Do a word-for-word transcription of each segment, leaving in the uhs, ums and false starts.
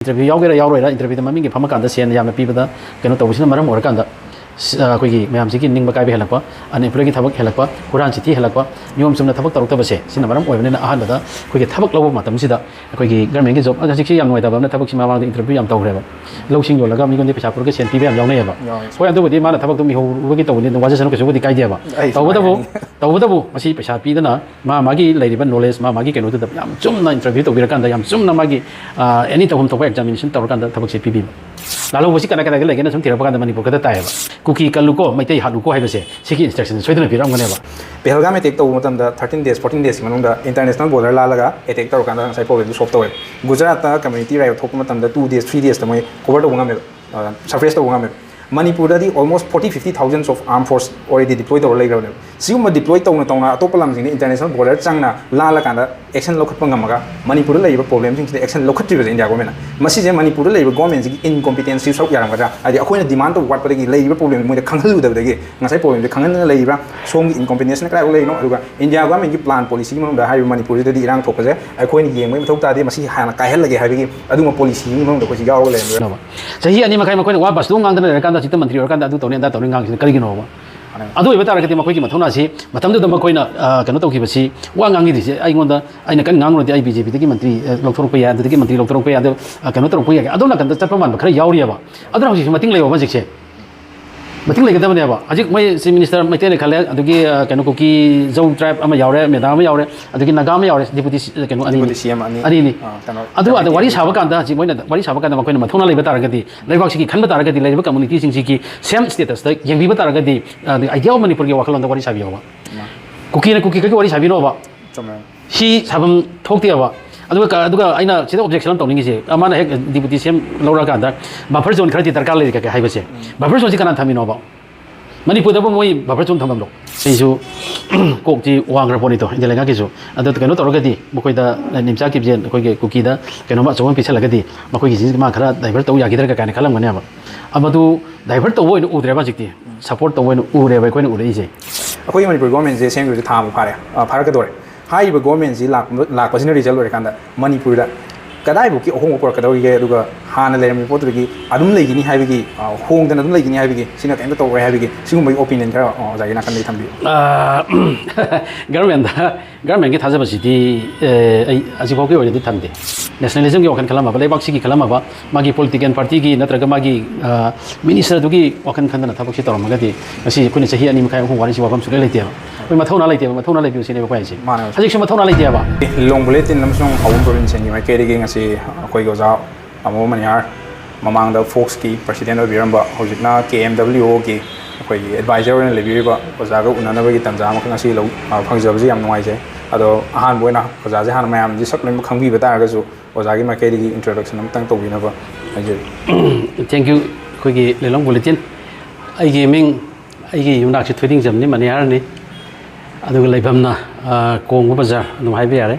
Interview ꯌꯥꯎꯒꯦꯔꯥ ꯌꯥꯎꯔꯣꯏꯔꯥ, ꯏꯟꯇꯔꯚ꯭ꯌꯨꯗ ꯃꯃꯤꯡꯒꯤ ꯐꯝꯃꯀꯥꯟꯗ ꯁꯦꯟ ꯌꯥꯝꯅ ꯄꯤꯕꯗ ꯀꯩꯅꯣ ꯇꯧꯕꯁꯤꯅ ꯃꯔꯝ ꯑꯣꯏꯔꯀꯥꯟꯗ, ꯁ-, ꯑ, ꯑꯩꯈꯣꯏꯒꯤ ꯃꯌꯥꯝꯁꯤꯒꯤ ꯅꯤꯡꯕ ꯀꯥꯏꯕ ꯍꯦꯜꯂꯛꯄ, ꯑꯟꯑꯦꯝꯄ꯭ꯂꯣꯏꯒꯤ ꯊꯕꯛ ꯍꯦꯜꯂꯛꯄ, ꯍꯨꯔꯥꯟ ꯆꯤꯊꯤ ꯍꯦꯜꯂꯛꯄ, ꯅꯤꯌꯣꯝ ꯆꯨꯝꯅ ꯊꯕꯛ ꯇꯧꯔꯛꯇꯕꯁꯦ, ꯁꯤꯅ ꯃꯔꯝ ꯑꯣꯏꯕꯅꯤꯅ ꯑꯍꯥꯟꯕꯗ ꯑꯩꯈꯣꯏꯒꯤ ꯊꯕꯛ ꯂꯧꯕ ꯃꯇꯝꯁꯤꯗ ꯑꯩꯈꯣꯏꯒꯤ ꯒꯔꯃꯦꯟꯒꯤ ꯖꯣꯕ, ꯍꯧꯖꯤꯛꯁꯤ ꯌꯥꯝ ꯅꯨꯡꯉꯥꯏꯇꯕ ꯑꯃꯅ ꯊꯕꯛꯁꯤ ꯃꯃꯥꯡꯗ ꯏꯟꯇꯔꯚ꯭ꯌꯨ ꯌꯥꯝ ꯇꯧꯈ꯭ꯔꯦꯕ, ꯂꯧꯁꯤꯡ ꯌꯣꯜꯂꯒ ꯃꯤꯉꯣꯟꯗ ꯄꯩꯁꯥ ꯄꯨꯔꯒ ꯁꯦꯟ ꯄꯤꯕ ꯌꯥꯝ ꯌꯥꯎꯅꯩꯌꯦꯕ꯫ ꯌꯥꯎꯋꯦ꯫ ꯍꯣꯏ, ꯑꯗꯨꯕꯨꯗꯤ ꯃꯥꯅ ꯊꯕꯛꯇꯣ ꯃꯤꯍꯧꯕꯒꯤ ꯇꯧꯕꯅꯤ, ꯑꯗꯨꯝ ꯋꯥꯖꯁꯅꯨ, ꯀꯩꯁꯨꯕꯨꯗꯤ ꯀꯥꯏꯗꯦꯕ꯫ ꯑꯩ ꯇꯧꯕꯇꯕꯨ, ꯁꯨꯃꯥꯏꯅ ꯍꯥꯏꯅꯤꯡꯉꯤ꯫ ꯇꯧꯕꯇꯕꯨ ꯃꯁꯤ ꯄꯩꯁꯥ ꯄꯤꯗꯅ ꯃꯥ ꯃꯥꯒꯤ ꯂꯩꯔꯤꯕ ꯅꯣꯂꯦꯖ, ꯃꯥ ꯃꯥꯒꯤ ꯀꯩꯅꯣꯗꯨꯗ ꯌꯥꯝ ꯆꯨꯝꯅ ꯏꯟꯇꯔꯚ꯭ꯌꯨ ꯇꯧꯕꯤꯔꯀꯥꯟꯗ ꯌꯥꯝ ꯆꯨꯝꯅ ꯃꯥꯒꯤ, ꯑ, ꯑꯦꯅꯤ ꯇꯧꯐꯝ ꯊꯣꯛꯄ ꯑꯦꯛꯖꯥꯃꯤꯅꯦꯁꯟ ꯇꯧꯔꯀꯥꯟꯗ ꯊꯕꯛꯁꯦ ꯄꯤꯕꯤꯕ꯫ ꯂꯥꯜꯍꯧꯕꯁꯤ ꯀꯗꯥꯏ ꯀꯗꯥꯏꯗ ꯂꯩꯒꯦꯅ ꯁꯨꯝ ꯊꯤꯔꯛꯄ ꯀꯥꯟꯗ ꯃꯅꯤꯄꯨꯔ ꯈꯛꯇ ꯇꯥꯏꯌꯦꯕ꯫ ꯀꯨꯀꯤ ꯀꯜꯂꯨꯀꯣ, ꯃꯩꯇꯩ ꯍꯥꯠꯂꯨꯀꯣ ꯍꯥꯏꯕꯁꯦ ꯁꯤꯒꯤ ꯏꯟꯁꯇ꯭ꯔꯛꯁꯟ ꯁꯣꯏꯗꯅ ꯄꯤꯔꯝꯒꯅꯦꯕ꯫ ꯄꯦꯍꯜꯒꯥꯝ ꯑꯦꯇꯦꯛ ꯇꯧꯕ ꯃꯇꯝꯗ ꯊꯥꯔꯇꯤꯟ ꯗꯦꯖ, ꯐꯣꯔꯇꯤꯟ ꯗꯦꯖꯀꯤ ꯃꯅꯨꯡꯗ ꯏꯟꯇꯔꯅꯦꯁꯅꯦꯜ ꯕꯣꯔꯗꯔ ꯂꯥꯜꯂꯒ ꯑꯦꯇꯦꯛ ꯇꯧꯔꯀꯥꯟꯗ ꯉꯁꯥꯏ ꯄ꯭ꯔꯣꯕ꯭ꯂꯦꯝꯗꯨ ꯁꯣꯜꯕ ꯇꯧꯋꯦ꯫ ꯒꯨꯖꯔꯥꯠꯇ ꯀꯝꯃ꯭ꯌꯨꯅꯤꯇꯤ ꯔꯥꯏꯑꯣꯠ ꯊꯣꯛꯄ ꯃꯇꯝꯗ ꯇꯨ ꯗꯦꯖ, ꯊ꯭ꯔꯤ ꯗꯦꯖꯇ ꯃꯣꯏ ꯀꯣꯚꯔ ꯇꯧꯕ ꯉꯝꯃꯦꯕ, ꯁꯐ꯭ꯔꯦꯁ ꯇꯧꯕ ꯉꯝꯃꯦꯕ꯫ ꯃꯅꯤꯄꯨꯔꯗꯗꯤ almost forty fifty thousands of army force already deploy ꯇꯧꯔ ꯂꯩꯈ꯭ꯔꯕꯅꯦꯕ꯫ ꯁꯤꯒꯨꯝꯕ ꯗꯤꯄ꯭ꯂꯣꯏ ꯇꯧꯅ ꯇꯧꯅ ꯑꯇꯣꯞꯄ ꯂꯝꯁꯤꯡꯗ ꯏꯟꯇꯔꯅꯦꯁꯅꯦꯜ ꯕꯣꯔꯗꯔ ꯆꯪꯅ ꯂꯥꯜꯂꯀꯥꯟꯗ ꯑꯦꯛꯁꯟ ꯂꯧꯈꯠꯄ ꯉꯝꯃꯒ ꯃꯅꯤꯄꯨꯔꯗ ꯂꯩꯔꯤꯕ ꯄ꯭ꯔꯣꯕ꯭ꯂꯦꯝꯁꯤꯡꯁꯤꯗ ꯑꯦꯛꯁꯟ ꯂꯧꯈꯠꯇ꯭ꯔꯤꯕꯁꯦ ꯏꯟꯗꯤꯌꯥ ꯒꯣꯔꯃꯦꯟꯅ꯫ ꯃꯁꯤꯁꯦ ꯃꯅꯤꯄꯨꯔꯗ ꯂꯩꯔꯤꯕ ꯒꯣꯔꯃꯦꯟꯁꯤꯒꯤ ꯏꯟꯀꯣꯝꯄꯤꯇꯦꯟꯁꯤ ꯁꯔꯨꯛ ꯌꯥꯔꯝꯒꯗ꯭ꯔꯥ? ꯍꯥꯏꯗꯤ ꯑꯩꯈꯣꯏꯅ ꯗꯤꯃꯥꯟ ꯇꯧꯕ ꯋꯥꯠꯄꯗꯒꯤ, ꯂꯩꯔꯤꯕ ꯄ꯭ꯔꯣꯕ꯭ꯂꯦꯝꯁꯦ ꯃꯣꯏꯗ ꯈꯪꯍꯜꯂꯨꯗꯕꯗꯒꯤ ꯉꯁꯥꯏ ꯄ꯭ꯔꯣꯕ꯭ꯂꯦꯝꯁꯦ ꯈꯪꯍꯟꯗꯅ ꯂꯩꯔꯤꯕ꯭ꯔꯥ? ꯁꯣꯝꯒꯤ ꯏꯟꯀꯣꯝꯄꯤꯇꯦꯟꯁꯤꯅ ꯀꯗꯥꯏꯐꯥꯎ ꯂꯩꯔꯤꯅꯣ? ꯑꯗꯨꯒ ꯏꯟꯗꯤꯌꯥ ꯒꯣꯔꯃꯦꯟꯒꯤ ꯄ꯭ꯂꯥꯟ ꯄꯣꯂꯤꯁꯤꯒꯤ ꯃꯅꯨꯡꯗ ꯍꯥꯏꯔꯤꯕ ꯃꯅꯤꯄꯨꯔꯁꯤꯗꯗꯤ ꯏꯔꯥꯡ ꯊꯣꯛꯄꯁꯦ ꯑꯩꯈꯣꯏꯅ ꯌꯦꯡꯕꯒꯤ ꯃꯊꯧ ꯇꯥꯗꯦ, ꯃꯁꯤ ꯍꯥꯟꯅ ꯀꯥꯏꯍꯜꯂꯒꯦ ꯍꯥꯏꯕꯒꯤ ꯑꯗꯨꯒꯨꯝꯕ ꯄꯣꯂꯤꯁꯤꯒꯤ ꯃꯅꯨꯡꯗ ꯑꯩꯈꯣꯏꯁꯤ ꯌꯥꯎꯔꯒ ꯂꯩꯔꯝꯒꯗ꯭ꯔꯥ? ꯆꯍꯤ ꯑꯅꯤ ꯃꯈꯥꯏ ꯃꯈꯣꯏꯅ ꯋꯥ ꯕꯁꯇꯨ ꯉꯥꯡꯗꯅ ꯂꯩꯔꯀꯥꯟꯗ ꯍꯧꯖꯤꯛꯇ ꯃꯟꯇ꯭ꯔꯤ ꯑꯣꯏꯔꯀꯥꯟꯗ ꯑꯗꯨ ꯇꯧꯅꯤ, ꯑꯗꯥ ꯇꯧꯅꯤ ꯉꯥꯡꯉꯤꯁꯤꯅ ꯀꯔꯤꯒꯤꯅꯣꯕ? ꯃꯥꯅꯦ꯫ ꯑꯗꯨ ꯑꯣꯏꯕ ꯇꯥꯔꯒꯗꯤ ꯃꯈꯣꯏꯒꯤ ꯃꯊꯧꯅꯥꯁꯤ ꯃꯇꯝꯗꯨꯗ ꯃꯈꯣꯏꯅ, ꯑ, ꯀꯩꯅꯣ ꯇꯧꯈꯤꯕꯁꯤ, ꯋꯥ ꯉꯥꯡꯈꯤꯗ꯭ꯔꯤꯁꯦ ꯑꯩꯉꯣꯟꯗ, ꯑꯩꯅ ꯀꯟꯅ ꯉꯥꯡꯂꯨꯔꯗꯤ ꯑꯩ ꯕꯤ ꯖꯦ ꯄꯤꯗꯒꯤ ꯃꯟꯇ꯭ꯔꯤ, ꯑ, ꯂꯧꯊꯣꯔꯛꯄ ꯌꯥꯏ, ꯑꯗꯨꯗꯒꯤ ꯃꯟꯇ꯭ꯔꯤ ꯂꯧꯊꯣꯔꯛꯄ ꯌꯥꯏ, ꯑꯗꯨ, ꯑ, ꯀꯩꯅꯣ ꯇꯧꯔꯛꯄ ꯌꯥꯏ, ꯑꯗꯣꯝ ꯅꯥꯀꯟꯗ ꯆꯠꯄ ꯃꯥꯟꯕ ꯈꯔ ꯌꯥꯎꯔꯤꯑꯕ꯫ ꯑꯗꯨꯅ ꯍꯧꯖꯤꯛꯁꯤ ꯃꯇꯤꯡ ꯂꯩꯌꯣꯕ ꯍꯧꯖꯤꯛꯁꯦ꯫ ꯃꯇꯤꯡ ꯂꯩꯒꯗꯕꯅꯦꯕ꯫ ꯍꯧꯖꯤꯛ ꯃꯣꯏ ꯆꯤꯐ ꯃꯤꯅꯤꯁꯇꯔ ꯃꯩꯇꯩꯅ ꯈꯜꯂꯦ, ꯑꯗꯨꯒꯤ, ꯑ, ꯀꯩꯅꯣ, ꯀꯨꯀꯤ ꯖꯧ ꯇ꯭ꯔꯥꯏꯕ ꯑꯃ ꯌꯥꯎꯔꯦ, ꯃꯦꯗꯥꯝ ꯑꯃ ꯌꯥꯎꯔꯦ, ꯑꯗꯨꯒꯤ ꯅꯥꯒꯥ ꯑꯃ ꯌꯥꯎꯔꯦ, ꯗꯤꯄꯨꯇꯤ ꯁꯤ-, ꯀꯩꯅꯣ, ꯑꯅꯤꯅꯤ꯫ ꯗꯤꯄꯨꯇꯤ ꯁꯤ ꯑꯦꯝ ꯑꯅꯤ꯫ ꯑꯅꯤꯅꯤ꯫ ꯑ, ꯀꯩꯅꯣ, ꯑꯗꯨ ꯑꯗ ꯀꯃꯤꯇꯤ ꯋꯥꯔꯤ ꯑꯅꯤ꯫ ꯁꯥꯕ ꯀꯥꯟꯗ ꯍꯧꯖꯤꯛ ꯃꯣꯏꯅ ꯋꯥꯔꯤ ꯁꯥꯕ ꯀꯥꯟꯗ ꯃꯈꯣꯏꯅ ꯃꯊꯧꯅꯥ ꯂꯩꯕ ꯇꯥꯔꯒꯗꯤ, ꯂꯩꯕꯥꯛꯁꯤꯒꯤ ꯈꯟꯕ ꯇꯥꯔꯒꯗꯤ, ꯂꯩꯔꯤꯕ ꯀꯝꯃꯨꯅꯤꯇꯤꯁꯤꯡꯁꯤꯒꯤ ꯁꯦꯝ ꯁ꯭ꯇꯦꯇꯁꯇ ꯌꯦꯡꯕꯤꯕ ꯇꯥꯔꯒꯗꯤ, ꯑ, ꯑꯥꯏꯗꯤꯌꯥ ꯑꯣꯐ ꯃꯅꯤꯄꯨꯔꯒꯤ ꯋꯥꯈꯜꯂꯣꯟꯗ ꯋꯥꯔꯤ ꯁꯥꯕꯤꯌꯣꯕ꯫ ꯃꯥ꯫ ꯀꯨꯀꯤꯅ ꯀꯨꯀꯤ ꯈꯛꯀꯤ ꯋꯥꯔꯤ ꯁꯥꯕꯤꯅꯣꯕ꯫ ꯆꯨꯝꯃꯦ꯫ ꯁꯤ ꯁꯥꯐꯝ ꯊꯣꯛꯇꯦꯕ꯫ ꯑꯗꯨꯒ ꯀ-, ꯑꯗꯨꯒ ꯑꯩꯅ ꯁꯤꯗ ꯑꯣꯕꯖꯦꯛꯁꯟ ꯑꯃ ꯇꯧꯅꯤꯡꯉꯤꯁꯦ, ꯑ, ꯃꯥꯅ ꯍꯦꯛ ꯗꯤꯄꯨꯇꯤ ꯁꯤ ꯑꯦꯝ ꯂꯧꯔꯛꯑꯀꯥꯟꯗ ꯕꯐꯔ ꯖꯣꯟ ꯈꯔꯗꯤ ꯗꯔꯀꯥꯔ ꯂꯩꯔꯤ ꯀꯩ ꯍꯥꯏꯕꯁꯦ꯫ ꯎꯝ꯫ ꯕꯐꯔ ꯖꯣꯟꯁꯤ ꯀꯅꯥꯅ ꯊꯝꯃꯤꯅꯣꯕ? ꯃꯅꯤꯄꯨꯔꯗꯕꯨ ꯃꯣꯏ ꯕꯐꯔ ꯖꯣꯟ ꯊꯝꯐꯝꯗꯣ? ꯑꯩꯁꯨ ꯀꯣꯛꯇꯤ ꯋꯥꯡꯈ꯭ꯔ ꯄꯣꯠꯅꯤꯗꯣ, ꯏꯟꯗꯤꯌꯥ ꯂꯩꯉꯥꯛꯀꯤꯁꯨ꯫ ꯑꯗꯣ ꯀꯩꯅꯣ ꯇꯧꯔꯒꯗꯤ, ꯃꯈꯣꯏꯗ ꯅꯤꯝꯆꯥ ꯀꯤꯞꯖꯦꯟ ꯑꯩꯈꯣꯏꯒꯤ ꯀꯨꯀꯤꯗ ꯀꯩꯅꯣꯝꯃ ꯑꯆꯧꯕ ꯑꯃ ꯄꯤꯁꯜꯂꯒꯗꯤ, ꯃꯈꯣꯏꯒꯤꯁꯤ ꯃꯥ ꯈꯔ ꯗꯥꯏꯚꯔꯠ ꯇꯧ ꯌꯥꯈꯤꯗ꯭ꯔꯒ ꯀꯥꯏꯅ ꯈꯜꯂꯝꯒꯅꯦꯕ꯫ ꯃꯗꯨ ꯗꯥꯏꯚꯔꯠ ꯇꯧꯕ ꯑꯣꯏꯅ ꯎꯗ꯭ꯔꯦꯕ ꯍꯧꯖꯤꯛꯇꯤ, ꯁꯞꯄꯣꯔꯠ ꯇꯧꯕ ꯑꯣꯏꯅ ꯎꯔꯦꯕ ꯑꯩꯈꯣꯏꯅ ꯎꯔꯛꯏꯁꯦ꯫ ꯑꯩꯈꯣꯏꯒꯤ ꯃꯅꯤꯄꯨꯔ ꯒꯣꯔꯃꯦꯟꯁꯦ ꯁꯦꯝꯈꯤꯕꯁꯦ ꯊꯥ ꯑꯃꯨꯛ ꯐꯥꯔꯦ, ꯑ, ꯐꯥꯔꯛꯀꯗꯧꯔꯦ꯫ ꯍꯥꯏꯔꯤꯕ ꯒꯣꯔꯃꯦꯟꯁꯤ ꯂꯥꯛꯄ-, ꯂꯥꯛꯄꯁꯤꯅ ꯔꯤꯖꯜ ꯑꯣꯏꯔꯀꯥꯟꯗ ꯃꯅꯤꯄꯨꯔꯗ ꯀꯗꯥꯏꯐꯥꯎꯀꯤ ꯑꯍꯣꯡꯕ ꯄꯨꯔꯛꯀꯗꯧꯔꯤꯒꯦ? ꯑꯗꯨꯒ ꯍꯥꯟꯅ ꯂꯩꯔꯝꯃꯤꯕ ꯄꯣꯠꯇꯨꯗꯒꯤ ꯑꯗꯨꯝ ꯂꯩꯒꯅꯤ ꯍꯥꯏꯕꯒꯤ, ꯑ, ꯍꯣꯡꯗꯅ ꯑꯗꯨꯝ ꯂꯩꯒꯅꯤ ꯍꯥꯏꯕꯒꯤ, ꯁꯤꯅ ꯀꯩꯝꯇ ꯇꯧꯔꯣꯏ ꯍꯥꯏꯕꯒꯤ, ꯁꯤꯒꯨꯝꯕꯒꯤ ꯑꯣꯄꯤꯅꯤꯌꯟ ꯈꯔ, ꯑ, ꯑꯣꯖꯥꯒꯤ ꯅꯥꯀꯟꯗꯒꯤ ꯊꯝꯕꯤꯌꯨ꯫ ꯑꯥ, ꯒꯚꯔꯟꯃꯦꯟꯗ, ꯒꯚꯔꯟꯃꯦꯟꯒꯤ ꯊꯥꯖꯕꯁꯤꯗꯤ, ꯑꯦ, ꯑꯩ ꯍꯧꯖꯤꯛꯐꯥꯎꯒꯤ ꯑꯣꯏꯅꯗꯤ ꯊꯝꯗꯦ꯫ ꯅꯦꯁꯅꯦꯂꯤꯖꯝꯒꯤ ꯋꯥꯈꯜ ꯈꯜꯂꯝꯃꯕ, ꯂꯩꯕꯥꯛꯁꯤꯒꯤ ꯈꯜꯂꯝꯃꯕ, ꯃꯥꯒꯤ ꯄꯣꯂꯤꯇꯤꯀꯦꯜ ꯄꯥꯔꯇꯤꯒꯤ ꯅꯠꯇ꯭ꯔꯒ ꯃꯥꯒꯤ, ꯑ, ꯃꯤꯅꯤꯁꯇꯔꯗꯨꯒꯤ ꯋꯥꯈꯜ ꯈꯟꯗꯅ ꯊꯕꯛꯁꯤ ꯇꯧꯔꯝꯃꯒꯗꯤ ꯉꯁꯤ ꯑꯩꯈꯣꯏꯅ ꯆꯍꯤ ꯑꯅꯤ ꯃꯈꯥꯏ ꯑꯍꯨꯝ ꯋꯥꯔꯤꯁꯤ ꯋꯥꯐꯝ ꯁꯨꯡꯂꯩ ꯂꯩꯇꯦꯕ꯫ ꯑꯩꯈꯣꯏ ꯃꯊꯧꯅꯥ ꯂꯩꯇꯦꯕ, ꯃꯊꯧꯅꯥ ꯂꯩꯕꯤꯌꯨ ꯁꯤꯅꯦꯕ ꯑꯩꯈꯣꯏ ꯍꯥꯏꯁꯦ꯫ ꯃꯥꯅꯦ, ꯃꯥꯅꯦ꯫ ꯍꯧꯖꯤꯛꯁꯨ ꯃꯊꯧꯅꯥ ꯂꯩꯇꯦꯕ꯫ ꯂꯤꯂꯣꯡ ꯕꯨꯂꯦꯇꯤꯟ ꯑꯃꯁꯨꯡ ꯑꯋꯨꯟ ꯄ꯭ꯔꯣꯚꯤꯟꯁꯤꯌꯦꯜꯒꯤ ꯃꯥꯏꯀꯩꯗꯒꯤ ꯉꯁꯤ ꯑꯩꯈꯣꯏꯒꯤ ꯑꯣꯖꯥ ꯑꯃꯣ ꯃꯅꯤꯍꯥꯔ, ꯃꯃꯥꯡꯗ ꯐꯣꯛꯁꯀꯤ ꯄ꯭ꯔꯁꯤꯗꯦꯟ ꯑꯣꯏꯕꯤꯔꯝꯕ, ꯍꯧꯖꯤꯛꯅ ꯀꯦ ꯑꯦꯝ ꯗꯕ꯭ꯂꯤꯎ ꯑꯣꯒꯤ ꯑꯩꯈꯣꯏꯒꯤ ꯑꯦꯗꯚꯥꯏꯖꯔ ꯑꯣꯏꯅ ꯂꯩꯕꯤꯔꯤꯕ ꯑꯣꯖꯥꯒ ꯎꯅꯅꯕꯒꯤ ꯇꯥꯟꯖꯥ ꯑꯃꯈꯛ ꯉꯁꯤ ꯂꯧ-, ꯑ, ꯐꯪꯖꯕꯁꯤ ꯌꯥꯝ ꯅꯨꯡꯉꯥꯏꯖꯩ꯫ ꯑꯗꯣ ꯑꯍꯥꯟꯕ ꯑꯣꯏꯅ ꯑꯣꯖꯥꯁꯦ ꯍꯥꯟꯅ ꯃꯌꯥꯝꯁꯦ ꯁꯛ ꯂꯣꯏꯅꯃꯛ ꯈꯪꯕꯤꯕ ꯇꯥꯔꯒꯁꯨ ꯑꯣꯖꯥꯒꯤ ꯃꯥꯏꯀꯩꯗꯒꯤ ꯏꯟꯇ꯭ꯔꯣꯗꯛꯁꯟ ꯑꯃꯇꯪ ꯇꯧꯕꯤꯅꯕ ꯍꯥꯏꯖꯔꯤ꯫ Thank you꯫ ꯑꯩꯈꯣꯏꯒꯤ ꯂꯤꯂꯣꯡ ꯕꯨꯂꯦꯇꯤꯟ, ꯑꯩꯒꯤ ꯃꯤꯡ, ꯑꯩꯒꯤ ꯌꯨꯝꯅꯥꯛꯁꯤ ꯊꯣꯏꯗꯤꯡꯖꯝꯅꯤ, ꯃꯅꯤꯍꯥꯔꯅꯤ꯫ ꯑꯗꯨꯒ ꯂꯩꯐꯝꯅ, ꯑ, ꯀꯣꯡꯕ ꯕꯖꯥꯔ ꯑꯗꯨꯝ ꯍꯥꯏꯕ ꯌꯥꯔꯦ꯫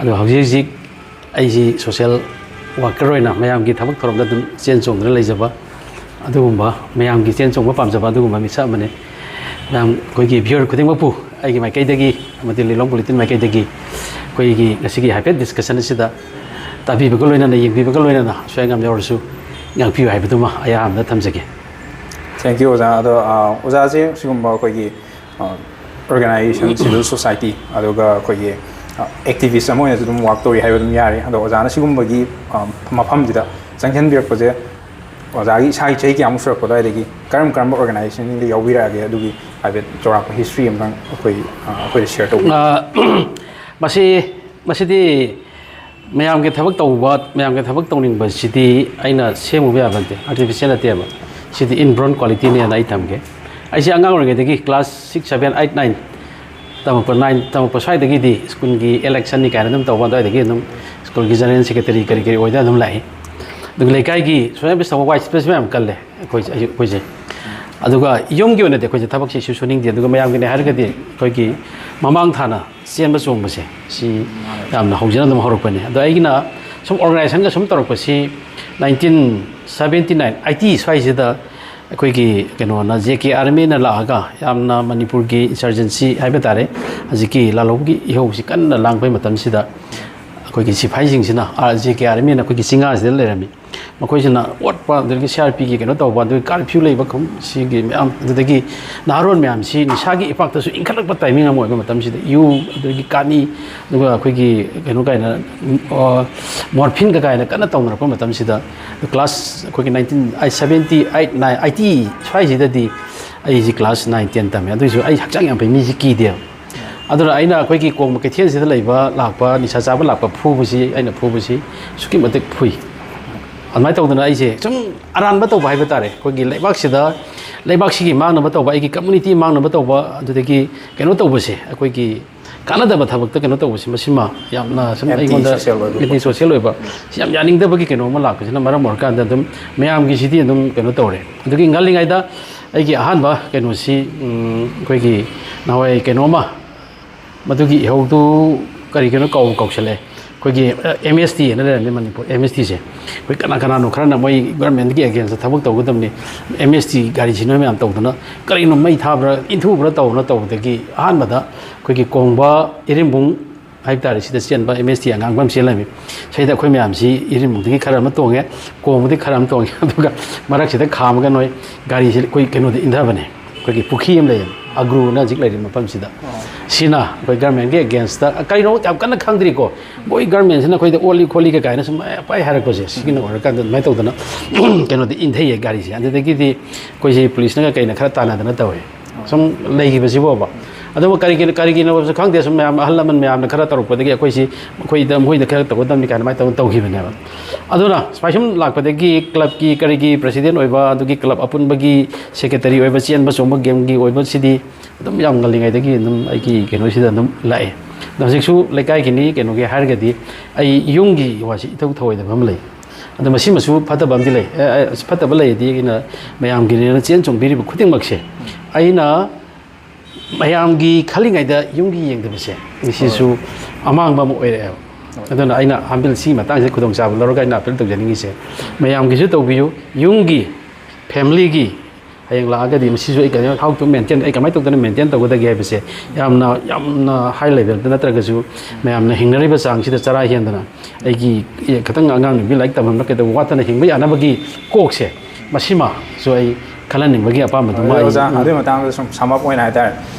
ꯑꯗꯣ ꯍꯧꯖꯤꯛ ꯍꯧꯖꯤꯛ ꯑꯩꯁꯤ ꯁꯣꯁꯤꯌꯦꯜ ꯋꯥꯔꯀꯔ ꯑꯣꯏꯅ ꯃꯌꯥꯝꯒꯤ ꯊꯕꯛ ꯊꯧꯔꯝꯗ ꯑꯗꯨꯝ ꯆꯦꯟ ꯆꯣꯡꯗꯨꯅ ꯂꯩꯖꯕ, ꯑꯗꯨꯒꯨꯝꯕ ꯃꯌꯥꯝꯒꯤ ꯆꯦꯟ ꯆꯣꯡꯕ ꯄꯥꯝꯖꯕ ꯑꯗꯨꯒꯨꯝꯕ ꯃꯤꯁꯛ ꯑꯃꯅꯤ꯫ ꯃꯌꯥꯝ ꯑꯩꯈꯣꯏꯒꯤ ꯚꯤꯌꯨꯋꯔ ꯈꯨꯗꯤꯡꯃꯛꯄꯨ ꯑꯩꯒꯤ ꯃꯥꯏꯀꯩꯗꯒꯤ ꯑꯃꯗꯤ ꯂꯤꯂꯣꯡ ꯕꯨꯂꯦꯇꯤꯟ ꯃꯥꯏꯀꯩꯗꯒꯤ ꯑꯩꯈꯣꯏꯒꯤ ꯉꯁꯤꯒꯤ ꯍꯥꯏꯐꯦꯠ ꯗꯤꯁꯀꯁꯟ ꯑꯁꯤꯗ ꯇꯥꯕꯤꯕꯒ ꯂꯣꯏꯅꯅ, ꯌꯦꯡꯕꯤꯕꯒ ꯂꯣꯏꯅꯅ ꯑꯁꯣꯏ ꯑꯉꯥꯝ ꯌꯥꯎꯔꯁꯨ ꯉꯥꯛꯄꯤꯌꯨ ꯍꯥꯏꯕꯗꯨꯃ ꯑꯩ ꯑꯍꯥꯟꯕꯗ ꯊꯝꯖꯒꯦ꯫ Thank you, ꯑꯣꯖꯥ꯫ ꯑꯗꯣ, ꯑ, ꯑꯣꯖꯥꯁꯦ ꯁꯤꯒꯨꯝꯕ ꯑꯩꯈꯣꯏꯒꯤ, ꯑ, ꯑꯣꯔꯒꯅꯥꯏꯖꯦꯁꯟ, ꯁꯤꯚꯤꯜ ꯁꯣꯁꯥꯏꯇꯤ, ꯑꯗꯨꯒ ꯑꯩꯈꯣꯏꯒꯤ, ꯑ, ꯑꯦꯛꯇꯤꯚꯤꯁ ꯑꯃ ꯑꯣꯏꯅꯁꯨ ꯑꯗꯨꯝ ꯋꯥꯛ ꯇꯧꯔꯤ ꯍꯥꯏꯕ ꯑꯗꯨꯝ ꯌꯥꯔꯦ꯫ ꯑꯗꯣ ꯑꯣꯖꯥꯅ ꯁꯤꯒꯨꯝꯕꯒꯤ, ꯑ, ꯃꯐꯝꯁꯤꯗ ꯆꯪꯁꯤꯟꯕꯤꯔꯛꯄꯁꯦ, ꯑꯣꯖꯥꯒꯤ ꯏꯁꯥꯒꯤ ꯆꯍꯤ ꯀꯌꯥꯃꯨꯛ ꯁꯨꯔꯛꯄ ꯑꯗꯨꯋꯥꯏꯗꯒꯤ ꯀꯔꯝ ꯀꯔꯝꯕ ꯑꯣꯔꯒꯅꯥꯏꯖꯦꯁꯟꯁꯤꯡꯗ ꯌꯥꯎꯕꯤꯔꯛꯑꯒꯦ? ꯑꯗꯨꯒꯤ ꯍꯥꯏꯐꯦꯠ ꯆꯥꯎꯔꯥꯛꯄ ꯍꯤꯁꯇ꯭ꯔꯤ ꯑꯃꯇꯪ ꯑꯩꯈꯣꯏ, ꯑ, ꯑꯩꯈꯣꯏꯗ ꯁꯤꯌꯔ ꯇꯧꯕꯤꯌꯨ꯫ ꯑ, ꯃꯁꯤ, ꯃꯁꯤꯗꯤ ꯃꯌꯥꯝꯒꯤ ꯊꯕꯛ ꯇꯧꯕ, ꯃꯌꯥꯝꯒꯤ ꯊꯕꯛ ꯇꯧꯅꯤꯡꯕꯁꯤꯗꯤ ꯑꯩꯅ ꯁꯦꯝꯃꯨꯕ ꯌꯥꯕ ꯅꯠꯇꯦ, ꯑꯥꯔꯇꯤꯐꯤꯁꯤꯌꯦꯜ ꯅꯠꯇꯦꯕ꯫ ꯁꯤꯗꯤ ꯏꯟꯕ꯭ꯔꯣꯟ ꯀ꯭ꯋꯥꯂꯤꯇꯤꯅꯦꯅ ꯑꯩ ꯊꯝꯒꯦ꯫ ꯑꯩꯁꯦ ꯑꯉꯥꯡ ꯑꯣꯏꯔꯤꯉꯩꯗꯒꯤ class six, seven, eight, nine ꯇꯝꯃꯛꯄ, ꯅꯥꯏꯟ ꯇꯝꯃꯛꯄ ꯁ꯭ꯋꯥꯏꯗꯒꯤꯗꯤ ꯁ꯭ꯀꯨꯜꯒꯤ ꯏꯂꯦꯛꯁꯟꯅꯤ ꯀꯥꯏꯅ ꯑꯗꯨꯝ ꯇꯧꯕ, ꯑꯗꯨꯋꯥꯏꯗꯒꯤ ꯑꯗꯨꯝ ꯁ꯭ꯀꯨꯜꯒꯤ ꯖꯦꯅꯔꯦꯜ ꯁꯦꯀ꯭ꯔꯦꯇꯔꯤ ꯀꯔꯤ ꯀꯔꯤ ꯑꯣꯏꯗꯅ ꯑꯗꯨꯝ ꯂꯥꯛꯏ꯫ ꯑꯗꯨꯒ ꯂꯩꯀꯥꯏꯒꯤ ꯁꯣꯁꯦꯜ ꯁꯥꯔꯚꯤꯁ ꯇꯧꯕ ꯋꯥꯏꯠ ꯁ꯭ꯄꯦꯁ ꯃꯌꯥꯝ ꯀꯜꯂꯦ ꯑꯩꯈꯣꯏꯁꯦ, ꯑꯩꯈꯣꯏꯁꯦ꯫ ꯑꯗꯨꯒ ꯌꯨꯝꯒꯤ ꯑꯣꯏꯅꯗꯤ ꯑꯩꯈꯣꯏꯁꯦ ꯊꯕꯛꯁꯦ ꯏꯁꯨ ꯁꯨꯅꯤꯡꯗꯦ꯫ ꯑꯗꯨꯒ ꯃꯌꯥꯝꯒꯤꯅꯦ ꯍꯥꯏꯔꯒꯗꯤ ꯑꯩꯈꯣꯏꯒꯤ ꯃꯃꯥꯡ ꯊꯥꯅ ꯆꯦꯟꯕ ꯆꯣꯡꯕꯁꯦ, ꯁꯤ ꯌꯥꯝꯅ ꯍꯧꯖꯅ ꯑꯗꯨꯝ ꯍꯧꯔꯛꯄꯅꯦ꯫ ꯑꯗꯣ ꯑꯩꯒꯤꯅ ꯁꯨꯝ ꯑꯣꯔꯒꯅꯥꯏꯖꯦꯁꯟꯒ ꯁꯨꯝ ꯇꯧꯔꯛꯄꯁꯤ ꯅꯥꯏꯟꯇꯤꯟ ꯁꯕꯦꯟꯇꯤ ꯅꯥꯏꯟ, ꯑꯩꯠꯇꯤ ꯁ꯭ꯋꯥꯏꯁꯤꯗ ꯑꯩꯈꯣꯏꯒꯤ ꯀꯩꯅꯣꯅ, ꯖꯦ ꯀꯦ ꯑꯥꯔꯃꯤꯅ ꯂꯥꯛꯑꯒ ꯌꯥꯝꯅ ꯃꯅꯤꯄꯨꯔꯒꯤ ꯏꯟꯁꯔꯖꯦꯟꯁꯤ ꯍꯥꯏꯕ ꯇꯥꯔꯦ, ꯍꯧꯖꯤꯛꯀꯤ ꯂꯥꯜꯍꯧꯕꯒꯤ ꯏꯍꯧꯁꯤ ꯀꯟꯅ ꯂꯥꯡꯕꯩ ꯃꯇꯝꯁꯤꯗ ꯑꯩꯈꯣꯏꯒꯤ ꯁꯤꯐꯥꯏꯁꯤꯡꯁꯤꯅ, R J K R M N ꯑꯩꯈꯣꯏꯒꯤ ꯆꯤꯡꯉꯥꯁꯤꯗ ꯂꯩꯔꯝꯃꯤ꯫ ꯃꯈꯣꯏꯁꯤꯅ ꯑꯣꯠꯄ, ꯑꯗꯨꯗꯒꯤ ꯁꯤ ꯑꯥꯔ ꯄꯤꯒꯤ ꯀꯩꯅꯣ ꯇꯧꯕ, ꯑꯗꯨꯒꯤ ꯀꯥꯔꯐ꯭ꯌꯨ ꯂꯩꯕ ꯈꯨꯝ-, ꯁꯤꯒꯤ ꯃꯌꯥꯝ, ꯑꯗꯨꯗꯒꯤ ꯅꯍꯥꯔꯣꯜ ꯃꯌꯥꯝꯁꯤ ꯅꯤꯁꯥꯒꯤ ꯏꯄꯥꯛꯇꯁꯨ ꯏꯟꯈꯠꯂꯛꯄ ꯇꯥꯏꯃꯤꯡ ꯑꯃ ꯑꯣꯏꯕ ꯃꯇꯝꯁꯤꯗ, ꯌꯨ, ꯑꯗꯨꯗꯒꯤ ꯀꯥꯅꯤ, ꯑꯗꯨꯒ ꯑꯩꯈꯣꯏꯒꯤ ꯀꯩꯅꯣ ꯀꯥꯏꯅ, ꯑ, ꯃꯣꯔꯐꯤꯟꯒ ꯀꯥꯏꯅ ꯀꯟꯅ ꯇꯧꯅꯔꯛꯄ ꯃꯇꯝꯁꯤꯗ, ꯀ꯭ꯂꯥꯁ ꯑꯩꯈꯣꯏꯒꯤ nineteen, ꯑꯩ seventy eight, nine, eighty ꯁ꯭ꯋꯥꯏꯁꯤꯗꯗꯤ ꯑꯩꯁꯤ ꯀ꯭ꯂꯥꯁ nine, ten ꯇꯝꯃꯦ꯫ ꯑꯗꯨꯏꯁꯨ ꯑꯩ ꯍꯛꯆꯥꯡ ꯌꯥꯝ ꯐꯩ, ꯃꯤꯁꯤ ꯀꯤꯗꯦꯕ꯫ ꯑꯗꯨꯅ ꯑꯩꯅ ꯑꯩꯈꯣꯏꯒꯤ ꯀꯣꯡꯕ ꯀꯩꯊꯦꯜꯁꯤꯗ ꯂꯩꯕ, ꯂꯥꯛꯄ ꯅꯤꯁꯥ ꯆꯥꯕ ꯂꯥꯛꯄ ꯐꯨꯕꯁꯤ, ꯑꯩꯅ ꯐꯨꯕꯁꯤ ꯑꯁꯨꯛꯀꯤ ꯃꯇꯤꯛ ꯐꯨꯏ꯫ ꯑꯗꯨꯃꯥꯏꯅ ꯇꯧꯗꯅ ꯑꯩꯁꯦ ꯁꯨꯝ ꯑꯔꯥꯟꯕ ꯇꯧꯕ ꯍꯥꯏꯕ ꯇꯥꯔꯦ, ꯑꯩꯈꯣꯏꯒꯤ ꯂꯩꯕꯥꯛꯁꯤꯗ, ꯂꯩꯕꯥꯛꯁꯤꯒꯤ ꯃꯥꯡꯅꯕ ꯇꯧꯕ, ꯑꯩꯒꯤ ꯀꯝꯃꯨꯅꯤꯇꯤ ꯃꯥꯡꯅꯕ ꯇꯧꯕ, ꯑꯗꯨꯗꯒꯤ ꯀꯩꯅꯣ ꯇꯧꯕꯁꯦ, ꯑꯩꯈꯣꯏꯒꯤ ꯀꯥꯟꯅꯗꯕ ꯊꯕꯛꯇ ꯀꯩꯅꯣ ꯇꯧꯕꯁꯤ, ꯃꯁꯤꯃ ꯌꯥꯝꯅ ꯁꯨꯝ ꯑꯩꯉꯣꯟꯗ anti social ꯑꯣꯏꯕ, anti social ꯑꯣꯏꯕ, ꯁꯤ ꯌꯥꯝ ꯌꯥꯅꯤꯡꯗꯕꯒꯤ ꯀꯩꯅꯣ ꯑꯃ ꯂꯥꯛꯄꯁꯤꯅ ꯃꯔꯝ ꯑꯣꯏꯔꯀꯥꯟꯗ ꯑꯗꯨꯝ ꯃꯌꯥꯝꯒꯤꯁꯤꯗꯤ ꯑꯗꯨꯝ ꯀꯩꯅꯣ ꯇꯧꯔꯦ꯫ ꯑꯗꯨꯒꯤ ꯉꯜꯂꯤꯉꯩꯗ ꯑꯩꯒꯤ ꯑꯍꯥꯟꯕ ꯀꯩꯅꯣꯁꯤ, ꯎꯝ, ꯑꯩꯈꯣꯏꯒꯤ ꯅꯍꯥꯟꯋꯥꯏ ꯀꯩꯅꯣ ꯑꯃ, ꯃꯗꯨꯒꯤ ꯏꯍꯧꯗꯨ ꯀꯔꯤ ꯀꯩꯅꯣ ꯀꯥꯎꯕꯨ ꯀꯥꯎꯁꯜꯂꯛꯑꯦ꯫ ꯑꯩꯈꯣꯏꯒꯤ, ꯑ, ꯑꯦꯝ ꯑꯦꯁ ꯇꯤ ꯍꯥꯏꯅ ꯂꯩꯔꯝꯃꯤ ꯃꯅꯤꯄꯨꯔ, ꯑꯦꯝ ꯑꯦꯁ ꯇꯤꯁꯦ꯫ ꯑꯩꯈꯣꯏ ꯀꯅꯥ ꯀꯅꯥꯅꯣ ꯈꯔꯅ ꯃꯣꯏ ꯒꯔꯃꯦꯟꯒꯤ ꯑꯒꯦꯟꯁꯇ ꯊꯕꯛ ꯇꯧꯒꯗꯕꯅꯤ, ꯑꯦꯝ ꯑꯦꯁ ꯇꯤ ꯒꯥꯔꯤꯁꯤ ꯅꯣꯏ ꯃꯌꯥꯝ ꯇꯧꯗꯅ ꯀꯔꯤꯅꯣ ꯃꯩ ꯊꯥꯕ꯭ꯔꯥ, ꯏꯟꯊꯨꯕ꯭ꯔꯥ ꯇꯧꯅ ꯇꯧꯕꯗꯒꯤ ꯑꯍꯥꯟꯕꯗ ꯑꯩꯈꯣꯏꯒꯤ ꯀꯣꯡꯕ ꯏꯔꯤꯝꯕꯨꯡ ꯍꯥꯏꯕ ꯇꯥꯔꯦ, ꯁꯤꯗ ꯆꯦꯟꯕ ꯑꯦꯝ ꯑꯦꯁ ꯇꯤ ꯑꯉꯥꯡꯕ ꯑꯃ ꯆꯦꯜꯂꯝꯃꯤ꯫ ꯁꯤꯗ ꯑꯩꯈꯣꯏ ꯃꯌꯥꯝꯁꯤ ꯏꯔꯤꯝꯕꯨꯡꯗꯒꯤ ꯈꯔ ꯑꯃ ꯇꯣꯡꯉꯦ, ꯀꯣꯡꯕꯗꯒꯤ ꯈꯔ ꯑꯃ ꯇꯣꯡꯉꯦ, ꯑꯗꯨꯒ ꯃꯔꯛꯁꯤꯗ ꯈꯥꯝꯃꯒ ꯅꯣꯏ ꯒꯥꯔꯤꯁꯤ ꯑꯩꯈꯣꯏ ꯀꯩꯅꯣꯗ ꯏꯟꯊꯕꯅꯦ, ꯑꯩꯈꯣꯏꯒꯤ ꯄꯨꯈ꯭ꯔꯤ ꯑꯃ ꯂꯩꯌꯦ, ꯑꯒ꯭ꯔꯨꯅ ꯍꯧꯖꯤꯛ ꯂꯩꯔꯤꯕ ꯃꯐꯝꯁꯤꯗ꯫ ꯁꯤꯅ ꯑꯩꯈꯣꯏ ꯒꯔꯃꯦꯟꯒꯤ ꯑꯦꯒꯦꯟꯁꯇ, ꯀꯔꯤꯅꯣ ꯌꯥꯝ ꯀꯟꯅ ꯈꯪꯗ꯭ꯔꯤꯀꯣ, ꯃꯣꯏ ꯒꯔꯃꯦꯟꯁꯤꯅ ꯑꯩꯈꯣꯏꯗ ꯑꯣꯠꯂꯤ ꯈꯣꯠꯂꯤꯒ ꯀꯥꯏꯅ ꯁꯨꯝ ꯄꯥꯏ ꯍꯥꯏꯔꯛꯄꯁꯦ, ꯁꯤꯒꯤꯅ ꯑꯣꯏꯔꯀꯥꯟꯗ ꯑꯗꯨꯃꯥꯏꯅ ꯇꯧꯗꯅ ꯀꯩꯅꯣꯗ ꯏꯟꯊꯩꯌꯦ ꯒꯥꯔꯤꯁꯦ꯫ ꯑꯗꯨꯗꯒꯤꯗꯤ ꯑꯩꯈꯣꯏꯁꯦ ꯄꯨꯂꯤꯁꯅꯒ ꯀꯩꯅ ꯈꯔ ꯇꯥꯟꯅꯗꯅ ꯇꯧꯋꯦ꯫ ꯁꯨꯝ ꯂꯩꯈꯤꯕꯁꯤꯕꯣꯕ꯫ ꯑꯗꯨꯕꯨ ꯀꯔꯤꯒꯤꯅꯣ, ꯀꯔꯤꯒꯤꯅꯣꯁꯨ ꯈꯪꯗꯦ, ꯁꯨꯝ ꯃꯌꯥꯝ, ꯑꯍꯜ ꯂꯃꯟ ꯃꯌꯥꯝꯅ ꯈꯔ ꯇꯧꯔꯛꯄꯗꯒꯤ ꯑꯩꯈꯣꯏꯁꯤ ꯃꯈꯣꯏꯗ, ꯃꯈꯣꯏꯗ ꯈꯔ ꯇꯧꯒꯗꯕꯅꯤ ꯀꯥꯏꯅ ꯑꯗꯨꯃꯥꯏꯅ ꯇꯧꯗꯅ ꯇꯧꯈꯤꯕꯅꯦꯕ꯫ ꯑꯗꯨꯅ ꯁꯨꯃꯥꯏ ꯁꯨꯝ ꯂꯥꯛꯄꯗꯒꯤ ꯀ꯭ꯂꯕꯀꯤ ꯀꯔꯤꯒꯤ ꯄ꯭ꯔꯁꯤꯗꯦꯟ ꯑꯣꯏꯕ, ꯑꯗꯨꯒꯤ ꯀ꯭ꯂꯕ ꯑꯄꯨꯟꯕꯒꯤ ꯁꯦꯀ꯭ꯔꯦꯇꯔꯤ ꯑꯣꯏꯕ, ꯆꯦꯟꯕ ꯆꯣꯡꯕ ꯒꯦꯝꯒꯤ ꯑꯣꯏꯕꯁꯤꯗꯤ ꯑꯗꯨꯝ ꯌꯥꯝ ꯉꯜꯂꯤꯉꯩꯗꯒꯤ ꯑꯗꯨꯝ ꯑꯩꯒꯤ ꯀꯩꯅꯣꯁꯤꯗ ꯑꯗꯨꯝ ꯂꯥꯛꯑꯦ꯫ ꯑꯗꯣ ꯍꯧꯖꯤꯛꯁꯨ ꯂꯩꯀꯥꯏꯒꯤꯅꯤ ꯀꯩꯅꯣꯒꯤ ꯍꯥꯏꯔꯒꯗꯤ ꯑꯩ ꯌꯨꯝꯒꯤ ꯋꯥꯁꯤ ꯏꯊꯧ ꯊꯧꯑꯣꯏꯗꯕ ꯑꯃ ꯂꯩ꯫ ꯑꯗꯣ ꯃꯁꯤꯃꯁꯨ ꯐꯠꯇꯕ ꯑꯃꯗꯤ ꯂꯩ꯫ ꯑꯦ, ꯑꯦ, ꯐꯠꯇꯕ ꯂꯩꯔꯗꯤ ꯑꯩꯅ ꯃꯌꯥꯝꯒꯤꯅꯦꯅ ꯆꯦꯟ ꯆꯣꯡꯕꯤꯔꯤꯕ ꯈꯨꯗꯤꯡꯃꯛꯁꯦ ꯑꯩꯅ ꯃꯌꯥꯝꯒꯤ ꯈꯜꯂꯤꯉꯩꯗ ꯌꯨꯝꯒꯤ ꯌꯦꯡꯗꯕꯁꯦ, ꯁꯤꯁꯨ ꯑꯃꯥꯡꯕ ꯑꯃ ꯑꯣꯏꯔꯛꯑꯦꯕ꯫ ꯑꯗꯨꯅ ꯑꯩꯅ ꯍꯝꯕꯤꯜ ꯁꯤꯒꯤ ꯃꯇꯥꯡꯁꯤꯗ ꯈꯨꯗꯣꯡꯆꯥꯕ ꯂꯧꯔꯒ ꯑꯩꯅ ꯑꯄꯤꯜ ꯇꯧꯖꯅꯤꯡꯉꯤꯁꯦ, ꯃꯌꯥꯝꯒꯤꯁꯨ ꯇꯧꯕꯤꯌꯨ, ꯌꯨꯝꯒꯤ, ꯐꯦꯃꯤꯂꯤꯒꯤ, ꯍꯌꯦꯡ ꯂꯥꯛꯑꯒꯗꯤ ꯃꯁꯤꯁꯨ ꯑꯩ ꯀꯩꯅꯣ, how to maintain, ꯑꯩ ꯀꯃꯥꯏꯅ ꯇꯧꯗꯅ ꯃꯦꯟꯇꯦꯟ ꯇꯧꯒꯗꯒꯦ ꯍꯥꯏꯕꯁꯦ ꯌꯥꯝꯅ, ꯌꯥꯝꯅ ꯍꯥꯏ ꯂꯦꯚꯦꯜꯗ ꯅꯠꯇ꯭ꯔꯒꯁꯨ ꯃꯌꯥꯝꯅ ꯍꯤꯡꯅꯔꯤꯕ ꯆꯥꯡꯁꯤꯗ ꯆꯔꯥ ꯍꯦꯟꯗꯅ ꯑꯩꯒꯤ ꯈꯤꯇꯪ ꯑꯉꯥꯡ ꯅꯨꯄꯤ ꯂꯥꯏꯔꯤꯛ ꯇꯝꯍꯟꯕ ꯀꯩꯗꯧꯕ ꯋꯥꯠꯇꯅ ꯍꯤꯡꯕ ꯌꯥꯅꯕꯒꯤ ꯀꯣꯛꯁꯦ, ꯃꯁꯤꯃꯁꯨ ꯑꯩ ꯈꯜꯍꯟꯅꯤꯡꯕꯒꯤ ꯑꯄꯥꯝꯕꯗꯨꯃ ꯑꯗꯣ ꯑꯩ ꯑꯣꯖꯥ, ꯑꯗꯨꯒꯤ ꯃꯇꯥꯡꯗ ꯁꯨꯝ sum up ꯑꯣꯏꯅ ꯍꯥꯏꯇꯥꯔꯦ,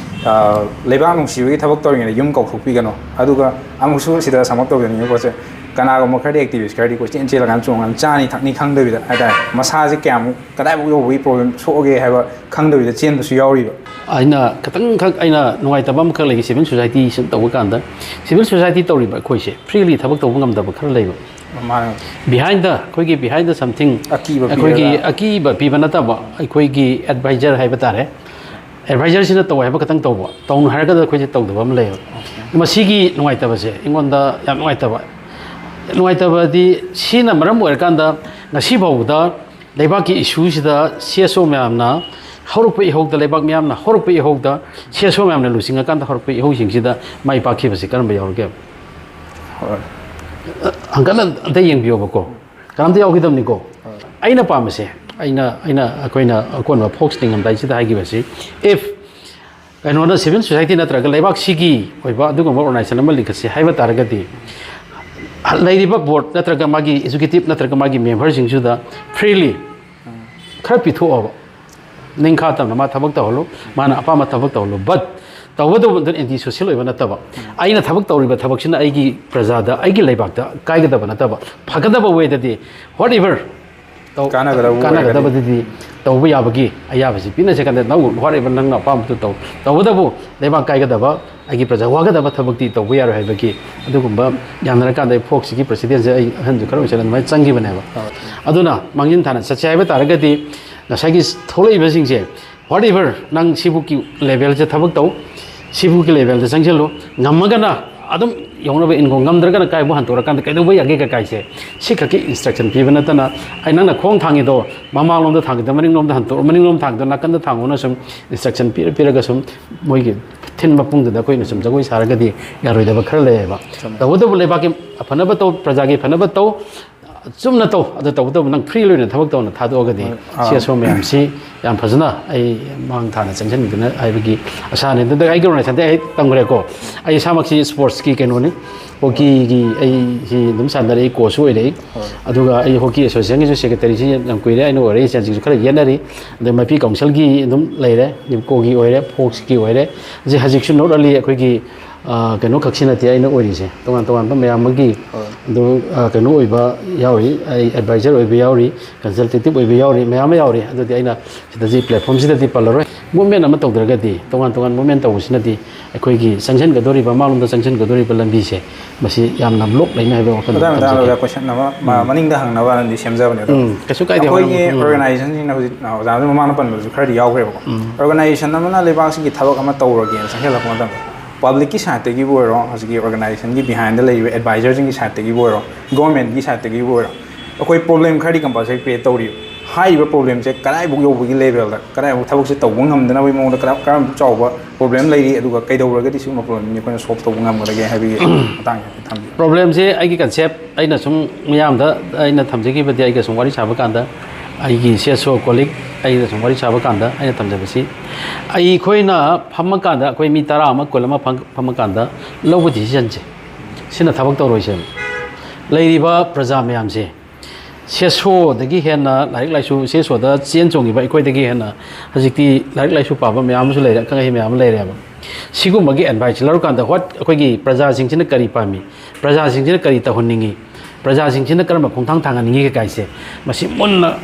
ꯑ, ꯂꯩꯕꯥꯛ ꯅꯨꯡꯁꯤꯕꯒꯤ ꯊꯕꯛ ꯇꯧꯔꯤꯉꯩꯗ ꯌꯨꯝ ꯀꯧꯊꯣꯛꯄꯤꯒꯅꯨ꯫ ꯑꯗꯨꯒ ꯑꯃꯨꯛꯁꯨ ꯁꯤꯗ sum up ꯇꯧꯖꯅꯤꯡꯉꯤꯕ ꯄꯣꯠꯁꯦ, ꯀꯅꯥꯒꯨꯝꯕ ꯈꯔꯗꯤ activist ꯈꯔꯗꯤ ꯀꯣꯏꯆꯦꯟ ꯆꯦꯜꯂꯀꯥꯟꯗ ꯆꯣꯡꯉꯒ ꯆꯥꯅꯤ ꯊꯛꯅꯤ ꯈꯪꯗꯕꯤꯗ ꯍꯥꯏꯇꯥꯔꯦ, ꯃꯁꯥꯁꯦ ꯀꯌꯥꯃꯨꯛ ꯀꯗꯥꯏꯐꯥꯎ ꯌꯧꯕꯒꯤ problem ꯁꯣꯛꯑꯒꯦ ꯍꯥꯏꯕ ꯈꯪꯗꯕꯤꯗ ꯆꯦꯟꯕꯁꯨ ꯌꯥꯎꯔꯤꯕ꯫ ꯑꯩꯅ ꯈꯤꯇꯪꯈꯛ ꯑꯩꯅ ꯅꯨꯡꯉꯥꯏꯇꯕ ꯑꯃꯈꯛ ꯂꯩꯒꯦ, civil society ꯁꯨꯝ ꯇꯧꯕ ꯀꯥꯟꯗ, civil society ꯇꯧꯔꯤꯕ ꯑꯩꯈꯣꯏꯁꯦ freely ꯊꯕꯛ ꯇꯧꯕ ꯉꯝꯗꯕ ꯈꯔ ꯂꯩꯕ꯫ ꯃꯥꯅꯦ꯫ Behind the, ꯑꯩꯈꯣꯏꯒꯤ behind the something, ꯑꯀꯤꯕ ꯑꯩꯈꯣꯏꯒꯤ ꯄꯤꯔꯒ꯫ ꯑꯀꯤꯕ ꯄꯤꯕ ꯅꯠꯇꯕ, ꯑꯩꯈꯣꯏꯒꯤ advisor ꯍꯥꯏꯕ ꯇꯥꯔꯦ, advisorꯁꯤꯅ ꯇꯧ ꯍꯥꯏꯕ ꯈꯛꯇꯪ ꯇꯧꯕ, ꯇꯧꯅꯨ ꯍꯥꯏꯔꯒꯅ ꯑꯩꯈꯣꯏꯁꯦ ꯇꯧꯗꯕ ꯑꯃ ꯂꯩꯌꯦꯕ꯫ ꯃꯁꯤꯒꯤ ꯅꯨꯡꯉꯥꯏꯇꯕꯁꯦ ꯑꯩꯉꯣꯟꯗ ꯌꯥꯝ ꯅꯨꯡꯉꯥꯏꯇꯕ꯫ ꯅꯨꯡꯉꯥꯏꯇꯕꯗꯤ ꯁꯤꯅ ꯃꯔꯝ ꯑꯣꯏꯔꯀꯥꯟꯗ ꯉꯁꯤ ꯐꯥꯎꯕꯗ ꯂꯩꯕꯥꯛꯀꯤ issueꯁꯤꯗ CSO ꯃꯌꯥꯝꯅ ꯍꯧꯔꯛꯄ ꯏꯍꯧꯗ, ꯂꯩꯕꯥꯛ ꯃꯤꯌꯥꯝꯅ ꯍꯧꯔꯛꯄ ꯏꯍꯧꯗ, CSO ꯃꯌꯥꯝꯅ ꯂꯨꯆꯤꯡꯉꯀꯥꯟꯗ ꯍꯧꯔꯛꯄ ꯏꯍꯧꯁꯤꯡꯁꯤꯗ ꯃꯥꯏ ꯄꯥꯛꯈꯤꯕꯁꯤ ꯀꯔꯝꯕ ꯌꯥꯎꯔꯒꯦ? ꯍꯣꯏ꯫ ꯍꯟꯒꯠꯅ ꯑꯝꯇ ꯌꯦꯡꯕꯤꯌꯣꯕꯀꯣ, ꯀꯅꯥꯝꯇ ꯌꯥꯎꯈꯤꯗꯕꯅꯤꯀꯣ꯫ ꯍꯣꯏ꯫ ꯑꯩꯅ ꯄꯥꯝꯕꯁꯦ, ꯑꯩꯅ, ꯑꯩꯅ, ꯑꯩꯈꯣꯏꯅ ꯑꯀꯣꯟꯕ ꯐꯣꯛꯁ ꯂꯤꯡꯉꯝꯗꯥꯏꯁꯤꯗ ꯍꯥꯏꯈꯤꯕꯁꯤ, if ꯀꯩꯅꯣꯅ, civil society ꯅꯠꯇ꯭ꯔꯒ ꯂꯩꯕꯥꯛꯁꯤꯒꯤ ꯑꯣꯏꯕ ꯑꯗꯨꯒꯨꯝꯕ organization ꯑꯃ ꯂꯤꯡꯈꯠꯁꯤ ꯍꯥꯏꯕ ꯇꯥꯔꯒꯗꯤ, ꯂꯩꯔꯤꯕ board ꯅꯠꯇ꯭ꯔꯒ ꯃꯥꯒꯤ executive ꯅꯠꯇ꯭ꯔꯒ ꯃꯥꯒꯤ memberꯁꯤꯡꯁꯤꯗ freely ꯈꯔ ꯄꯤꯊꯣꯛꯑꯕ, ꯅꯤꯡꯈꯥ ꯇꯝꯅ ꯃꯥ ꯊꯕꯛ ꯇꯧꯍꯜꯂꯨ, ꯃꯥꯅ ꯑꯄꯥꯝꯕ ꯊꯕꯛ ꯇꯧꯍꯜꯂꯨ, but ꯇꯧꯕꯇꯕꯨ ꯑꯗꯨ anti social ꯑꯣꯏꯕ ꯅꯠꯇꯕ, ꯑꯩꯅ ꯊꯕꯛ ꯇꯧꯔꯤꯕ ꯊꯕꯛꯁꯤꯅ ꯑꯩꯒꯤ ꯄ꯭ꯔꯖꯥꯗ, ꯑꯩꯒꯤ ꯂꯩꯕꯥꯛꯇ ꯀꯥꯏꯒꯗꯕ ꯅꯠꯇꯕ, ꯐꯒꯗꯕ wayꯗꯗꯤ, whatever, ꯇꯧ-, ꯀꯥꯟꯅꯒꯗꯕ ꯑꯣꯏꯔꯒꯗꯤ꯫ ꯀꯥꯟꯅꯒꯗꯕꯗꯨꯗꯤ ꯇꯧꯕ ꯌꯥꯕꯒꯤ ꯑꯌꯥꯕꯁꯤ ꯄꯤꯅꯁꯦ ꯀꯥꯟꯗ, ꯅꯪ whatever ꯅꯪꯅ ꯑꯄꯥꯝꯕꯗꯨ ꯇꯧ꯫ ꯇꯧꯕꯇꯕꯨ ꯂꯩꯕꯥꯛ ꯀꯥꯏꯒꯗꯕ, ꯑꯩꯒꯤ ꯄ꯭ꯔꯖꯥ ꯋꯥꯒꯗꯕ ꯊꯕꯛꯇꯤ ꯇꯧꯕ ꯌꯥꯔꯣꯏ ꯍꯥꯏꯕꯒꯤ ꯑꯗꯨꯒꯨꯝꯕ ꯌꯥꯅꯔꯀꯥꯟꯗ ꯑꯩ ꯐꯣꯛꯁꯤꯒꯤ presidentꯁꯦ ꯑꯩ ꯑꯍꯟꯁꯨ ꯈꯔ ꯑꯣꯏꯁꯜꯂꯦ, ꯑꯗꯨꯃꯥꯏꯅ ꯆꯪꯈꯤꯕꯅꯦꯕ꯫ ꯍꯣꯏ꯫ ꯑꯗꯨꯅ ꯃꯥꯡꯖꯤꯟ ꯊꯥꯅ ꯆꯠꯁꯦ ꯍꯥꯏꯕ ꯇꯥꯔꯒꯗꯤ ꯉꯁꯥꯏꯒꯤ ꯊꯣꯛꯂꯛꯏꯕꯁꯤꯡꯁꯦ, whatever, ꯅꯪ ꯁꯤꯕꯨꯛꯀꯤ levelꯁꯦ ꯊꯕꯛ ꯇꯧ, ꯁꯤꯕꯨꯛꯀꯤ levelꯗ ꯆꯪꯁꯤꯜꯂꯨ, ꯉꯝꯃꯒꯅ ꯑꯗꯨꯝ ꯌꯧꯅꯕ ꯏꯟꯈꯣ, ꯉꯝꯗ꯭ꯔꯒꯅ ꯀꯥꯏꯕꯨ ꯍꯟꯇꯣꯔꯛꯀꯥꯟꯗ ꯀꯩꯗꯧꯕ ꯌꯥꯒꯦ ꯀꯀꯥꯏꯁꯦ, ꯁꯤ ꯈꯛꯀꯤ instruction ꯄꯤꯕ ꯅꯠꯇꯅ, ꯑꯩ ꯅꯪꯅ ꯈꯣꯡ ꯊꯥꯡꯉꯤꯗꯣ ꯃꯃꯥꯡꯂꯣꯝꯗ ꯊꯥꯡꯒꯗ ꯃꯅꯤꯡꯂꯣꯝꯗ ꯍꯟꯇꯣꯛ, ꯃꯅꯤꯡꯂꯣꯝ ꯊꯥꯡꯒꯗ ꯅꯥꯀꯟꯗ ꯊꯥꯡꯉꯣꯅ ꯁꯨꯝ instruction ꯄꯤꯔ ꯄꯤꯔꯒ ꯁꯨꯝ ꯃꯣꯏꯒꯤ ꯊꯤꯟ ꯃꯄꯨꯡꯗꯨꯗ ꯑꯩꯈꯣꯏꯅ ꯁꯨꯝ ꯖꯒꯣꯏ ꯁꯥꯔꯒꯗꯤ ꯌꯥꯔꯣꯏꯗꯕ ꯈꯔ ꯂꯩꯌꯦꯕ꯫ ꯆꯨꯝꯃꯦ꯫ ꯇꯧꯕꯇꯕꯨ ꯂꯩꯕꯥꯛꯀꯤ ꯑꯐꯅꯕ ꯇꯧ, ꯄ꯭ꯔꯖꯥꯒꯤ ꯐꯅꯕ ꯇꯧ, ꯑꯆꯨꯝꯅ ꯇꯧ, ꯑꯗꯨ ꯇꯧꯕꯇꯕꯨ ꯅꯪ ꯐ꯭ꯔꯤ ꯑꯣꯏꯅ ꯊꯕꯛ ꯇꯧꯅ ꯊꯥꯗꯣꯛꯑꯒꯗꯤ, ꯑꯥ꯫ ꯁꯤ ꯑꯁꯣꯝ ꯃꯌꯥꯝꯁꯤ ꯌꯥꯝ ꯐꯖꯅ ꯑꯩ ꯃꯥꯡ ꯊꯥꯅ ꯆꯪꯁꯤꯟꯒꯅ ꯍꯥꯏꯕꯒꯤ ꯑꯁꯥꯅꯤ꯫ ꯑꯗꯨꯗ ꯑꯩꯒꯤ ꯑꯣꯔꯒꯅꯥꯏꯖꯦꯁꯟꯗ ꯑꯩ ꯇꯝꯈ꯭ꯔꯦꯀꯣ꯫ ꯑꯩ ꯏꯁꯥꯃꯛꯁꯤ ꯁ꯭ꯄꯣꯔꯠꯁꯀꯤ ꯀꯩꯅꯣꯅꯤ, ꯍꯣꯀꯤꯒꯤ ꯑꯩꯁꯤ ꯑꯗꯨꯝ ꯁꯥꯟꯅꯔꯛꯏ, ꯀꯣꯆꯁꯨ ꯑꯣꯏꯔꯛꯏ꯫ ꯑꯗꯨꯒ ꯑꯩ ꯍꯣꯀꯤ ꯑꯦꯁꯣꯁꯤꯌꯦꯁꯟꯒꯤꯁꯨ ꯁꯦꯀ꯭ꯔꯦꯇꯔꯤꯁꯤ ꯌꯥꯝ ꯀꯨꯏꯔꯦ ꯑꯩꯅ ꯑꯣꯏꯔꯛꯏ, ꯏꯆꯟꯁꯤꯡꯁꯨ ꯈꯔ ꯌꯦꯠꯅꯔꯤ꯫ ꯑꯗꯩ ꯃꯥꯏꯄꯤ ꯀꯥꯎꯟꯁꯤꯜꯒꯤ ꯑꯗꯨꯝ ꯂꯩꯔꯦ, ꯅꯤꯞꯀꯣꯒꯤ ꯑꯣꯏꯔꯦ, ꯐꯣꯛꯁꯀꯤ ꯑꯣꯏꯔꯦ꯫ ꯍꯧꯖꯤꯛ, ꯍꯧꯖꯤꯛꯁꯨ not only ꯑꯩꯈꯣꯏꯒꯤ, ꯑꯥ, ꯀꯩꯅꯣ ꯈꯛꯁꯤ ꯅꯠꯇꯦ ꯑꯩꯅ ꯑꯣꯏꯔꯤꯁꯦ, ꯇꯣꯉꯥꯟ ꯇꯣꯉꯥꯟꯕ ꯃꯌꯥꯝ ꯑꯃꯒꯤ ꯑꯗꯨ, ꯑꯥ, ꯀꯩꯅꯣ ꯑꯣꯏꯕ ꯌꯥꯎꯔꯤ, ꯑꯩ ꯑꯦꯗꯚꯥꯏꯖꯔ ꯑꯣꯏꯕ ꯌꯥꯎꯔꯤ, ꯀꯟꯁꯜꯇꯦꯇꯤꯞ ꯑꯣꯏꯕ ꯌꯥꯎꯔꯤ, ꯃꯌꯥꯝ ꯑꯃ ꯌꯥꯎꯔꯤ꯫ ꯑꯗꯨꯗꯤ ꯑꯩꯅ ꯁꯤꯗ ꯁꯤ ꯄ꯭ꯂꯦꯠꯐꯣꯝꯁꯤꯗꯗꯤ ꯄꯜꯂꯔꯣꯏ꯫ ꯃꯨꯞꯃꯦꯟ ꯑꯃ ꯇꯧꯗ꯭ꯔꯒꯗꯤ, ꯇꯣꯉꯥꯟ ꯇꯣꯉꯥꯟ ꯃꯨꯞꯃꯦꯟ ꯇꯧꯕꯁꯤꯅꯗꯤ ꯑꯩꯈꯣꯏꯒꯤ ꯆꯪꯁꯤꯟꯒꯗꯧꯔꯤꯕ, ꯃꯥꯡꯂꯣꯝꯗ ꯆꯪꯁꯤꯟꯒꯗꯧꯔꯤꯕ ꯂꯝꯕꯤꯁꯦ, ꯃꯁꯤ ꯌꯥꯝꯅ ꯕ꯭ꯂꯣꯛ ꯂꯩꯅꯤ ꯍꯥꯏꯕ ꯋꯥꯈꯜ ꯃꯇꯥꯡ ꯑꯃ ꯃꯇꯥꯡꯗ ꯊꯝꯖꯒꯦ꯫ ꯑꯣꯖꯥ ꯀꯣꯏꯁꯟ ꯑꯃ ꯃ- ꯃꯅꯤꯡꯗ ꯍꯪꯅꯕꯅꯗꯤ ꯁꯦꯝꯖꯕꯅꯦ ꯑꯗꯣ, ꯎꯝ, ꯀꯩꯁꯨ ꯀꯥꯏꯗꯦ, ꯑꯩꯈꯣꯏꯒꯤ ꯍꯣꯏ, ꯎꯝ꯫ ꯑꯣꯔꯒꯅꯥꯏꯖꯦꯁꯟꯁꯤꯡꯅ ꯍꯧꯖꯤꯛ ꯑꯣꯖꯥꯅ ꯃꯃꯥꯡꯗ ꯄꯟꯕꯗꯨꯁꯨ ꯈꯔꯗꯤ ꯌꯥꯎꯈ꯭ꯔꯦꯕꯀꯣ꯫ ꯑꯣꯔꯒꯅꯥꯏꯖꯦꯁꯟ ꯑꯃꯅ ꯂꯩꯕꯥꯛꯁꯤꯒꯤ ꯊꯕꯛ ꯑꯃ ꯇꯧꯔꯒꯦꯅ ꯆꯪꯁꯤꯜꯂꯛꯄ ꯃꯇꯝꯗ, ꯄꯕ꯭ꯂꯤꯛꯀꯤ ꯁꯥꯏꯠꯇꯒꯤꯕꯨ ꯑꯣꯏꯔꯣ, ꯍꯧꯖꯤꯛꯀꯤ ꯑꯣꯔꯒꯅꯥꯏꯖꯦꯁꯟꯒꯤ ꯕꯤꯍꯥꯏꯟꯗ ꯂꯩꯔꯤꯕ ꯑꯦꯗꯚꯥꯏꯖꯔꯁꯤꯡꯒꯤ ꯁꯥꯏꯠꯇꯒꯤꯕꯨ ꯑꯣꯏꯔꯣ, ꯒꯣꯔꯃꯦꯟꯒꯤ ꯁꯥꯏꯠꯇꯒꯤꯕꯨ ꯑꯣꯏꯔꯣ, ꯑꯩꯈꯣꯏ ꯄ꯭ꯔꯣꯕ꯭ꯂꯦꯝ ꯈꯔꯗꯤ ꯀꯝꯄꯜꯁꯔꯤ ꯀ꯭ꯔꯤꯌꯦꯠ ꯇꯧꯔꯤꯕ꯫ ꯍꯥꯏꯔꯤꯕ ꯄ꯭ꯔꯣꯕ꯭ꯂꯦꯝꯁꯦ ꯀꯗꯥꯏꯐꯥꯎ ꯌꯧꯕꯒꯤ ꯂꯦꯚꯦꯜꯗ, ꯀꯗꯥꯏꯐꯥꯎ ꯊꯕꯛꯁꯦ ꯇꯧꯕ ꯉꯝꯗꯅꯕꯒꯤ ꯃꯑꯣꯡꯗ ꯀꯔꯝ ꯀꯔꯝ ꯆꯥꯎꯕ ꯄ꯭ꯔꯣꯕ꯭ꯂꯦꯝ ꯂꯩꯔꯤ, ꯑꯗꯨꯒ ꯀꯩꯗꯧꯔꯒꯗꯤ ꯁꯤꯒꯨꯝꯕ ꯄ꯭ꯔꯣꯕ꯭ꯂꯦꯝꯁꯦ ꯑꯩꯈꯣꯏꯅ ꯁꯣꯜꯕ ꯇꯧꯕ ꯉꯝꯒꯗꯒꯦ ꯍꯥꯏꯕꯒꯤ ꯃꯇꯥꯡꯁꯦ ꯍꯥꯏꯐꯦꯠ ꯊꯝꯕꯤꯌꯨ꯫ ꯄ꯭ꯔꯣꯕ꯭ꯂꯦꯝꯁꯦ ꯑꯩꯒꯤ ꯀꯟꯁꯦꯞ ꯑꯩꯅ ꯁꯨꯝ ꯃꯤꯌꯥꯝꯗ ꯑꯩꯅ ꯊꯝꯖꯈꯤꯕꯗꯤ, ꯑꯩꯒ ꯁꯨꯝ ꯋꯥꯔꯤ ꯁꯥꯕ ꯀꯥꯟꯗ, ꯑꯩꯒꯤ ꯁꯤ ꯑꯦꯁ ꯑꯣ ꯀꯣꯂꯤꯛ ꯑꯩꯒ ꯁꯨꯝ ꯋꯥꯔꯤ ꯁꯥꯕ ꯀꯥꯟꯗ ꯑꯩꯅ ꯊꯝꯖꯕꯁꯤ, ꯑꯩꯈꯣꯏꯅ ꯐꯝꯃꯀꯥꯟꯗ, ꯑꯩꯈꯣꯏ ꯃꯤ ꯇꯔꯥ ꯑꯃ, ꯀꯨꯟ ꯑꯃ ꯐꯝ-, ꯐꯝꯃꯀꯥꯟꯗ ꯂꯧꯕ ꯗꯤꯁꯤꯖꯟꯁꯦ, ꯁꯤꯅ ꯊꯕꯛ ꯇꯧꯔꯣꯏꯁꯦꯕ꯫ ꯂꯩꯔꯤꯕ ꯄ꯭ꯔꯖꯥ ꯃꯌꯥꯝꯁꯦ, ꯁꯤ ꯑꯦꯁ ꯑꯣꯗꯒꯤ ꯍꯦꯟꯅ ꯂꯥꯏꯔꯤꯛ ꯂꯥꯏꯁꯨ, ꯁꯤ ꯑꯦꯁ ꯑꯣꯗ ꯆꯦꯟ ꯆꯣꯡꯉꯤꯕ ꯑꯩꯈꯣꯏꯗꯒꯤ ꯍꯦꯟꯅ ꯍꯧꯖꯤꯛꯇꯤ ꯂꯥꯏꯔꯤꯛ ꯂꯥꯏꯁꯨ ꯄꯥꯕ ꯃꯌꯥꯝ ꯑꯃꯁꯨ ꯂꯩꯔꯦ, ꯑꯈꯪ ꯑꯍꯩ ꯃꯌꯥꯝ ꯑꯃ ꯂꯩꯔꯦꯕ꯫ ꯁꯤꯒꯨꯝꯕꯒꯤ ꯑꯦꯗꯚꯥꯏꯁ ꯂꯧꯔꯀꯥꯟꯗ, what ꯑꯩꯈꯣꯏꯒꯤ ꯄ꯭ꯔꯖꯥꯁꯤꯡꯁꯤꯅ ꯀꯔꯤ ꯄꯥꯝꯃꯤ, ꯄ꯭ꯔꯖꯥꯁꯤꯡꯁꯤꯅ ꯀꯔꯤ ꯇꯧꯍꯟꯅꯤꯡꯉꯤ, ꯄ꯭ꯔꯖꯥꯁꯤꯡꯁꯤꯅ ꯀꯔꯝꯕ ꯈꯣꯡꯊꯥꯡ ꯊꯥꯡꯍꯟꯅꯤꯡꯉꯤ ꯀꯥꯏꯁꯦ, ꯃꯁꯤ ꯃꯨꯟꯅ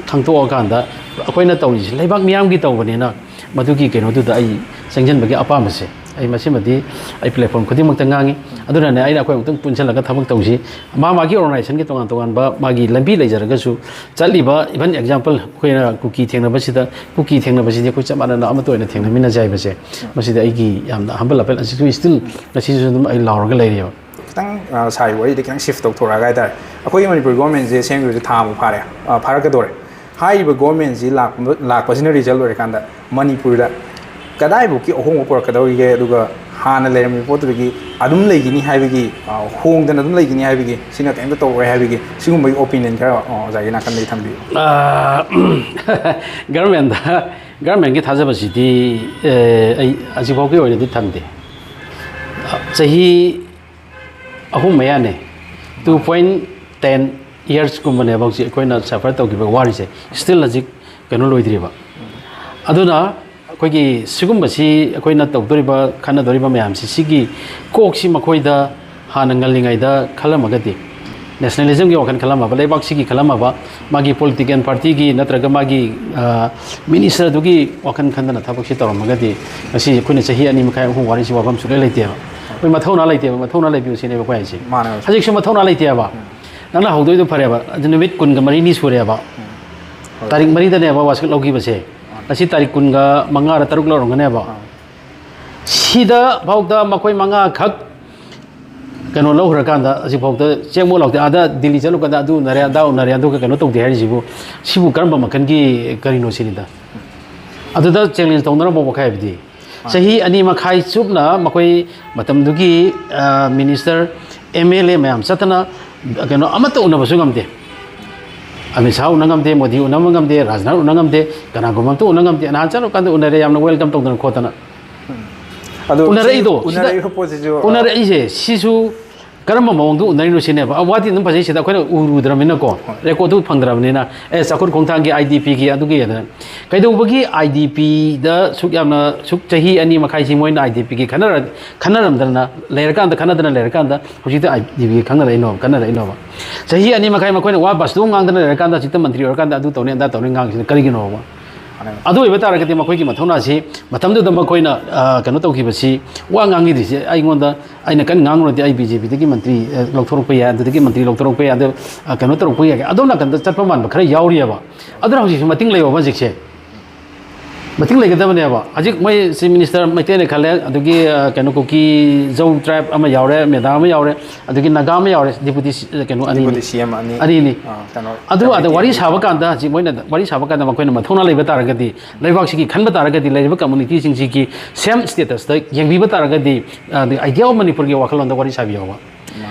ꯈꯪꯗꯣꯛꯑꯀꯥꯟꯗ, ꯑꯩꯈꯣꯏꯅ ꯇꯧꯔꯤꯁꯤ ꯂꯩꯕꯥꯛ ꯃꯤꯌꯥꯝꯒꯤ ꯇꯧꯕꯅꯤꯅ, ꯃꯗꯨꯒꯤ ꯀꯩꯅꯣꯗꯨꯗ ꯑꯩ ꯆꯪꯁꯤꯟꯕꯒꯤ ꯑꯄꯥꯝꯕꯁꯦ, ꯑꯩ ꯃꯁꯤꯃꯗꯤ ꯑꯩ ꯄ꯭ꯂꯦꯠꯐꯣꯔꯝ ꯈꯨꯗꯤꯡꯃꯛꯇ ꯉꯥꯡꯉꯤ꯫ ꯑꯗꯨꯅꯅꯦ ꯑꯩꯅ ꯑꯩꯈꯣꯏ ꯑꯃꯨꯛꯇꯪ ꯄꯨꯟꯁꯤꯜꯂꯒ ꯊꯕꯛ ꯇꯧꯁꯤ꯫ ꯃꯥ ꯃꯥꯒꯤ ꯑꯣꯔꯒꯅꯥꯏꯖꯦꯁꯟꯒꯤ ꯇꯣꯉꯥꯟ ꯇꯣꯉꯥꯟꯕ ꯃꯥꯒꯤ ꯂꯝꯕꯤ ꯂꯩꯖꯔꯒꯁꯨ, ꯆꯠꯂꯤꯕ, even example, ꯑꯩꯈꯣꯏꯅ ꯀꯨꯀꯤ ꯊꯦꯡꯅꯕꯁꯤꯗ, ꯀꯨꯀꯤ ꯊꯦꯡꯅꯕꯁꯤꯗꯤ ꯑꯩꯈꯣꯏ ꯆꯞ ꯃꯥꯟꯅꯅ ꯑꯃꯠꯇ ꯑꯣꯏꯅ ꯊꯦꯡꯅꯃꯤꯟꯅꯖꯩ ꯍꯥꯏꯕꯁꯦ, ꯃꯁꯤꯗ ꯑꯩꯒꯤ ꯌꯥꯝꯅ humble appeal, ꯑꯁꯤꯁꯨ still ꯉꯁꯤꯁꯨ ꯑꯗꯨꯝ ꯑꯩ ꯂꯥꯎꯔꯒ ꯂꯩꯔꯤꯑꯕ꯫ ꯈꯤꯇꯪ, ꯑ, ꯁꯥꯔꯒꯤ ꯋꯥꯔꯤꯗ ꯈꯤꯇꯪ ꯁꯤꯐ ꯇꯧꯊꯣꯔꯛꯑꯒ ꯍꯥꯏꯇꯥꯔꯦ, ꯑꯩꯈꯣꯏꯒꯤ ꯃꯅꯤꯄꯨꯔ ꯒꯣꯔꯃꯦꯟꯁꯦ ꯁꯦꯝꯈꯤꯕꯁꯦ ꯊꯥ ꯑꯃ ꯐꯥꯔꯦ, ꯑ, ꯐꯥꯔꯛꯀꯗꯧꯔꯦ꯫ ꯍꯥꯏꯔꯤꯕ ꯒꯣꯔꯃꯦꯟꯁꯤ ꯂꯥꯛꯄ, ꯂꯥꯛꯄꯁꯤꯅ ꯔꯤꯖꯜ ꯑꯣꯏꯔꯀꯥꯟꯗ ꯃꯅꯤꯄꯨꯔꯗ ꯀꯗꯥꯏꯐꯥꯎꯀꯤ ꯑꯍꯣꯡꯕ ꯄꯨꯔꯛꯀꯗꯧꯔꯤꯒꯦ, ꯑꯗꯨꯒ ꯍꯥꯟꯅ ꯂꯩꯔꯝꯃꯤꯕ ꯄꯣꯠꯇꯨꯗꯒꯤ ꯑꯗꯨꯝ ꯂꯩꯒꯅꯤ ꯍꯥꯏꯕꯒꯤ, ꯑ, ꯍꯣꯡꯗꯅ ꯑꯗꯨꯝ ꯂꯩꯒꯅꯤ ꯍꯥꯏꯕꯒꯤ, ꯁꯤꯅ ꯀꯩꯝꯇ ꯇꯧꯔꯣꯏ ꯍꯥꯏꯕꯒꯤ, ꯁꯤꯒꯨꯝꯕꯒꯤ ꯑꯣꯄꯤꯅꯤꯌꯟ ꯈꯔ, ꯑ, ꯑꯣꯖꯥꯒꯤ ꯅꯥꯀꯟꯗꯒꯤ ꯊꯝꯕꯤꯌꯨ꯫ ꯒꯔꯃꯦꯟꯗ ꯒꯔꯃꯦꯟꯒꯤ ꯊꯥꯖꯕꯁꯤꯗꯤ, ꯑꯦ, ꯑꯩ ꯍꯧꯖꯤꯛꯐꯥꯎꯒꯤ ꯑꯣꯏꯅꯗꯤ ꯊꯝꯗꯦ꯫ ꯆꯍꯤ ꯑꯍꯨꯝ ꯃꯌꯥꯅꯦ, ꯇꯨ ꯄꯣꯏꯟ ꯇꯦꯟ ꯏꯌꯔꯁꯀꯨꯝꯕꯅꯦꯕ ꯍꯧꯖꯤꯛ ꯑꯩꯈꯣꯏꯅ ꯁꯐꯔ ꯇꯧꯈꯤꯕ ꯋꯥꯔꯤꯁꯦ꯫ ꯁ꯭ꯇꯤꯜ ꯍꯧꯖꯤꯛ ꯀꯩꯅꯣ ꯂꯣꯏꯗ꯭ꯔꯤꯕ꯫ ꯑꯗꯨꯅ ꯑꯩꯈꯣꯏꯒꯤ ꯁꯤꯒꯨꯝꯕꯁꯤ ꯑꯩꯈꯣꯏꯅ ꯇꯧꯗꯣꯔꯤꯕ, ꯈꯟꯅꯗꯣꯔꯤꯕ ꯃꯌꯥꯝꯁꯤ, ꯁꯤꯒꯤ ꯀꯣꯛꯁꯤ ꯃꯈꯣꯏꯗ ꯍꯥꯟꯅ ꯉꯜꯂꯤꯉꯩꯗ ꯈꯜꯂꯝꯃꯒꯗꯤ, ꯅꯦꯁꯅꯦꯂꯤꯖꯝꯒꯤ ꯋꯥꯈꯜ ꯈꯜꯂꯝꯃꯕ, ꯂꯩꯕꯥꯛꯁꯤꯒꯤ ꯈꯜꯂꯝꯃꯕ, ꯃꯥꯒꯤ ꯄꯣꯂꯤꯇꯤꯀꯦꯜ ꯄꯥꯔꯇꯤꯒꯤ ꯅꯠꯇ꯭ꯔꯒ ꯃꯥꯒꯤ, ꯑ, ꯃꯤꯅꯤꯁꯇꯔꯗꯨꯒꯤ ꯋꯥꯈꯜ ꯈꯟꯗꯅ ꯊꯕꯛꯁꯤ ꯇꯧꯔꯝꯃꯒꯗꯤ, ꯉꯁꯤ ꯑꯩꯈꯣꯏꯅ ꯆꯍꯤ ꯑꯅꯤ ꯃꯈꯥꯏ, ꯑꯍꯨꯝ ꯋꯥꯔꯤꯁꯤ ꯋꯥꯐꯝ ꯁꯨꯡꯂꯩ ꯂꯩꯇꯦꯕ꯫ ꯑꯩꯈꯣꯏ ꯃꯊꯧꯅꯥ ꯂꯩꯇꯦꯕ, ꯃꯊꯧꯅꯥ ꯂꯩꯕꯤꯌꯨ ꯁꯤꯅꯦꯕ ꯑꯩꯈꯣꯏ ꯍꯥꯏꯁꯦ꯫ ꯃꯥꯅꯦ, ꯃꯥꯅꯦ꯫ ꯍꯧꯖꯤꯛꯁꯨ ꯃꯊꯧꯅꯥ ꯂꯩꯇꯦꯕ꯫ ꯅꯪꯅ ꯍꯧꯗꯣꯏꯗꯣ ꯐꯔꯦꯕ, ꯑꯗꯨ ꯅꯨꯃꯤꯠ ꯀꯨꯟꯒ ꯃꯔꯤꯅꯤ ꯁꯨꯔꯦꯕ꯫ ꯇꯥꯔꯤꯛ ꯃꯔꯤꯗꯅꯦꯕ ꯋꯥꯁꯛ ꯂꯧꯈꯤꯕꯁꯦ꯫ ꯉꯁꯤ ꯇꯥꯔꯤꯛ ꯀꯨꯟꯒ ꯃꯉꯥꯔ ꯇꯔꯨꯛ ꯂꯧꯔꯝꯒꯅꯦꯕ꯫ ꯁꯤꯗ ꯐꯥꯎꯗ ꯃꯈꯣꯏ ꯃꯉꯥꯈꯛ ꯀꯩꯅꯣ ꯂꯧꯈ꯭ꯔꯀꯥꯟꯗ, ꯍꯧꯖꯤꯛꯐꯥꯎꯗ ꯆꯦꯡꯃꯨꯛ ꯂꯥꯎꯗꯦ꯫ ꯑꯥꯗ ꯗꯤꯜꯂꯤ ꯆꯠꯂꯨꯀꯥꯟꯗ ꯑꯗꯨ ꯎꯅꯔꯦ, ꯑꯗꯥ ꯎꯅꯔꯦ, ꯑꯗꯨꯒ ꯀꯩꯅꯣ ꯇꯧꯗꯦ ꯍꯥꯏꯔꯤꯁꯤꯕꯨ, ꯁꯤꯕꯨ ꯀꯔꯝꯕ ꯃꯈꯜꯒꯤ ꯀꯔꯤꯅꯣ ꯁꯤꯅꯤꯗ? ꯑꯗꯨꯗ ꯆꯦꯂꯦꯟꯖ ꯇꯧꯅꯔꯝꯕ ꯋꯥꯈꯩ ꯍꯥꯏꯕꯗꯤ, ꯆꯍꯤ ꯑꯅꯤ ꯃꯈꯥꯏ ꯆꯨꯞꯅ ꯃꯈꯣꯏ ꯃꯇꯝꯗꯨꯒꯤ, ꯑ, ꯃꯤꯅꯤꯁꯇꯔ, ꯑꯦꯝ ꯑꯦꯜ ꯑꯦ ꯃꯌꯥꯝ ꯆꯠꯇꯅ ꯀꯩꯅꯣ ꯑꯃꯠꯇ ꯎꯅꯕꯁꯨ ꯉꯝꯗꯦ꯫ ꯑꯃꯤꯠ ꯁꯥꯍ ꯎꯅ ꯉꯝꯗꯦ, ꯃꯣꯗꯤ ꯎꯅꯕ ꯉꯝꯗꯦ, ꯔꯥꯖꯅꯥꯊ ꯎꯅ ꯉꯝꯗꯦ, ꯀꯅꯥꯒꯨꯝꯕ ꯑꯝꯇ ꯎꯅ ꯉꯝꯗꯦ꯫ ꯅꯍꯥꯟ ꯆꯠꯂꯨꯀꯥꯟꯗ ꯎꯅꯔꯦ, ꯌꯥꯝꯅ ꯋꯦꯜꯀꯝ ꯇꯧꯗꯅ ꯈꯣꯠꯇꯅ꯫ ꯑꯗꯣ ꯎꯅꯔꯛꯏꯗꯣ, ꯎꯅꯔꯛꯏꯕ ꯄꯣꯠꯁꯤꯁꯨ, ꯑ, ꯎꯅꯔꯛꯏꯁꯦ ꯁꯤꯁꯨ ꯀꯔꯝꯕ ꯃꯑꯣꯡꯗ ꯎꯅꯔꯤꯅꯣ ꯁꯤꯅꯦꯕ꯫ ꯑ, ꯋꯥꯗꯤ ꯑꯗꯨꯝ ꯐꯖꯩ, ꯁꯤꯗ ꯑꯩꯈꯣꯏꯅ ꯎꯔꯨꯗ꯭ꯔꯕꯅꯤꯅꯀꯣ, ꯔꯦꯀꯣꯔꯗꯇꯨ ꯐꯪꯗ꯭ꯔꯕꯅꯤꯅ, ꯑꯦ, ꯆꯥꯎꯈꯠ ꯈꯣꯡꯊꯥꯡꯒꯤ, ꯑꯥꯏ ꯗꯤ ꯄꯤꯒꯤ, ꯑꯗꯨꯒꯤ ꯑꯗꯨꯅ ꯀꯩꯗꯧꯕꯒꯤ ꯑꯥꯏ ꯗꯤ ꯄꯤꯗ ꯁꯨꯛ ꯌꯥꯝꯅ, ꯁꯨꯛ ꯆꯍꯤ ꯑꯅꯤ ꯃꯈꯥꯏꯁꯤ ꯃꯣꯏꯅ ꯑꯥꯏ ꯗꯤ ꯄꯤꯒꯤ ꯈꯟꯅꯔ-, ꯈꯟꯅꯔꯝꯗꯅ ꯂꯩꯔꯀꯥꯟꯗ, ꯈꯟꯅꯗꯅ ꯂꯩꯔꯀꯥꯟꯗ ꯍꯧꯖꯤꯛꯇꯤ ꯑꯥꯏ ꯗꯤ ꯄꯤꯒꯤ ꯈꯪꯅꯔꯛꯏꯅꯣ, ꯈꯟꯅꯔꯛꯏꯅꯣꯕ? ꯆꯍꯤ ꯑꯅꯤ ꯃꯈꯥꯏ ꯃꯈꯣꯏꯅ ꯋꯥ ꯕꯁꯇꯨ ꯉꯥꯡꯗꯅ ꯂꯩꯔꯀꯥꯟꯗ ꯍꯧꯖꯤꯛꯇ ꯃꯟꯇ꯭ꯔꯤ ꯑꯣꯏꯔꯀꯥꯟꯗ ꯑꯗꯨ ꯇꯧꯅꯤ, ꯑꯗꯥ ꯇꯧꯅꯤ ꯉꯥꯡꯉꯤꯁꯤꯅ ꯀꯔꯤꯒꯤꯅꯣꯕ? ꯑꯗꯨ ꯑꯣꯏꯕ ꯇꯥꯔꯒꯗꯤ ꯃꯈꯣꯏꯒꯤ ꯃꯊꯧꯅꯥꯁꯤ ꯃꯇꯝꯗꯨꯗ ꯃꯈꯣꯏꯅ, ꯑ, ꯀꯩꯅꯣ ꯇꯧꯈꯤꯕꯁꯤ, ꯋꯥ ꯉꯥꯡꯈꯤꯗ꯭ꯔꯤꯁꯦ ꯑꯩꯉꯣꯟꯗ, ꯑꯩꯅ ꯀꯟꯅ ꯉꯥꯡꯉꯨꯔꯗꯤ ꯑꯩ ꯕꯤ ꯖꯦ ꯄꯤꯗꯒꯤ ꯃꯟꯇ꯭ꯔꯤ, ꯑ, ꯂꯧꯊꯣꯔꯛꯄ ꯌꯥꯏ, ꯑꯗꯨꯗꯒꯤ ꯃꯟꯇ꯭ꯔꯤ ꯂꯧꯊꯣꯔꯛꯄ ꯌꯥꯏ, ꯑꯗꯨ, ꯑ, ꯀꯩꯅꯣ ꯇꯧꯔꯛꯄ ꯌꯥꯏ, ꯑꯗꯣꯝ ꯅꯥꯀꯟꯗ ꯆꯠꯄ ꯃꯥꯟꯕ ꯈꯔ ꯌꯥꯎꯔꯤꯑꯕ꯫ ꯑꯗꯨꯅ ꯍꯧꯖꯤꯛꯁꯨ ꯃꯇꯤꯡ ꯂꯩꯌꯣꯕ ꯍꯧꯖꯤꯛꯁꯦ꯫ ꯃꯇꯤꯡ ꯂꯩꯒꯗꯕꯅꯦꯕ꯫ ꯍꯧꯖꯤꯛ ꯃꯣꯏ ꯆꯤꯐ ꯃꯤꯅꯤꯁꯇꯔ ꯃꯩꯇꯩꯅ ꯈꯜꯂꯦ, ꯑꯗꯒꯤ ꯑ, ꯀꯩꯅꯣ, ꯀꯨꯀꯤ ꯖꯧ ꯇ꯭ꯔꯥꯏꯕ ꯑꯃ ꯌꯥꯎꯔꯦ, ꯃꯦꯗꯥ ꯑꯃ ꯌꯥꯎꯔꯦ, ꯑꯗꯒꯤ ꯅꯥꯒꯥ ꯑꯃ ꯌꯥꯎꯔꯦ, ꯗꯤꯄꯨꯇꯤ ꯁꯤ-, ꯀꯩꯅꯣ ꯑꯅꯤꯅꯤ꯫ ꯗꯤꯄꯨꯇꯤ ꯁꯤ ꯑꯦꯝ ꯑꯅꯤ꯫ ꯑꯅꯤꯅꯤ꯫ ꯑ, ꯀꯩꯅꯣ, ꯑꯗꯨ ꯑꯗ ꯀꯃꯤꯇꯤ ꯋꯥꯔꯤ ꯑꯅꯤ꯫ ꯁꯥꯕ ꯀꯥꯟꯗ, ꯍꯧꯖꯤꯛ ꯃꯣꯏꯅ ꯋꯥꯔꯤ ꯁꯥꯕ ꯀꯥꯟꯗ, ꯃꯈꯣꯏꯅ ꯃꯊꯧꯅꯥ ꯂꯩꯕ ꯇꯥꯔꯒꯗꯤ, ꯂꯩꯕꯥꯛꯁꯤꯒꯤ ꯈꯟꯕ ꯇꯥꯔꯒꯗꯤ, ꯂꯩꯔꯤꯕ ꯀꯝꯃꯨꯅꯤꯇꯤꯁꯤꯡꯁꯤꯒꯤ ꯁꯦꯝ ꯁ꯭ꯇꯦꯇꯁꯇ ꯌꯦꯡꯕꯤꯕ ꯇꯥꯔꯒꯗꯤ, ꯑ, the idea of ꯃꯅꯤꯄꯨꯔꯒꯤ ꯋꯥꯈꯜꯂꯣꯟꯗ ꯋꯥꯔꯤ ꯁꯥꯕꯤꯌꯣꯕ꯫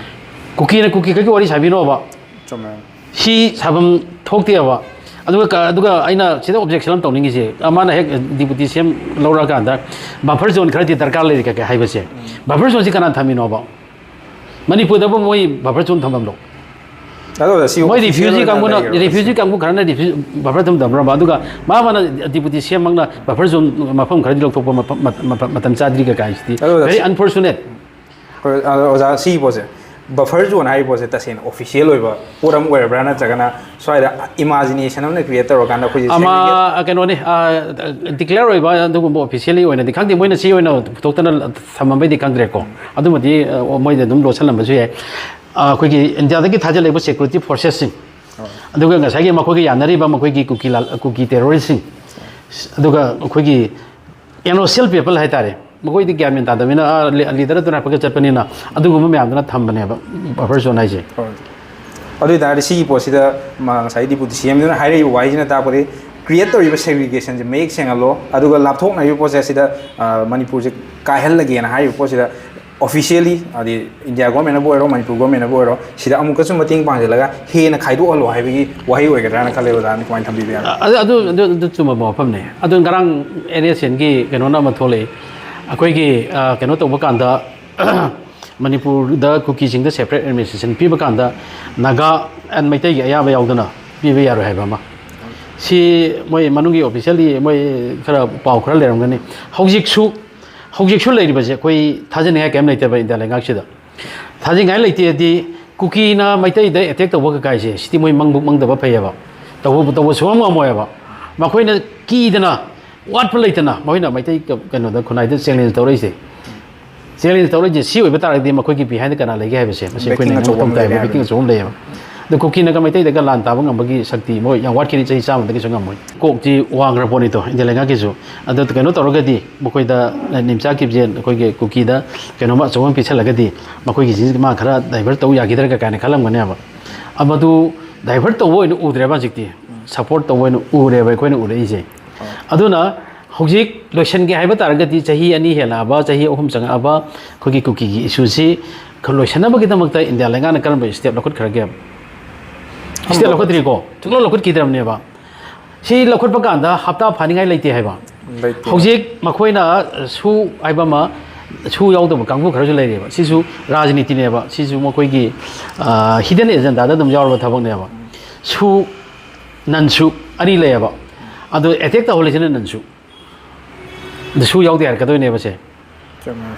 ꯀꯨꯀꯤꯅ ꯀꯨꯀꯤ ꯈꯛꯀꯤ ꯋꯥꯔꯤ ꯁꯥꯕꯤꯅꯣꯕ꯫ ꯆꯨꯝꯃꯦ꯫ ꯁꯤ ꯁꯥꯐꯝ ꯊꯣꯛꯇꯦꯕ꯫ ꯑꯗꯨꯒ ꯀ-, ꯑꯗꯨꯒ ꯑꯩꯅ ꯁꯤꯗ ꯑꯣꯕꯖꯦꯛꯁꯟ ꯑꯃ ꯇꯧꯅꯤꯡꯉꯤꯁꯦ, ꯑ, ꯃꯥꯅ ꯍꯦꯛ ꯗꯤꯄꯨꯇꯤ ꯁꯤ ꯑꯦꯝ ꯂꯧꯔꯛꯑꯀꯥꯟꯗ ꯕꯐꯔ ꯖꯣꯟ ꯈꯔꯗꯤ ꯗꯔꯀꯥꯔ ꯂꯩꯔꯤ ꯀꯩ ꯍꯥꯏꯕꯁꯦ, ꯕꯐꯔ ꯖꯣꯟꯁꯤ ꯀꯅꯥꯅ ꯊꯝꯃꯤꯅꯣꯕ? ꯃꯅꯤꯄꯨꯔꯗꯕꯨ ꯃꯣꯏ ꯕꯐꯔ ꯖꯣꯟ ꯊꯝꯐꯝꯗꯣ? ꯑꯗꯣ ꯁꯤ ꯃꯣꯏ official ꯔꯤꯐ꯭ꯌꯨꯖꯤ ꯑꯣꯏꯅ ꯀꯥꯡꯕꯨꯅ, ꯂꯩꯔꯕ ꯔꯤꯐ꯭ꯌꯨꯖꯤ ꯀꯥꯡꯕꯨ ꯈꯔꯅ ꯔꯤꯐ꯭ꯌꯨ-, ꯕꯐꯔ ꯊꯝꯗꯕ꯭ꯔꯕ? ꯑꯗꯨꯒ ꯃꯥ ꯃꯥꯅ ꯗꯤꯄꯨꯇꯤ ꯁꯤ ꯑꯦꯝ ꯃꯛꯅ ꯕꯐꯔ ꯖꯣꯟ ꯃꯐꯝ ꯈꯔꯗꯤ ꯂꯧꯊꯣꯛꯄ ꯃꯐꯝ-, ꯃꯇꯝ, ꯃꯇꯝ ꯆꯥꯗ꯭ꯔꯤ ꯀꯩ ꯀꯥꯏꯁꯤꯗꯤ? ꯑꯗꯣ Very ꯁꯤ- unfortunate꯫ ꯍꯣꯏ, ꯑꯗꯣ ꯑꯣꯖꯥ, ꯁꯤꯒꯤ ꯄꯣꯠꯁꯦ, ꯕꯐꯔ ꯖꯣꯟ ꯍꯥꯏꯔꯤꯕ ꯄꯣꯠꯁꯦ ꯇꯁꯦꯡꯅ ꯑꯣꯐꯤꯁꯤꯌꯦꯜ ꯑꯣꯏꯕ ꯄꯣꯠ ꯑꯃ ꯑꯣꯏꯔꯕ꯭ꯔꯥ, ꯅꯠꯇ꯭ꯔꯒꯅ ꯁ꯭ꯋꯥꯏꯗ ꯏꯃꯥꯖꯤꯅꯦꯁꯟ ꯑꯃꯅ ꯀ꯭ꯔꯤꯌꯦꯠ ꯇꯧꯔꯀꯥꯟꯗ ꯑꯩꯈꯣꯏꯁꯦ segregate- ꯑꯃ, ꯀꯩꯅꯣꯅꯤ, ꯑ, ꯗꯤꯀ꯭ꯂꯦꯌꯔ ꯑꯣꯏꯕ ꯑꯗꯨꯒꯨꯝꯕ ꯑꯣꯐꯤꯁꯤꯌꯦꯜꯂꯤ ꯑꯣꯏꯅꯗꯤ ꯈꯪꯗꯦ, ꯃꯣꯏꯅ ꯁꯤ ꯑꯣꯏꯅ ꯄꯨꯊꯣꯛꯇꯅ ꯊꯝꯃꯝꯕꯩꯗꯤ ꯈꯪꯗ꯭ꯔꯦꯀꯣ꯫ ꯑꯗꯨꯃꯗꯤ, ꯑ, ꯃꯣꯏꯗ ꯑꯗꯨꯝ ꯂꯣꯠꯁꯜꯂꯝꯕꯁꯨ ꯌꯥꯏ꯫ ꯑ, ꯑꯩꯈꯣꯏꯒꯤ ꯏꯟꯗꯤꯌꯥꯗꯒꯤ ꯊꯥꯖꯤꯜꯂꯛꯏꯕ ꯁꯦꯀ꯭ꯌꯨꯔꯤꯇꯤ ꯐꯣꯔꯁꯦꯁꯁꯤꯡ, ꯑꯗꯨꯒ ꯉꯁꯥꯏꯒꯤ ꯃꯈꯣꯏꯒ ꯌꯥꯅꯔꯤꯕ ꯃꯈꯣꯏꯒꯤ ꯀꯨꯀꯤ ꯂꯥꯜ-, ꯀꯨꯀꯤ ꯇꯦꯔꯣꯔꯤꯁꯁꯤꯡ, ꯑꯗꯨꯒ ꯑꯩꯈꯣꯏꯒꯤ ꯑꯦꯅꯣꯁꯤꯌꯦꯜ ꯄꯤꯄꯜ ꯍꯥꯏꯇꯥꯔꯦ, ꯃꯈꯣꯏꯗꯤ ꯒ꯭ꯌꯥꯟ ꯃꯦꯟ ꯇꯥꯗꯕꯅꯤꯅ, ꯑꯥ, ꯂꯤ-, ꯂꯤꯗꯔ ꯑꯗꯨꯅ ꯍꯥꯏꯐꯦꯠ ꯆꯠꯄꯅꯤꯅ, ꯑꯗꯨꯒꯨꯝꯕ ꯃꯌꯥꯝꯗꯨꯅ ꯊꯝꯕꯅꯦꯕ ꯕꯐꯔ ꯖꯣꯟ ꯍꯥꯏꯁꯦ꯫ ꯍꯣꯏ꯫ ꯑꯗꯨ ꯑꯣꯏꯇꯥꯔꯗꯤ ꯁꯤꯒꯤ ꯄꯣꯠꯁꯤꯗ ꯃꯥ ꯉꯁꯥꯏ ꯗꯤꯄꯨꯇꯤ ꯁꯤ ꯑꯦꯝꯗꯨꯅ ꯍꯥꯏꯔꯛꯏꯕ ꯋꯥꯍꯩꯁꯤꯅ ꯇꯥꯛꯄꯗꯤ ꯀ꯭ꯔꯤꯌꯦꯠ ꯇꯧꯔꯤꯕ ꯁꯦꯒ꯭ꯔꯤꯒꯦꯁꯟꯁꯦ ꯃꯌꯦꯛ ꯁꯦꯡꯍꯜꯂꯣ, ꯑꯗꯨꯒ ꯂꯥꯞꯊꯣꯛꯅꯔꯤꯕ ꯄꯣꯠꯁꯦ ꯑꯁꯤꯗ, ꯑ, ꯃꯅꯤꯄꯨꯔꯁꯦ ꯀꯥꯏꯍꯜꯂꯒꯦꯅ ꯍꯥꯏꯔꯤꯕ ꯄꯣꯠꯁꯤꯗ ꯑꯣꯐꯤꯁꯤꯌꯦꯜꯂꯤ, ꯍꯥꯏꯗꯤ ꯏꯟꯗꯤꯌꯥ ꯒꯣꯔꯃꯦꯟꯅꯕꯨ ꯑꯣꯏꯔꯣ, ꯃꯅꯤꯄꯨꯔ ꯒꯣꯔꯃꯦꯟꯅꯕꯨ ꯑꯣꯏꯔꯣ, ꯁꯤꯗ ꯑꯃꯨꯛꯀꯁꯨ ꯃꯇꯦꯡ ꯄꯥꯡꯁꯤꯜꯂꯒ ꯍꯦꯟꯅ ꯈꯥꯏꯗꯣꯛꯍꯜꯂꯣ ꯍꯥꯏꯕꯒꯤ ꯋꯥꯍꯩ ꯑꯣꯏꯒꯗ꯭ꯔꯥꯅ ꯈꯜꯂꯦ ꯑꯣꯖꯥꯅ ꯀꯃꯥꯏꯅ ꯊꯝꯕꯤꯕ ꯌꯥꯒꯅꯤ? ꯑꯗꯨ, ꯑꯗꯨ, ꯑꯗꯨ, ꯑꯗꯨ ꯆꯨꯝꯕ ꯋꯥꯐꯝꯅꯦ꯫ ꯑꯗꯨ ꯉꯔꯥꯡ ꯑꯦꯟ ꯑꯦꯁ ꯑꯦꯟꯒꯤ ꯀꯩꯅꯣꯅ ꯑꯃ ꯊꯣꯛꯂꯛꯏ, ꯑꯩꯈꯣꯏꯒꯤ, ꯑ, ꯀꯩꯅꯣ ꯇꯧꯕ ꯀꯥꯟꯗ, ꯃꯅꯤꯄꯨꯔꯗ ꯀꯨꯀꯤꯁꯤꯡꯗ ꯁꯦꯄꯔꯦꯠ ꯑꯦꯗꯃꯤꯅꯤꯁꯇ꯭ꯔꯦꯁꯟ ꯄꯤꯕ ꯀꯥꯟꯗ ꯅꯥꯒꯥ and ꯃꯩꯇꯩꯒꯤ ꯑꯌꯥꯕ ꯌꯥꯎꯗꯅ ꯄꯤꯕ ꯌꯥꯔꯣꯏ ꯍꯥꯏꯕ ꯑꯃ꯫ ꯁꯤ ꯃꯣꯏ ꯃꯅꯨꯡꯒꯤ ꯑꯣꯐꯤꯁꯤꯌꯦꯜꯂꯤ ꯃꯣꯏ ꯈꯔ ꯄꯥꯎ ꯈꯔ ꯂꯩꯔꯝꯒꯅꯤ꯫ ꯍꯧꯖꯤꯛꯁꯨ, ꯍꯧꯖꯤꯛꯁꯨ ꯂꯩꯔꯤꯕꯁꯦ ꯑꯩꯈꯣꯏ ꯊꯥꯖꯅꯤꯡꯉꯥꯏ ꯀꯔꯤꯝ ꯂꯩꯇꯦꯕ ꯏꯟꯗꯤꯌꯥ ꯂꯩꯉꯥꯛꯁꯤꯗ꯫ ꯊꯥꯖꯅꯤꯡꯉꯥꯏ ꯂꯩꯇꯦꯗꯤ ꯀꯨꯀꯤꯅ ꯃꯩꯇꯩꯗ ꯑꯦꯇꯦꯛ ꯇꯧꯕ ꯀꯀꯥꯏꯁꯦ ꯁꯤꯗꯤ ꯃꯣꯏ ꯃꯪꯕꯨꯛ ꯃꯪꯗꯕ ꯐꯩꯌꯦꯕ꯫ ꯇꯧꯕ, ꯇꯧꯕ ꯁꯨꯡꯉꯝ ꯉꯝꯃꯣꯏꯕ꯫ ꯃꯈꯣꯏꯅ ꯀꯤꯗꯅ, ꯋꯥꯠꯄ ꯂꯩꯇꯅ ꯃꯈꯣꯏꯅ ꯃꯩꯇꯩ ꯀ-, ꯀꯩꯅꯣꯗ, ꯈꯨꯟꯅꯥꯏꯗ ꯆꯦꯂꯦꯟꯖ ꯇꯧꯔꯛꯏꯁꯦ꯫ ꯆꯦꯂꯦꯟꯖ ꯇꯧꯔꯛꯏꯁꯦ ꯁꯤ ꯑꯣꯏꯕ ꯇꯥꯔꯒꯗꯤ ꯃꯈꯣꯏꯒꯤ ꯕꯤꯍꯥꯏꯟꯗ ꯀꯅꯥ ꯂꯩꯒꯦ ꯍꯥꯏꯕꯁꯦ ꯃꯁꯤ ꯑꯩꯈꯣꯏꯅ Backing ꯌꯦꯡꯕ ꯑꯆꯧꯕ ꯃꯊꯧ ꯑꯃ ꯇꯥꯏꯕ, ꯂꯩꯔꯦ backing ꯍꯥꯏꯕꯅꯤ꯫ ꯑꯆꯧꯕ ꯑꯃ ꯂꯩꯌꯦꯕ꯫ ꯑꯗꯣ ꯀꯨꯀꯤꯅꯒ ꯃꯩꯇꯩꯗꯒ ꯂꯥꯟ ꯇꯥꯕ ꯉꯝꯕꯒꯤ ꯁꯛꯇꯤ ꯃꯣꯏ ꯌꯥꯝ ꯋꯥꯠꯈꯤꯅꯤ, ꯆꯍꯤ ꯆꯥꯝꯃꯗꯒꯤꯁꯨ ꯉꯝꯃꯣꯏ꯫ ꯀꯣꯛꯇꯤ ꯋꯥꯡꯈ꯭ꯔ ꯄꯣꯠꯅꯤꯗꯣ ꯏꯟꯗꯤꯌꯥ ꯂꯩꯉꯥꯛꯀꯤꯁꯨ꯫ ꯑꯗꯣ ꯀꯩꯅꯣ ꯇꯧꯔꯒꯗꯤ ꯃꯈꯣꯏꯗ ꯅꯤꯝꯆꯥ ꯀꯤꯞꯖꯦꯟ ꯑꯩꯈꯣꯏꯒꯤ ꯀꯨꯀꯤꯗ ꯀꯩꯅꯣꯝꯃ ꯑꯆꯧꯕ ꯑꯃ ꯄꯤꯁꯜꯂꯒꯗꯤ ꯃꯈꯣꯏꯒꯤꯁꯤ ꯃꯥ ꯈꯔ divert ꯇꯧ ꯌꯥꯈꯤꯗ꯭ꯔꯒ ꯀꯥꯏꯅ ꯈꯜꯂꯝꯒꯅꯦꯕ꯫ ꯃꯗꯨ divert ꯇꯧꯕ ꯑꯣꯏꯅ ꯎꯗ꯭ꯔꯦꯕ ꯍꯧꯖꯤꯛꯇꯤ, support ꯇꯧꯕ ꯑꯣꯏꯅ ꯎꯔꯦꯕ ꯑꯩꯈꯣꯏꯅ ꯎꯔꯛꯏꯁꯦ꯫ ꯑꯗꯨꯅ ꯍꯧꯖꯤꯛ ꯂꯣꯏꯁꯤꯟꯒꯦ ꯍꯥꯏꯕ ꯇꯥꯔꯒꯗꯤ ꯆꯍꯤ ꯑꯅꯤ ꯍꯦꯜꯂꯛꯑꯕ, ꯆꯍꯤ ꯑꯍꯨꯝ ꯆꯪꯉꯛꯑꯕ ꯑꯩꯈꯣꯏꯒꯤ ꯀꯨꯀꯤꯒꯤ ꯏꯁꯨꯁꯤ ꯂꯣꯏꯁꯤꯟꯅꯕꯒꯤꯗꯃꯛꯇ ꯏꯟꯗꯤꯌꯥ ꯂꯩꯉꯥꯛꯅ ꯀꯔꯝꯕ step ꯂꯧꯈꯠꯈ꯭ꯔꯒꯦ? Step ꯂꯧꯈꯠꯇ꯭ꯔꯤꯀꯣ, ꯁꯨꯡꯂꯧ ꯂꯧꯈꯠꯈꯤꯗ꯭ꯔꯕꯅꯦꯕ꯫ ꯁꯤ ꯂꯧꯈꯠꯄ ꯀꯥꯟꯗ ꯍꯞꯇꯥ ꯐꯥꯅꯤꯡꯉꯥꯏ ꯂꯩꯇꯦ ꯍꯥꯏꯕ꯫ ꯂꯩꯇꯦ꯫ ꯍꯧꯖꯤꯛ ꯃꯈꯣꯏꯅ ꯁꯨ ꯍꯥꯏꯕ ꯑꯃ, ꯁꯨ ꯌꯥꯎꯗꯕ ꯀꯥꯡꯕꯨ ꯈꯔꯁꯨ ꯂꯩꯔꯤꯕ꯫ ꯁꯤꯁꯨ ꯔꯥꯖꯅꯤꯇꯤꯅꯦꯕ, ꯁꯤꯁꯨ ꯃꯈꯣꯏꯒꯤ, ꯑ, hidden agenda ꯗ ꯑꯗꯨꯝ ꯌꯥꯎꯔꯕ ꯊꯕꯛꯅꯦꯕ꯫ ꯁꯨ, ꯅꯟ ꯁꯨ ꯑꯅꯤ ꯂꯩꯌꯦꯕ꯫ ꯑꯗꯣ attack ꯇꯧꯍꯜꯂꯤꯁꯤꯅ ꯅꯟ ꯁꯨ꯫ ꯑꯗ ꯁꯨ ꯌꯥꯎꯗꯦ ꯍꯥꯏꯔꯛꯀꯗꯣꯏꯅꯦꯕ ꯁꯦ꯫ ꯆꯨꯝꯃꯦ꯫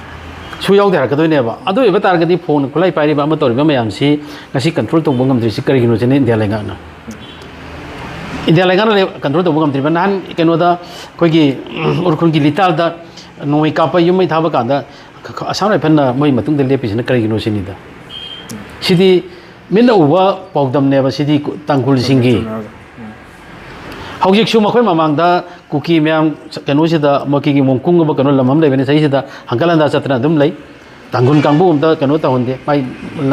ꯁꯨ ꯌꯥꯎꯗꯦ ꯍꯥꯏꯔꯛꯀꯗꯣꯏꯅꯦꯕ꯫ ꯑꯗꯨ ꯑꯣꯏꯕ ꯇꯥꯔꯒꯗꯤ phone ꯈꯨꯠꯂꯥꯏ ꯄꯥꯏꯔꯤꯕ ꯑꯃ ꯇꯧꯔꯤꯕ ꯃꯌꯥꯝꯁꯤ ꯉꯁꯤ control ꯇꯧꯕ ꯉꯝꯗ꯭ꯔꯤꯁꯤ ꯀꯔꯤꯒꯤꯅꯣ ꯁꯤꯅꯤ ꯏꯟꯗꯤꯌꯥ ꯂꯩꯉꯥꯛꯅ꯫ ꯏꯟꯗꯤꯌꯥ ꯂꯩꯉꯥꯛꯅ ꯂꯩ-, control ꯇꯧꯕ ꯉꯝꯗ꯭ꯔꯤꯕ꯫ ꯅꯍꯥꯟ ꯀꯩꯅꯣꯗ ꯑꯩꯈꯣꯏꯒꯤ, ꯎꯝ, ꯎꯈ꯭ꯔꯨꯜꯒꯤ ꯂꯤꯇꯥꯜꯗ ꯅꯣꯡꯃꯩ ꯀꯥꯞꯄ ꯌꯨꯝ ꯃꯩ ꯊꯥꯕ ꯀꯥꯟꯗ ꯈ-, ꯈ-, ꯑꯁꯥꯝ ꯔꯥꯏꯐꯜꯅ ꯃꯣꯏ ꯃꯇꯨꯡꯗ ꯂꯦꯞꯄꯤꯁꯤꯅ ꯀꯔꯤꯒꯤꯅꯣ ꯁꯤꯅꯤꯗ꯫ ꯁꯤꯗꯤ ꯃꯤꯠꯅ ꯎꯕ ꯄꯥꯎꯗꯝꯅꯦꯕ ꯁꯤꯗꯤ ꯀꯨ-, ꯇꯥꯡꯈꯨꯜꯁꯤꯡꯒꯤ꯫ ꯆꯨꯝꯃꯦ, ꯆꯨꯝꯃꯦ꯫ ꯎꯝ꯫ ꯍꯧꯖꯤꯛꯁꯨ ꯃꯈꯣꯏ ꯃꯃꯥꯡꯗ ꯀꯨꯀꯤ ꯃꯌꯥꯝ ꯀꯩꯅꯣꯁꯤꯗ ꯃꯣꯏꯒꯤ ꯃꯣꯡꯀꯨꯡ ꯑꯃ ꯀꯩꯅꯣ ꯂꯝ ꯑꯃ ꯂꯩꯕꯅꯤ, ꯁꯤꯗ ꯍꯪꯒꯠ ꯍꯟꯗ ꯆꯠꯇꯅ ꯑꯗꯨꯝ ꯂꯩ꯫ ꯇꯥꯡꯈꯨꯜ ꯀꯥꯡꯕꯨ ꯑꯝꯇ ꯀꯩꯅꯣ ꯇꯧꯍꯟꯗꯦ, ꯃꯥꯏ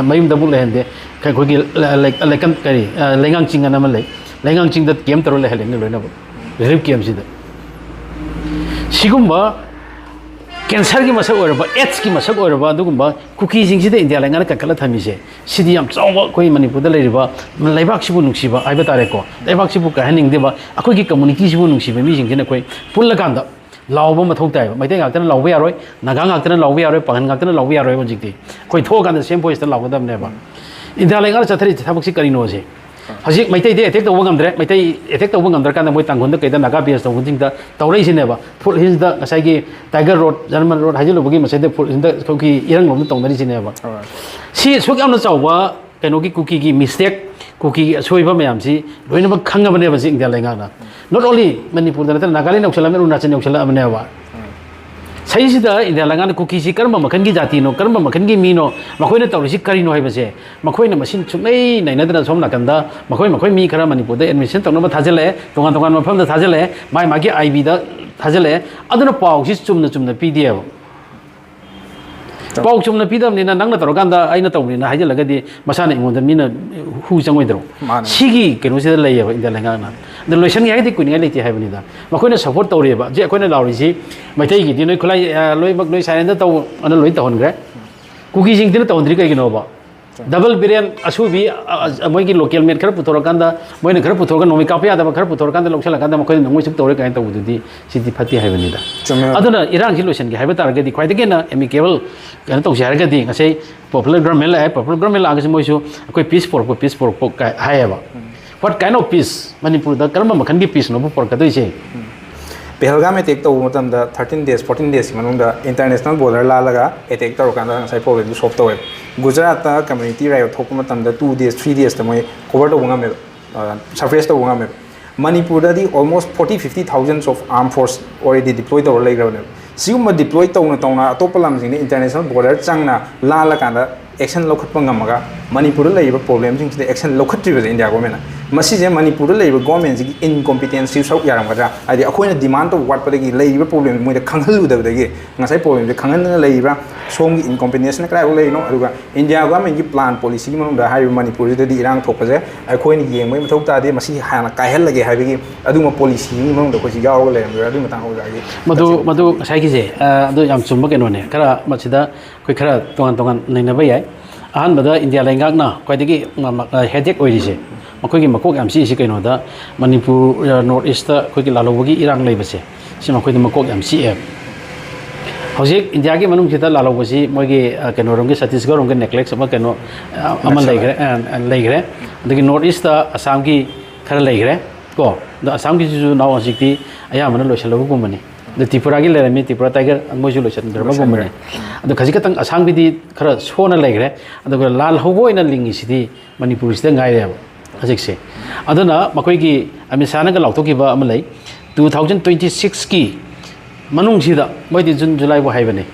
ꯃꯌꯨꯝꯗ ꯑꯃꯨꯛ ꯂꯩꯍꯟꯗꯦ꯫ ꯑꯩꯈꯣꯏꯒꯤ ꯂ-, ꯂꯩ-, ꯂꯩꯀꯟ-, ꯀꯔꯤ, ꯑ, ꯂꯩꯉꯥꯡ ꯆꯤꯡ ꯑꯅ ꯑꯃ ꯂꯩ, ꯂꯩꯉꯥꯡ ꯆꯤꯡꯗ camp ꯇꯧꯔ ꯂꯩꯍꯜꯂꯤꯅꯤ ꯂꯣꯏꯅꯃꯛ, relief camp ꯁꯤꯗ꯫ ꯁꯤꯒꯨꯝꯕ cancer ꯒꯤ ꯃꯁꯛ ꯑꯣꯏꯔꯕ, AIDS ꯀꯤ ꯃꯁꯛ ꯑꯣꯏꯔꯕ ꯑꯗꯨꯒꯨꯝꯕ ꯀꯨꯀꯤꯁꯤꯡꯁꯤꯗ ꯏꯟꯗꯤꯌꯥ ꯂꯩꯉꯥꯛꯅ ꯀꯟꯈꯠꯂ ꯊꯝꯃꯤꯁꯦ, ꯁꯤꯗꯤ ꯌꯥꯝ ꯆꯥꯎꯕ ꯑꯩꯈꯣꯏ ꯃꯅꯤꯄꯨꯔꯗ ꯂꯩꯔꯤꯕ ꯂꯩꯕꯥꯛꯁꯤꯕꯨ ꯅꯨꯡꯁꯤꯕ ꯍꯥꯏꯕ ꯇꯥꯔꯦꯀꯣ, ꯂꯩꯕꯥꯛꯁꯤꯕꯨ ꯀꯥꯏꯍꯟꯅꯤꯡꯗꯦꯕ, ꯑꯩꯈꯣꯏꯒꯤ community ꯁꯤꯕꯨ ꯅꯨꯡꯁꯤꯕ ꯃꯤꯁꯤꯡꯁꯤꯅ ꯑꯩꯈꯣꯏ ꯄꯨꯜꯂꯀꯥꯟꯗ ꯂꯥꯎꯕ ꯃꯊꯧ ꯇꯥꯏꯕ꯫ ꯃꯩꯇꯩ ꯉꯥꯛꯇꯅ ꯂꯥꯎꯕ ꯌꯥꯔꯣꯏ, ꯅꯥꯒꯥ ꯉꯥꯛꯇꯅ ꯂꯥꯎꯕ ꯌꯥꯔꯣꯏ, ꯄꯥꯡꯒꯟ ꯉꯥꯛꯇꯅ ꯂꯥꯎꯕ ꯌꯥꯔꯣꯏ꯫ ꯍꯧꯖꯤꯛꯇꯤ ꯑꯩꯈꯣꯏ ꯊꯣꯛꯑꯀꯥꯟꯗ same voice ꯇ ꯂꯥꯎꯒꯗꯕꯅꯦꯕ꯫ ꯏꯟꯗꯤꯌꯥ ꯂꯩꯉꯥꯛꯅ ꯆꯠꯊꯔꯤꯁꯦ ꯊꯕꯛꯁꯤ ꯀꯔꯤꯅꯣꯁꯦ꯫ ꯍꯧꯖꯤꯛ ꯃꯩꯇꯩꯗꯤ attack ꯇꯧꯕ ꯉꯝꯗ꯭ꯔꯦ, ꯃꯩꯇꯩ attack ꯇꯧꯕ ꯉꯝꯗ꯭ꯔꯀꯥꯟꯗ ꯃꯣꯏ ꯇꯥꯡꯈꯨꯜꯗ ꯀꯩꯗ ꯅꯥꯒꯥ base ꯇꯧꯕꯁꯤꯡꯗ ꯇꯧꯔꯛꯏꯁꯤꯅꯦꯕ꯫ Foothills ꯇ ꯉꯁꯥꯏꯒꯤ Tiger Road, German Road ꯍꯥꯏꯖꯤꯜꯂꯨꯕꯒꯤ ꯃꯁꯤꯗ Foothills ꯇ ꯑꯩꯈꯣꯏꯒꯤ ꯏꯔꯪ ꯂꯣꯝꯗ ꯇꯧꯅꯔꯤꯁꯤꯅꯦꯕ꯫ ꯍꯣꯏ꯫ ꯁꯤ ꯑꯁꯨꯛ ꯌꯥꯝꯅ ꯆꯥꯎꯕ ꯀꯩꯅꯣꯒꯤ ꯀꯨꯀꯤꯒꯤ mistake, ꯀꯨꯀꯤꯒꯤ ꯑꯁꯣꯏꯕ ꯃꯌꯥꯝꯁꯤ ꯂꯣꯏꯅꯃꯛ ꯈꯪꯉꯕꯅꯦꯕ ꯁꯤ ꯏꯟꯗꯤꯌꯥ ꯂꯩꯉꯥꯛꯅ꯫ Not only ꯃꯅꯤꯄꯨꯔꯗ ꯅꯠꯇꯅ ꯅꯥꯒꯥꯂꯦꯟ ꯌꯧꯁꯜꯂꯛꯑꯕꯅꯤ, ꯑꯔꯨꯅꯥꯆꯜ ꯌꯧꯁꯜꯂꯛꯑꯕꯅꯦꯕ꯫ ꯁꯤꯗꯩꯁꯤꯗ ꯏꯟꯗꯤꯌꯥ ꯂꯩꯉꯥꯛꯅ ꯀꯨꯀꯤꯁꯤ ꯀꯔꯝꯕ ꯃꯈꯜꯒꯤ ꯖꯥꯇꯤꯅꯣ, ꯀꯔꯝꯕ ꯃꯈꯜꯒꯤ ꯃꯤꯅꯣ, ꯃꯈꯣꯏꯅ ꯇꯧꯔꯤꯁꯤ ꯀꯔꯤꯅꯣ ꯍꯥꯏꯕꯁꯦ ꯃꯈꯣꯏꯅ ꯃꯁꯤꯡ ꯁꯨꯡꯂꯩ ꯅꯩꯅꯗꯅ ꯁꯣꯝ ꯅꯥꯀꯟꯗ ꯃꯈꯣꯏ ꯃꯈꯣꯏ ꯃꯤ ꯈꯔ ꯃꯅꯤꯄꯨꯔꯗ admission ꯇꯧꯅꯕ ꯊꯥꯖꯤꯜꯂꯛꯑꯦ, ꯇꯣꯉꯥꯟ ꯇꯣꯉꯥꯟꯕ ꯃꯐꯝꯗ ꯊꯥꯖꯤꯜꯂꯛꯑꯦ, ꯃꯥꯏ ꯃꯥꯒꯤ ꯑꯥꯏ ꯕꯤꯗ ꯊꯥꯖꯤꯜꯂꯛꯑꯦ꯫ ꯑꯗꯨꯅ ꯄꯥꯎꯁꯤ ꯆꯨꯝꯅ ꯆꯨꯝꯅ ꯄꯤꯗꯦꯕ꯫ ꯄꯥꯎ ꯆꯨꯝꯅ ꯄꯤꯗꯕꯅꯤꯅ ꯅꯪꯅ ꯇꯧꯔꯀꯥꯟꯗ ꯑꯩꯅ ꯇꯧꯕꯅꯤꯅ ꯍꯥꯏꯖꯤꯜꯂꯒꯗꯤ ꯃꯁꯥꯅ ꯑꯩꯉꯣꯟꯗ ꯃꯤꯅ ꯍꯨ ꯆꯪꯉꯣꯏꯗ꯭ꯔꯣ? ꯃꯥꯅꯦ꯫ ꯁꯤꯒꯤ ꯀꯩꯅꯣꯁꯤꯗ ꯂꯩꯌꯦꯕ ꯏꯟꯗꯤꯌꯥ ꯂꯩꯉꯥꯛꯅ꯫ ꯑꯗꯣ ꯂꯣꯏꯁꯟꯒꯦ ꯍꯥꯏꯗꯤ ꯀꯨꯏꯅꯤꯡꯉꯥꯏ ꯂꯩꯇꯦ ꯍꯥꯏꯕꯅꯤꯗ꯫ ꯃꯈꯣꯏꯅ support ꯇꯧꯔꯤꯑꯕ꯫ ꯍꯧꯖꯤꯛ ꯑꯩꯈꯣꯏꯅ ꯂꯥꯎꯔꯤꯁꯤ ꯃꯩꯇꯩꯒꯤꯗꯤ ꯅꯣꯏ ꯈꯨꯠꯂꯥꯏ, ꯑ, ꯂꯣꯏꯅꯃꯛ ꯅꯣꯏ surrender ꯇꯧ ꯑꯅ ꯂꯣꯏ ꯇꯧꯍꯟꯈ꯭ꯔꯦ꯫ ꯀꯨꯀꯤꯁꯤꯡꯁꯤꯅ ꯇꯧꯍꯟꯗ꯭ꯔꯤ ꯀꯩꯒꯤꯅꯣꯕ? Double variant ꯑꯁꯣꯏꯕꯤ, ꯑ, ꯑ, ꯃꯣꯏꯒꯤ local made ꯈꯔ ꯄꯨꯊꯣꯔꯀꯥꯟꯗ, ꯃꯣꯏꯅ ꯈꯔ ꯄꯨꯊꯣꯔꯒ ꯅꯣꯡꯃꯩ ꯀꯥꯞꯄ ꯌꯥꯗꯕ ꯈꯔ ꯄꯨꯊꯣꯔꯀꯥꯟꯗ ꯂꯧꯁꯜꯂꯀꯥꯟꯗ ꯃꯈꯣꯏꯅ ꯅꯣꯡꯃꯩ ꯁꯨꯝ ꯇꯧꯔꯦ ꯀꯥꯏꯅ ꯇꯧꯕꯗꯨꯗꯤ ꯁꯤꯗꯤ ꯐꯠꯇꯦ ꯍꯥꯏꯕꯅꯤꯗ꯫ ꯆꯨꯝꯃꯦ꯫ ꯑꯗꯨꯅ ꯏꯔꯥꯡꯁꯤ ꯂꯣꯏꯁꯤꯟꯒꯦ ꯍꯥꯏꯕ ꯇꯥꯔꯒꯗꯤ ꯈ꯭ꯋꯥꯏꯗꯒꯤ ꯍꯦꯟꯅ amicable ꯀꯩꯅꯣ ꯇꯧꯁꯦ ꯍꯥꯏꯔꯒꯗꯤ ꯉꯁꯥꯏ popular government ꯂꯥꯛꯑꯦ, popular government ꯂꯥꯛꯑꯒꯁꯨ ꯃꯣꯏꯁꯨ ꯑꯩꯈꯣꯏ peace ꯄꯨꯔꯛꯄ, peace ꯄꯨꯔꯛꯄ ꯀꯥꯏ ꯍꯥꯏꯌꯦꯕ꯫ What kind of peace? ꯃꯅꯤꯄꯨꯔꯗ ꯀꯔꯝꯕ ꯃꯈꯜꯒꯤ peaceꯅꯣꯕ ꯄꯨꯔꯛꯀꯗꯣꯏꯁꯦ? ꯄꯦꯍꯜꯒꯥꯝ attack ꯇꯧꯕ ꯃꯇꯝꯗ thirteen days, fourteen days ꯀꯤ ꯃꯅꯨꯡꯗ international border ꯂꯥꯜꯂꯒ attack ꯇꯧꯔꯀꯥꯟꯗ ꯉꯁꯥꯏ problemꯗꯨ solve ꯇꯧꯋꯦꯕ꯫ ꯒꯨꯖꯔꯥꯠꯇ community riot ꯊꯣꯛꯄ ꯃꯇꯝꯗ two days, three days ꯇ ꯃꯣꯏ cover ꯇꯧꯕ ꯉꯝꯃꯦꯕ, suppress ꯇꯧꯕ ꯉꯝꯃꯦꯕ꯫ ꯃꯅꯤꯄꯨꯔꯗꯗꯤ almost forty fifty thousands of armed force already deploy ꯇꯧꯔ ꯂꯩꯈ꯭ꯔꯕꯅꯦꯕ꯫ ꯁꯤꯒꯨꯝꯕ deploy ꯇꯧꯅ ꯇꯧꯅ ꯑꯇꯣꯞꯄ ꯂꯝꯁꯤꯡꯗ international border ꯆꯪꯅ ꯂꯥꯜꯂꯀꯥꯟꯗ action ꯂꯧꯈꯠꯄ ꯉꯝꯃꯒ ꯃꯅꯤꯄꯨꯔꯗ ꯂꯩꯔꯤꯕ problemꯁꯤꯡꯁꯤꯗ action ꯂꯧꯈꯠꯇ꯭ꯔꯤꯕꯁꯦ India government ꯅ꯫ ꯃꯁꯤꯁꯦ ꯃꯅꯤꯄꯨꯔꯗ ꯂꯩꯔꯤꯕ government ꯁꯤꯒꯤ incompetency ꯁꯔꯨꯛ ꯌꯥꯔꯝꯒꯗ꯭ꯔꯥ? ꯍꯥꯏꯗꯤ ꯑꯩꯈꯣꯏꯅ demand ꯇꯧꯕ ꯋꯥꯠꯄꯗꯒꯤ ꯂꯩꯔꯤꯕ problem ꯃꯣꯏꯗ ꯈꯪꯍꯜꯂꯨꯗꯕꯗꯒꯤ ꯉꯁꯥꯏ problemꯁꯦ ꯈꯪꯍꯟꯗꯅ ꯂꯩꯔꯤꯕ꯭ꯔꯥ? ꯁꯣꯝꯒꯤ incompetenceꯅ ꯀꯗꯥꯏꯐꯥꯎ ꯂꯩꯔꯤꯅꯣ? ꯑꯗꯨꯒ India government ꯒꯤ plan policy ꯒꯤ ꯃꯅꯨꯡꯗ ꯍꯥꯏꯔꯤꯕ ꯃꯅꯤꯄꯨꯔꯁꯤꯗꯗꯤ ꯏꯔꯥꯡ ꯊꯣꯛꯄꯁꯦ ꯑꯩꯈꯣꯏꯅ ꯌꯦꯡꯕꯒꯤ ꯃꯊꯧ ꯇꯥꯗꯦ, ꯃꯁꯤ ꯍꯥꯟꯅ ꯀꯥꯏꯍꯜꯂꯒꯦ ꯍꯥꯏꯕꯒꯤ ꯑꯗꯨꯒꯨꯝꯕ policy ꯒꯤ ꯃꯅꯨꯡꯗ ꯑꯩꯈꯣꯏꯁꯤ ꯌꯥꯎꯔꯒ ꯂꯩꯔꯝꯗꯣꯏꯔꯥ? ꯑꯗꯨꯒꯤ ꯃꯇꯥꯡꯗ ꯑꯣꯖꯥꯒꯤ ꯃꯗꯨ, ꯃꯗꯨ ꯉꯁꯥꯏꯒꯤꯁꯦ, ꯑ, ꯑꯗꯨ ꯌꯥꯝ ꯆꯨꯝꯕ ꯀꯩꯅꯣꯅꯦ꯫ ꯈꯔ ꯃꯁꯤꯗ ꯑꯩꯈꯣꯏ ꯈꯔ ꯇꯣꯉꯥꯟ ꯇꯣꯉꯥꯟ ꯅꯩꯅꯕ ꯌꯥꯏ꯫ ꯑꯍꯥꯟꯕꯗ ꯏꯟꯗꯤꯌꯥ ꯂꯩꯉꯥꯛꯅ ꯈ꯭ꯋꯥꯏꯗꯒꯤ ꯃ-, ꯃ-, ꯑ, headache ꯑꯣꯏꯔꯤꯁꯦ, ꯃꯈꯣꯏꯒꯤ ꯃꯀꯣꯛ ꯌꯥꯝ ꯆꯤꯛꯏꯁꯦ ꯀꯩꯅꯣꯗ, ꯃꯅꯤꯄꯨꯔ, ꯑ, North East ꯇ ꯑꯩꯈꯣꯏꯒꯤ ꯂꯥꯜꯍꯧꯕꯒꯤ ꯏꯔꯥꯡ ꯂꯩꯕꯁꯦ, ꯁꯤ ꯃꯈꯣꯏꯗ ꯃꯀꯣꯛ ꯌꯥꯝ ꯆꯤꯛꯑꯦꯕ꯫ ꯍꯧꯖꯤꯛ ꯏꯟꯗꯤꯌꯥꯒꯤ ꯃꯅꯨꯡꯁꯤꯗ ꯂꯥꯜꯍꯧꯕꯁꯤ ꯃꯣꯏꯒꯤ, ꯑ, ꯀꯩꯅꯣꯔꯣꯝꯒꯤ, ꯁꯠꯇꯤꯁꯒꯔ ꯔꯣꯝꯒꯤ necklace ꯑꯃ ꯀꯩꯅꯣ, ꯑ, ꯑꯃ ꯂꯩꯈ꯭ꯔꯦ, ꯑ, ꯂꯩꯈ꯭ꯔꯦ꯫ ꯑꯗꯒꯤ North East ꯇ ꯑꯁꯥꯝꯒꯤ ꯈꯔ ꯂꯩꯈ꯭ꯔꯦ ꯀꯣ꯫ ꯑꯗꯣ ꯑꯁꯥꯝꯒꯤꯁꯤꯁꯨ now ꯍꯧꯖꯤꯛꯇꯤ ꯑꯌꯥꯝꯕꯅ ꯂꯣꯏꯁꯤꯜꯂꯕꯒꯨꯝꯕꯅꯤ꯫ ꯑꯗꯣ ꯇ꯭ꯔꯤꯄꯨꯔꯥꯒꯤ ꯂꯩꯔꯝꯃꯤ, ꯇ꯭ꯔꯤꯄꯨꯔꯥ tiger ꯃꯣꯏꯁꯨ ꯂꯣꯏꯁꯤꯟꯈ꯭ꯔꯕꯒꯨꯝꯕꯅꯤ꯫ ꯑꯗꯣ ꯈꯖꯤꯛ ꯈꯛꯇꯪ ꯑꯁꯥꯝꯒꯤꯗꯤ ꯈꯔ ꯁꯣꯟꯅ ꯂꯩꯈ꯭ꯔꯦ꯫ ꯑꯗꯨꯒ ꯂꯥꯜꯍꯧꯕ ꯑꯣꯏꯅ ꯂꯤꯡꯉꯤꯁꯤꯗꯤ ꯃꯅꯤꯄꯨꯔꯁꯤꯗ ꯉꯥꯏꯔꯦꯕ ꯍꯧꯖꯤꯛꯁꯦ꯫ ꯑꯗꯨꯅ ꯃꯈꯣꯏꯒꯤ ꯑꯃꯤꯠ ꯁꯥꯍꯅꯒ ꯂꯥꯎꯊꯣꯛꯈꯤꯕ ꯑꯃ ꯂꯩ, two thousand twenty six ꯀꯤ ꯃꯅꯨꯡꯁꯤꯗ ꯃꯣꯏꯗꯤ ꯖꯨꯟ ꯖꯨꯂꯥꯏꯕꯨ ꯍꯥꯏꯕꯅꯤ,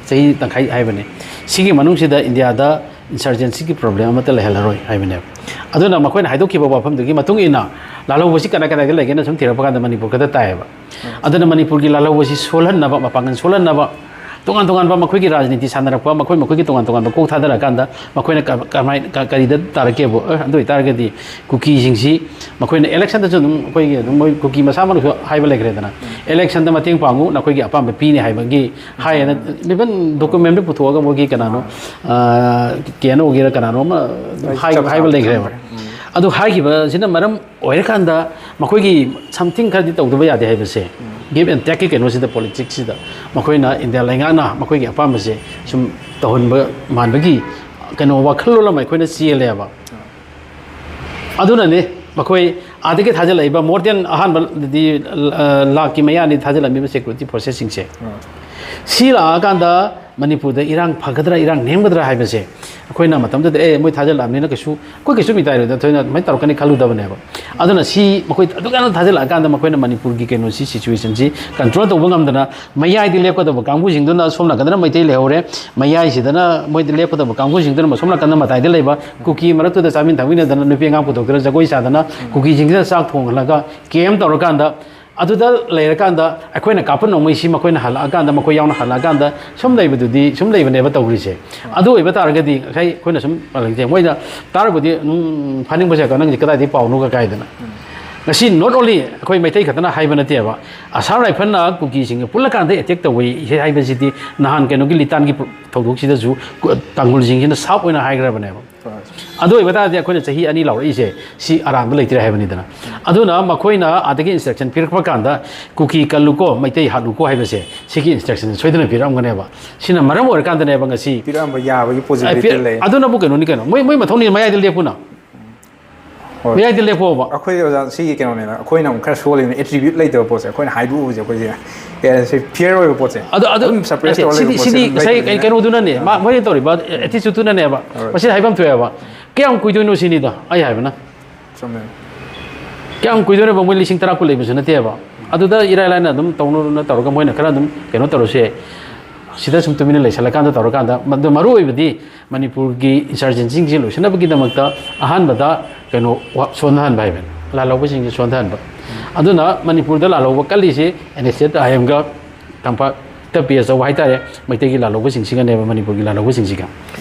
ꯆꯍꯤ ꯇꯪꯈꯥꯏ ꯍꯥꯏꯕꯅꯤ꯫ ꯁꯤꯒꯤ ꯃꯅꯨꯡꯁꯤꯗ ꯏꯟꯗꯤꯌꯥꯗ ꯏꯟꯁꯔꯖꯦꯟꯁꯤꯒꯤ ꯄ꯭ꯔꯣꯕ꯭ꯂꯦꯝ ꯑꯃꯠꯇ ꯂꯩꯍꯜꯂꯔꯣꯏ ꯍꯥꯏꯕꯅꯦꯕ꯫ ꯑꯗꯨꯅ ꯃꯈꯣꯏꯅ ꯍꯥꯏꯗꯣꯛꯈꯤꯕ ꯋꯥꯐꯝꯗꯨꯒꯤ ꯃꯇꯨꯡ ꯏꯟꯅ ꯂꯥꯜꯍꯧꯕꯁꯤ ꯀꯗꯥꯏ ꯀꯗꯥꯏꯗ ꯂꯩꯒꯦꯅ ꯁꯨꯝ ꯊꯤꯔꯛꯄ ꯀꯥꯟꯗ ꯃꯅꯤꯄꯨꯔ ꯈꯛꯇ ꯇꯥꯏꯌꯦꯕ꯫ ꯑꯗꯨꯅ ꯃꯅꯤꯄꯨꯔꯒꯤ ꯂꯥꯜꯍꯧꯕꯁꯤ ꯁꯣꯜꯍꯟꯅꯕ, ꯃꯄꯥꯡꯒꯜ ꯁꯣꯜꯍꯟꯅꯕ, ꯇꯣꯉꯥꯟ ꯇꯣꯉꯥꯟꯕ ꯃꯈꯣꯏꯒꯤ ꯔꯥꯖꯅꯤꯇꯤ ꯁꯥꯟꯅꯔꯛꯄ, ꯃꯈꯣꯏ ꯃꯈꯣꯏꯒꯤ ꯇꯣꯉꯥꯟ ꯇꯣꯉꯥꯟꯕ ꯀꯣꯛ ꯊꯥꯗꯔꯀꯥꯟꯗ ꯃꯈꯣꯏꯅ ꯀ-, ꯀꯃꯥꯏ-, ꯀ-, ꯀꯔꯤꯗ ꯇꯥꯔꯛꯀꯦꯕꯨ, ꯑꯦ, ꯑꯗꯨ ꯑꯣꯏꯇꯥꯔꯒꯗꯤ ꯀꯨꯀꯤꯁꯤꯡꯁꯤ ꯃꯈꯣꯏꯅ ꯏꯂꯦꯛꯁꯟꯗꯁꯨ ꯑꯗꯨꯝ ꯑꯩꯈꯣꯏꯒꯤ ꯑꯗꯨꯝ ꯃꯣꯏ ꯀꯨꯀꯤ ꯃꯁꯥꯃꯛꯅꯁꯨ ꯍꯥꯏꯕ ꯂꯩꯈ꯭ꯔꯦꯗꯅ, ꯏꯂꯦꯛꯁꯟꯗ ꯃꯇꯦꯡ ꯄꯥꯡꯉꯨ, ꯅꯈꯣꯏꯒꯤ ꯑꯄꯥꯝꯕ ꯄꯤꯅꯤ ꯍꯥꯏꯕꯒꯤ ꯍꯥꯏꯌꯦꯅ, ꯏꯚꯟ ꯗꯣꯀꯨꯃꯦꯟꯗꯨ ꯄꯨꯊꯣꯛꯑꯒ ꯃꯣꯏꯒꯤ ꯀꯅꯥꯅꯣ, ꯑꯥ, ꯀꯦ ꯑꯦꯟ ꯑꯣꯒꯤꯔ ꯀꯅꯥꯅꯣ ꯑꯃ ꯑꯗꯨꯝ ꯑꯩ ꯍꯥꯏ-, ꯆꯞ ꯍꯥꯏꯕ ꯆꯥꯕꯗꯤ ꯂꯩꯈ꯭ꯔꯦꯕ꯫ ꯈꯪꯗ꯭ꯔꯦ꯫ ꯎꯝ꯫ ꯑꯗꯨ ꯍꯥꯏꯈꯤꯕꯁꯤꯅ ꯃꯔꯝ ꯑꯣꯏꯔꯀꯥꯟꯗ ꯃꯈꯣꯏꯒꯤ something ꯈꯔꯗꯤ ꯇꯧꯗꯕ ꯌꯥꯗꯦ ꯍꯥꯏꯕꯁꯦ, ꯎꯝ꯫ Give and take-ꯀꯤ ꯀꯩꯅꯣꯁꯤꯗ, politics-ꯁꯤꯗ ꯃꯈꯣꯏꯅ ꯏꯟꯗꯤꯌꯥ ꯂꯩꯉꯥꯛꯅ ꯃꯈꯣꯏꯒꯤ ꯑꯄꯥꯝꯕꯁꯦ ꯁꯨꯝ ꯇꯧꯍꯟꯕ ꯃꯥꯟꯕꯒꯤ ꯀꯩꯅꯣ ꯋꯥꯈꯜꯂꯣꯟ ꯑꯃ ꯑꯩꯈꯣꯏꯅ ꯆꯦꯜꯂꯦꯕ꯫ ꯑꯗꯨꯅꯅꯤ ꯃꯈꯣꯏ ꯑꯥꯗꯒꯤ ꯊꯥꯖꯤꯜꯂꯛꯏꯕ more than ꯑꯍꯥꯟꯕꯗꯗꯤ, ꯑ, ꯂꯥꯛꯀꯤ ꯃꯌꯥꯅꯤ ꯊꯥꯖꯤꯜꯂꯝꯃꯤꯕ security forces-ꯁꯤꯡꯁꯦ꯫ ꯑꯥ꯫ ꯁꯤ ꯂꯥꯛꯑꯀꯥꯟꯗ ꯃꯅꯤꯄꯨꯔꯗ ꯏꯔꯥꯡ ꯐꯒꯗ꯭ꯔꯥ, ꯏꯔꯥꯡ ꯅꯦꯝꯒꯗ꯭ꯔꯥ ꯍꯥꯏꯕꯁꯦ ꯑꯩꯈꯣꯏꯅ ꯃꯇꯝꯗꯨꯗ, "ꯑꯦ, ꯃꯣꯏ ꯊꯥꯖꯤꯜꯂꯛꯑꯕꯅꯤꯅ ꯀꯩꯁꯨ, ꯑꯩꯈꯣꯏ ꯀꯩꯁꯨ ꯃꯤꯇꯥꯏꯔꯣꯏꯗ, ꯊꯣꯏꯅ ꯑꯗꯨꯃꯥꯏꯅ ꯇꯧꯔꯛꯀꯅꯤ" ꯈꯜꯂꯨꯗꯕꯅꯦꯕ꯫ ꯑꯗꯨꯅ ꯁꯤ ꯃꯈꯣꯏ ꯑꯗꯨꯛ ꯌꯥꯝꯅ ꯊꯥꯖꯤꯜꯂꯛꯑꯀꯥꯟꯗ ꯃꯈꯣꯏꯅ ꯃꯅꯤꯄꯨꯔꯒꯤ ꯀꯩꯅꯣꯁꯤ, situation-ꯁꯤ control ꯇꯧꯕ ꯉꯝꯗꯅ ꯃꯌꯥꯏꯗꯤ ꯂꯦꯞꯀꯗꯕ ꯀꯥꯡꯕꯨꯁꯤꯡꯗꯨꯅ ꯁꯣꯝ ꯅꯥꯀꯟꯗꯅ ꯃꯩꯇꯩ ꯂꯩꯍꯧꯔꯦ, ꯃꯌꯥꯏꯁꯤꯗꯅ ꯃꯣꯏꯗꯤ ꯂꯦꯞꯀꯗꯕ ꯀꯥꯡꯕꯨꯁꯤꯡꯗꯨꯅ ꯁꯣꯝ ꯅꯥꯀꯟꯗ ꯃꯇꯥꯏꯗ ꯂꯩꯕ ꯀꯨꯀꯤ ꯃꯔꯛꯇꯨꯗ ꯆꯥꯃꯤꯟ ꯊꯛꯃꯤꯟꯅꯗꯅ ꯅꯨꯄꯤ ꯑꯉꯥꯡ ꯄꯨꯊꯣꯛꯇꯅ ꯖꯒꯣꯏ ꯁꯥꯗꯅ ꯀꯨꯀꯤꯁꯤꯡꯁꯤꯅ ꯆꯥꯛ ꯊꯣꯡꯍꯜꯂꯒ camp ꯇꯧꯔꯀꯥꯟꯗ ꯑꯗꯨꯗ ꯂꯩꯔꯀꯥꯟꯗ ꯑꯩꯈꯣꯏꯅ ꯀꯥꯞꯄ ꯅꯣꯡꯃꯩꯁꯤ ꯃꯈꯣꯏꯅ ꯍꯜꯂꯛꯑꯀꯥꯟꯗ, ꯃꯈꯣꯏ ꯌꯥꯎꯅ ꯍꯜꯂꯛꯑꯀꯥꯟꯗ ꯁꯨꯝ ꯂꯩꯕꯗꯨꯗꯤ ꯁꯨꯝ ꯂꯩꯕꯅꯦꯕ ꯇꯧꯔꯤꯁꯦ꯫ ꯑꯗꯨ ꯑꯣꯏꯕ ꯇꯥꯔꯒꯗꯤ ꯉꯁꯥꯏ ꯑꯩꯈꯣꯏꯅ ꯁꯨꯝ ꯄꯥꯜꯂꯛꯁꯦ, ꯃꯣꯏꯗ ꯇꯥꯔꯕꯨꯗꯤ ꯑꯗꯨꯝ ꯐꯥꯅꯤꯡꯕꯁꯦ, "ꯅꯪꯁꯦ ꯀꯗꯥꯏꯗꯒꯤ ꯄꯥꯎꯅꯣꯒ?" ꯀꯥꯏꯗꯅ꯫ ꯉꯁꯤ not only ꯑꯩꯈꯣꯏ ꯃꯩꯇꯩ ꯈꯛꯇꯅ ꯍꯥꯏꯕ ꯅꯠꯇꯦꯕ, ꯑꯁꯥꯝ ꯔꯥꯏꯐꯜꯅ ꯀꯨꯀꯤꯁꯤꯡꯒ ꯄꯨꯜꯂꯀꯥꯟꯗ attack ꯇꯧꯏ ꯍꯥꯏꯕꯁꯤꯗꯤ ꯅꯍꯥꯟ ꯀꯩꯅꯣꯒꯤ ꯂꯤꯇꯥꯟꯒꯤ ꯊꯧꯗꯣꯛꯁꯤꯗꯁꯨ ꯀꯨ-, ꯇꯥꯡꯈꯨꯜꯁꯤꯡꯁꯤꯅ ꯁꯥꯞ ꯑꯣꯏꯅ ꯍꯥꯏꯈ꯭ꯔꯕꯅꯦꯕ꯫ ꯑꯗꯨ ꯑꯣꯏꯕ ꯇꯥꯔꯗꯤ ꯑꯩꯈꯣꯏꯅ ꯆꯍꯤ ꯑꯅꯤ ꯂꯥꯎꯔꯛꯏꯁꯦ ꯁꯤ ꯑꯔꯥꯟꯕ ꯂꯩꯇ꯭ꯔꯦ ꯍꯥꯏꯕꯅꯤꯗꯅ꯫ ꯑꯗꯨꯅ ꯃꯈꯣꯏꯅ ꯑꯥꯗꯒꯤ instruction ꯄꯤꯔꯛꯄ ꯀꯥꯟꯗ ꯀꯨꯀꯤ ꯀꯜꯂꯨꯀꯣ, ꯃꯩꯇꯩ ꯍꯥꯠꯂꯨꯀꯣ ꯍꯥꯏꯕꯁꯦ ꯁꯤꯒꯤ instruction ꯁꯣꯏꯗꯅ ꯄꯤꯔꯛꯑꯝꯒꯅꯦꯕ꯫ ꯁꯤꯅ ꯃꯔꯝ ꯑꯣꯏꯔꯀꯥꯟꯗꯅꯦꯕ ꯉꯁꯤ ꯄꯤꯔꯛꯑꯝꯕ ꯌꯥꯕꯒꯤ ꯑ, possibility ꯄꯤꯔꯛ-, ꯂꯩ꯫ ꯑꯗꯨꯅꯕꯨ ꯀꯩꯅꯣꯅꯤ ꯀꯩꯅꯣ, ꯃꯣꯏ, ꯃꯣꯏ ꯃꯊꯧꯅꯤ ꯃꯌꯥꯏꯗ ꯂꯦꯞꯄꯨꯅ꯫ ꯍꯣꯏ꯫ ꯃꯌꯥꯏꯗ ꯂꯦꯞꯄꯣꯕ꯫ ꯑꯩꯈꯣꯏ ꯑꯣꯖꯥ ꯁꯤꯒꯤ ꯀꯩꯅꯣꯅꯦꯕ, ꯑꯩꯈꯣꯏꯅ ꯑꯃꯨꯛ ꯈꯔ ꯁꯣꯜꯂꯤꯅ attribute ꯂꯩꯇꯕ ꯄꯣꯠꯁꯦ ꯑꯩꯈꯣꯏꯅ ꯍꯥꯏꯗꯣꯛꯎꯕꯁꯦ ꯑꯩꯈꯣꯏꯁꯦ, ꯑꯦ, ꯁꯤ fear ꯑꯣꯏꯕ ꯄꯣꯠꯁꯦ꯫ ꯑꯗꯣ, ꯑꯗꯣ, ꯑꯗꯨꯝ suppress ꯅꯠꯇꯦ, ꯇꯧꯔ ꯂꯩꯕ ꯁꯤꯗꯤ, ꯄꯣꯠꯁꯦ ꯁꯤꯗꯤ ꯑꯗꯨꯝ ꯉꯁꯥꯏ ꯂꯩꯕꯅꯤꯅ꯫ ꯀꯩꯅꯣꯗꯨꯅꯅꯦ, ꯃꯥ, ꯃꯣꯏꯅ ꯇꯧꯔꯤꯕ attitude-ꯇꯨꯅꯅꯦꯕ꯫ ꯍꯣꯏ꯫ ꯃꯁꯤ ꯍꯥꯏꯐꯝ ꯊꯣꯛꯑꯦꯕ꯫ ꯀꯌꯥꯝ ꯀꯨꯏꯗꯣꯏꯅꯣ ꯁꯤꯅꯤꯗ ꯑꯩ ꯍꯥꯏꯕꯅ꯫ ꯆꯨꯝꯃꯦ꯫ ꯀꯌꯥꯝ ꯀꯨꯏꯗꯣꯏꯅꯣꯕ? ꯃꯣꯏ ꯂꯤꯁꯤꯡ ꯇꯔꯥ ꯀꯨꯟ ꯂꯩꯕꯁꯨ ꯅꯠꯇꯦꯕ꯫ ꯑꯗꯨꯗ ꯏꯔꯥꯏ ꯂꯥꯏꯅ ꯑꯗꯨꯝ ꯇꯧꯅꯔꯨꯅ ꯇꯧꯔꯒ ꯃꯣꯏꯅ ꯈꯔ ꯑꯗꯨꯝ ꯀꯩꯅꯣ ꯇꯧꯔꯁꯨ ꯌꯥꯏ꯫ ꯁꯤꯗ ꯁꯨꯝ ꯇꯨꯃꯤꯟꯅ ꯂꯩꯁꯜꯂꯀꯥꯟꯗ ꯇꯧꯔꯀꯥꯟꯗ, ꯃꯗꯨ ꯃꯔꯨ ꯑꯣꯏꯕꯗꯤ ꯃꯅꯤꯄꯨꯔꯒꯤ ꯏꯟꯁꯔꯖꯦꯟꯁꯤꯡꯁꯤ ꯂꯣꯏꯁꯤꯟꯅꯕꯒꯤꯗꯃꯛꯇ ꯑꯍꯥꯟꯕꯗ ꯀꯩꯅꯣ ꯋꯥ-, ꯁꯣꯟꯊꯍꯟꯕ ꯍꯥꯏꯕꯅꯤ, ꯂꯥꯜꯍꯧꯕꯁꯤꯡꯁꯤ ꯁꯣꯟꯊꯍꯟꯕ꯫ ꯑꯗꯨꯅ ꯃꯅꯤꯄꯨꯔꯗ ꯂꯥꯜꯍꯧꯕ ꯀꯜꯂꯤꯁꯤ ꯑꯦꯟ ꯑꯦꯁ ꯑꯦꯁ ꯑꯥꯏ ꯑꯦꯝꯒ ꯇꯝꯄꯥꯛꯇ ꯄꯦꯁ ꯇꯧꯕ ꯍꯥꯏꯇꯥꯔꯦ, ꯃꯩꯇꯩꯒꯤ ꯂꯥꯜꯍꯧꯕꯁꯤꯡꯁꯤꯒꯅꯦꯕ, ꯃꯅꯤꯄꯨꯔꯒꯤ ꯂꯥꯜꯍꯧꯕꯁꯤꯡꯁꯤꯒ꯫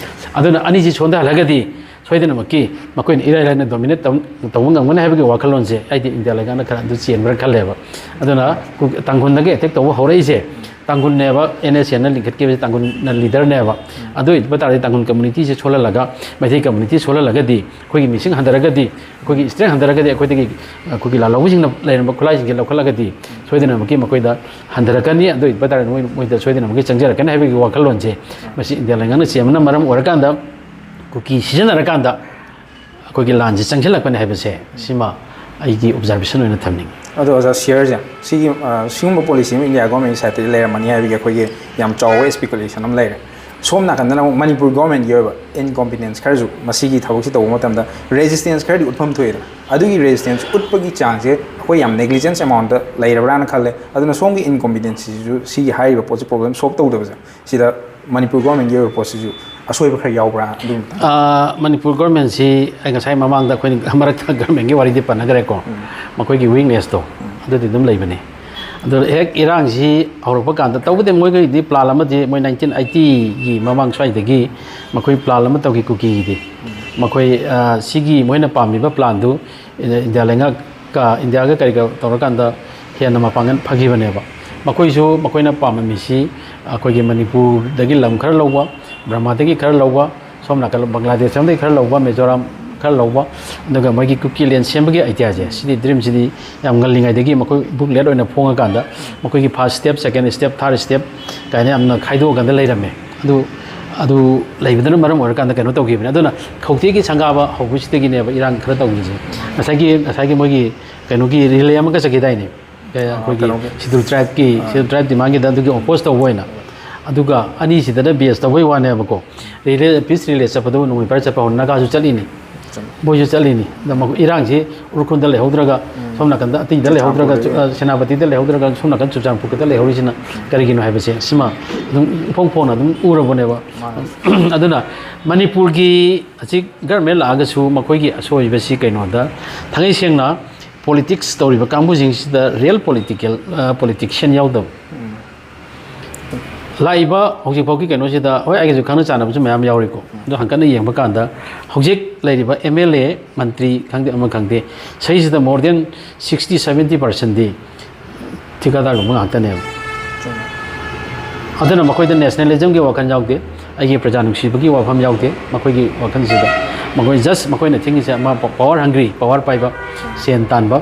ꯑꯗꯨꯅ ꯑꯅꯤꯁꯤ ꯁꯣꯟꯊꯍꯜꯂꯒꯗꯤ ꯁꯣꯏꯗꯅꯃꯛꯀꯤ ꯃꯈꯣꯏꯅ ꯏꯔꯥꯏ ꯂꯥꯏꯅ ꯗꯣꯃꯤꯅꯦꯠ ꯇꯧꯕ ꯉꯝꯒꯅꯤ ꯍꯥꯏꯕꯒꯤ ꯋꯥꯈꯜꯂꯣꯟꯁꯦ ꯑꯩꯗꯤ ꯏꯟꯗꯤꯌꯥ ꯂꯩꯉꯥꯛꯅ ꯈꯔ ꯑꯗꯨ ꯆꯦꯟꯕ꯭ꯔꯥ ꯈꯜꯂꯦꯕ꯫ ꯑꯗꯨꯅ ꯀꯨ-, ꯇꯥꯡꯈꯨꯜꯗꯒꯤ ꯑꯦꯇꯦꯛ ꯇꯧꯕ ꯍꯧꯔꯛꯏꯁꯦ, ꯇꯥꯡꯈꯨꯜꯅꯦꯕ, ꯑꯦꯟ ꯑꯦꯁ ꯑꯦꯟꯅ ꯂꯤꯡꯈꯠꯈꯤꯕꯁꯦ ꯇꯥꯡꯈꯨꯜꯅ ꯂꯤꯗꯔꯅꯦꯕ꯫ ꯑꯗꯨ ꯑꯣꯏꯕ ꯇꯥꯔꯗꯤ ꯇꯥꯡꯈꯨꯜ ꯀꯝꯃꯨꯅꯤꯇꯤꯁꯦ ꯁꯣꯜꯍꯜꯂꯒ, ꯃꯩꯇꯩ ꯀꯝꯃꯨꯅꯤꯇꯤ ꯁꯣꯜꯍꯜꯂꯒꯗꯤ, ꯑꯩꯈꯣꯏꯒꯤ ꯃꯤꯁꯤꯡ ꯍꯟꯊꯔꯒꯗꯤ, ꯑꯩꯈꯣꯏꯒꯤ ꯏꯁꯇ꯭ꯔꯦꯡ ꯍꯟꯊꯔꯒꯗꯤ, ꯑꯩꯈꯣꯏꯗꯒꯤ, ꯑꯩꯈꯣꯏꯒꯤ ꯂꯥꯜꯍꯧꯕꯁꯤꯡꯅ ꯂꯩꯔꯝꯕ ꯈꯨꯠꯂꯥꯏꯁꯤꯡꯁꯦ ꯂꯧꯈꯠꯂꯒꯗꯤ ꯁꯣꯏꯗꯅꯃꯛꯀꯤ ꯃꯈꯣꯏꯗ ꯍꯟꯊꯔꯛꯀꯅꯤ꯫ ꯑꯗꯨ ꯑꯣꯏꯕ ꯇꯥꯔꯗꯤ ꯃꯣꯏ, ꯃꯣꯏꯗ ꯁꯣꯏꯗꯅꯃꯛꯀꯤ ꯆꯪꯖꯔꯛꯀꯅꯤ ꯍꯥꯏꯕꯒꯤ ꯋꯥꯈꯜꯂꯣꯟꯁꯦ ꯃꯁꯤ ꯏꯟꯗꯤꯌꯥ ꯂꯩꯉꯥꯛꯅ ꯆꯦꯟꯕꯅ ꯃꯔꯝ ꯑꯣꯏꯔꯀꯥꯟꯗ ꯀꯨꯀꯤ ꯁꯤꯖꯤꯟꯅꯔꯀꯥꯟꯗ ꯑꯩꯈꯣꯏꯒꯤ ꯂꯥꯟꯁꯦ ꯆꯪꯁꯤꯜꯂꯛꯄꯅꯦ ꯍꯥꯏꯕꯁꯦ ꯁꯤꯃ ꯑꯩꯒꯤ ꯑꯣꯕꯖꯥꯔꯕꯦꯁꯟ ꯑꯣꯏꯅ ꯊꯝꯅꯤꯡꯉꯤ꯫ ꯑꯗꯣ ꯑꯣꯖꯥ, ꯁꯤꯌꯔꯁꯦ ꯁꯤꯒꯤ, ꯑ, ꯁꯤꯒꯨꯝꯕ ꯄꯣꯂꯤꯁꯤ ꯑꯃ ꯏꯟꯗꯤꯌꯥ ꯒꯣꯔꯃꯦꯟꯒꯤ ꯁꯥꯏꯠꯇꯒꯤ ꯂꯩꯔꯝꯃꯅꯤ ꯍꯥꯏꯕꯒꯤ ꯑꯩꯈꯣꯏꯒꯤ ꯌꯥꯝ ꯆꯥꯎꯕ ꯏꯁꯄꯤꯀꯨꯂꯦꯁꯟ ꯑꯃ ꯂꯩꯔꯦ꯫ ꯁꯣꯝ ꯅꯥꯀꯟꯗꯅ ꯑꯃꯨꯛ ꯃꯅꯤꯄꯨꯔ ꯒꯣꯔꯃꯦꯟꯒꯤ ꯑꯣꯏꯕ ꯏꯟꯀꯣꯝꯄꯤꯇꯦꯟꯁ ꯈꯔꯁꯨ ꯃꯁꯤꯒꯤ ꯊꯕꯛꯁꯤ ꯇꯧꯕ ꯃꯇꯝꯗ ꯔꯦꯖꯤꯁꯇꯦꯟꯁ ꯈꯔꯗꯤ ꯎꯠꯐꯝ ꯊꯣꯛꯑꯦꯗꯅ, ꯑꯗꯨꯒꯤ ꯔꯦꯖꯤꯁꯇꯦꯟꯁ ꯎꯠꯄꯒꯤ ꯆꯥꯡꯁꯦ ꯑꯩꯈꯣꯏ ꯌꯥꯝ ꯅꯦꯒ꯭ꯂꯤꯖꯦꯟꯁ ꯑꯦꯃꯥꯎꯟꯇ ꯂꯩꯔꯕ꯭ꯔꯥꯅ ꯈꯜꯂꯦ꯫ ꯑꯗꯨꯅ ꯁꯣꯝꯒꯤ ꯏꯟꯀꯣꯝꯄꯤꯇꯦꯟꯁꯤꯁꯨ ꯁꯤꯒꯤ ꯍꯥꯏꯔꯤꯕ ꯄꯣꯠꯁꯦ ꯄ꯭ꯔꯣꯕ꯭ꯂꯦꯝ ꯁꯣꯜꯕ ꯇꯧꯗꯕꯁꯦ ꯁꯤꯗ ꯃꯅꯤꯄꯨꯔ ꯒꯣꯔꯃꯦꯟꯒꯤ ꯑꯣꯏꯕ ꯄꯣꯠꯁꯤꯁꯨ ꯑꯁꯣꯏꯕ ꯈꯔ ꯌꯥꯎꯕ꯭ꯔꯥ ꯑꯗꯨꯝ? ꯑꯥ, ꯃꯅꯤꯄꯨꯔ ꯒꯣꯔꯃꯦꯟꯁꯤ ꯑꯩ ꯉꯁꯥꯏ ꯃꯃꯥꯡꯗ ꯑꯩꯈꯣꯏꯅ ꯃꯔꯛꯇ ꯒꯣꯔꯃꯦꯟꯒꯤ ꯋꯥꯔꯤꯗꯤ ꯄꯟꯅꯈ꯭ꯔꯦꯀꯣ꯫ ꯃꯈꯣꯏꯒꯤ ꯋꯤꯛꯅꯦꯁꯇꯣ ꯑꯗꯨꯗꯤ ꯑꯗꯨꯝ ꯂꯩꯕꯅꯤ꯫ ꯑꯗꯨ ꯍꯦꯛ ꯏꯔꯥꯡꯁꯤ ꯍꯧꯔꯛꯄ ꯀꯥꯟꯗ, ꯇꯧꯕꯗꯤ ꯃꯣꯏꯒꯤꯗꯤ ꯄ꯭ꯂꯥꯟ ꯑꯃꯗꯤ ꯃꯣꯏ ꯅꯥꯏꯟꯇꯤꯟ ꯑꯩꯠꯇꯤꯒꯤ ꯃꯃꯥꯡ ꯁ꯭ꯋꯥꯏꯗꯒꯤ ꯃꯈꯣꯏ ꯄ꯭ꯂꯥꯟ ꯑꯃ ꯇꯧꯈꯤ ꯀꯨꯀꯤꯒꯤꯗꯤ꯫ ꯃꯈꯣꯏ, ꯑꯥ, ꯁꯤꯒꯤ ꯃꯣꯏꯅ ꯄꯥꯝꯃꯤꯕ ꯄ꯭ꯂꯥꯟꯗꯨ ꯏꯟꯗꯤꯌꯥ ꯂꯩꯉꯥꯛꯀ, ꯏꯟꯗꯤꯌꯥꯒ ꯀꯔꯤꯒ ꯇꯧꯔꯀꯥꯟꯗ ꯍꯦꯟꯅ ꯃꯄꯥꯡꯒꯜ ꯐꯈꯤꯕꯅꯦꯕ꯫ ꯃꯈꯣꯏꯁꯨ, ꯃꯈꯣꯏꯅ ꯄꯥꯝꯃꯝꯃꯤꯁꯤ ꯑꯩꯈꯣꯏꯒꯤ ꯃꯅꯤꯄꯨꯔꯗꯒꯤ ꯂꯝ ꯈꯔ ꯂꯧꯕ, ꯕ꯭ꯔꯍꯃꯗꯒꯤ ꯈꯔ ꯂꯧꯕ, ꯁꯣꯝ ꯅꯥꯀꯜ ꯕꯪꯒ꯭ꯂꯥꯗꯦꯁ ꯑꯃꯗꯒꯤ ꯈꯔ ꯂꯧꯕ, ꯃꯤꯖꯣꯔꯥꯝ ꯈꯔ ꯂꯧꯕ, ꯑꯗꯨꯒ ꯃꯣꯏꯒꯤ ꯀꯨꯀꯤ ꯂꯦꯟ ꯁꯦꯝꯕꯒꯤ ꯑꯥꯏꯗꯤꯌꯥꯁꯦ, ꯁꯤꯗꯤ ꯗ꯭ꯔꯤꯝꯁꯤꯗꯤ ꯌꯥꯝ ꯉꯜꯂꯤꯉꯩꯗꯒꯤ ꯃꯈꯣꯏ ꯕꯨꯛꯂꯦꯠ ꯑꯣꯏꯅ ꯐꯣꯡꯉꯀꯥꯟꯗ ꯃꯈꯣꯏꯒꯤ ꯐꯥꯔꯁ ꯁ꯭ꯇꯦꯞ, ꯁꯦꯀꯦꯟ ꯁ꯭ꯇꯦꯞ, ꯊꯥꯔꯠ ꯁ꯭ꯇꯦꯞ ꯀꯥꯏꯅ ꯌꯥꯝꯅ ꯈꯥꯏꯗꯣꯛꯑꯀꯥꯟꯗ ꯂꯩꯔꯝꯃꯦ꯫ ꯑꯗꯨ, ꯑꯗꯨ ꯂꯩꯕꯗꯨꯅ ꯃꯔꯝ ꯑꯣꯏꯔꯀꯥꯟꯗ ꯀꯩꯅꯣ ꯇꯧꯈꯤꯕꯅꯦ꯫ ꯑꯗꯨꯅ ꯈꯧꯇꯦꯛꯀꯤ ꯁꯪꯒꯥꯕ ꯍꯧꯕꯁꯤꯗꯒꯤꯅꯦꯕ ꯏꯔꯥꯡ ꯈꯔ ꯇꯧꯈꯤꯕꯁꯦ꯫ ꯉꯁꯥꯏꯒꯤ, ꯉꯁꯥꯏꯒꯤ ꯃꯣꯏꯒꯤ ꯀꯩꯅꯣꯒꯤ ꯔꯤꯂꯦ ꯑꯃꯒ ꯆꯠꯈꯤꯗꯥꯏꯅꯦ? ꯑꯩꯈꯣꯏꯒꯤ ꯀꯩꯅꯣꯒꯤ ꯁꯤꯗꯨꯜ ꯇ꯭ꯔꯥꯏꯕꯀꯤ, ꯁꯤꯗꯨꯜ ꯇ꯭ꯔꯥꯏꯕ ꯗꯤꯃꯥꯟꯒꯤꯗ ꯑꯗꯨꯒꯤ ꯑꯣꯄꯣꯁ ꯇꯧꯕ ꯑꯣꯏꯅ꯫ ꯑꯗꯨꯒ ꯑꯅꯤꯁꯤꯗꯅ ꯕꯦꯁ ꯇꯧꯕꯩ ꯋꯥꯅꯦꯕꯀꯣ꯫ ꯔꯤꯂꯦ, ꯄꯤꯁ ꯔꯤꯂꯦ ꯆꯠꯄꯗꯨ ꯅꯣꯡꯃꯩ ꯄꯥꯏꯔ ꯆꯠꯄ ꯍꯧꯔ ꯅꯥꯒꯥꯁꯨ ꯆꯠꯂꯤꯅꯤ, ꯃꯣꯏꯁꯨ ꯆꯠꯂꯤꯅꯤ꯫ ꯑꯗ ꯃꯈꯣꯏ ꯏꯔꯥꯡꯁꯤ ꯎꯈ꯭ꯔꯨꯜꯗ ꯂꯩꯍꯧꯗ꯭ꯔꯒ ꯁꯣꯝ ꯅꯥꯀꯟꯗ ꯑꯇꯩꯗ ꯂꯩꯍꯧꯗ꯭ꯔꯒ, ꯆꯨ-, ꯑ, ꯁꯦꯅꯥꯄꯇꯤꯗ ꯂꯩꯍꯧꯗ꯭ꯔꯒ ꯁꯣꯝ ꯅꯥꯀꯟ ꯆꯨꯔꯆꯥꯟꯄꯨꯔ ꯈꯛꯇ ꯂꯩꯍꯧꯔꯤꯁꯤꯅ ꯀꯔꯤꯒꯤꯅꯣ ꯍꯥꯏꯕꯁꯦ ꯁꯤꯃ ꯑꯗꯨꯝ ꯏꯐꯣꯡ ꯐꯣꯡꯅ ꯑꯗꯨꯝ ꯎꯔꯕꯅꯦꯕ꯫ ꯑꯗꯨꯅ ꯃꯅꯤꯄꯨꯔꯒꯤ ꯍꯧꯖꯤꯛ ꯒꯔꯃꯦꯟ ꯂꯥꯛꯑꯒꯁꯨ ꯃꯈꯣꯏꯒꯤ ꯑꯁꯣꯏꯕꯁꯤ ꯀꯩꯅꯣꯗ, ꯊꯥꯡꯉꯩ ꯁꯦꯡꯅ ꯄꯣꯂꯤꯇꯤꯛꯁ ꯇꯧꯔꯤꯕ ꯀꯥꯡꯕꯨꯁꯤꯡꯁꯤꯗ ꯔꯤꯌꯦꯜ ꯄꯣꯂꯤꯇꯤꯀꯦꯜ, ꯑ, ꯄꯣꯂꯤꯇꯤꯛꯁꯤꯌꯟ ꯌꯥꯎꯗꯕ꯫ ꯂꯥꯛꯏꯕ ꯍꯧꯖꯤꯛ ꯐꯥꯎꯒꯤ ꯀꯩꯅꯣꯁꯤꯗ, ꯍꯣꯏ, ꯑꯩꯒꯁꯨ ꯈꯪꯅ ꯆꯥꯟꯅꯕꯁꯨ ꯃꯌꯥꯝ ꯌꯥꯎꯔꯤꯀꯣ, ꯑꯗꯣ ꯍꯪꯀꯠꯅ ꯌꯦꯡꯕ ꯀꯥꯟꯗ ꯍꯧꯖꯤꯛ ꯂꯩꯔꯤꯕ ꯑꯦꯝ ꯑꯦꯜ ꯑꯦ, ꯃꯟꯇ꯭ꯔꯤ ꯈꯪꯗꯦ, ꯑꯃ ꯈꯪꯗꯦ, ꯁꯤꯁꯤꯗ more than sixty seventy percent ꯗꯤ ꯊꯤꯀꯥꯗꯥꯔꯒꯨꯝꯕ ꯉꯥꯛꯇꯅꯦꯕ꯫ ꯑꯗꯨꯅ ꯃꯈꯣꯏꯗ ꯅꯦꯁꯅꯦꯂꯤꯖꯝꯒꯤ ꯋꯥꯈꯜ ꯌꯥꯎꯗꯦ, ꯑꯩꯒꯤ ꯄ꯭ꯔꯖꯥ ꯅꯨꯡꯁꯤꯕꯒꯤ ꯋꯥꯐꯝ ꯌꯥꯎꯗꯦ, ꯃꯈꯣꯏꯒꯤ ꯋꯥꯈꯜꯁꯤꯗ ꯃꯈꯣꯏ just ꯃꯈꯣꯏꯅ ꯊꯤꯡꯉꯤꯁꯦ ꯑꯃ power hungry, power ꯄꯥꯏꯕ, ꯁꯦꯟ ꯇꯥꯟꯕ,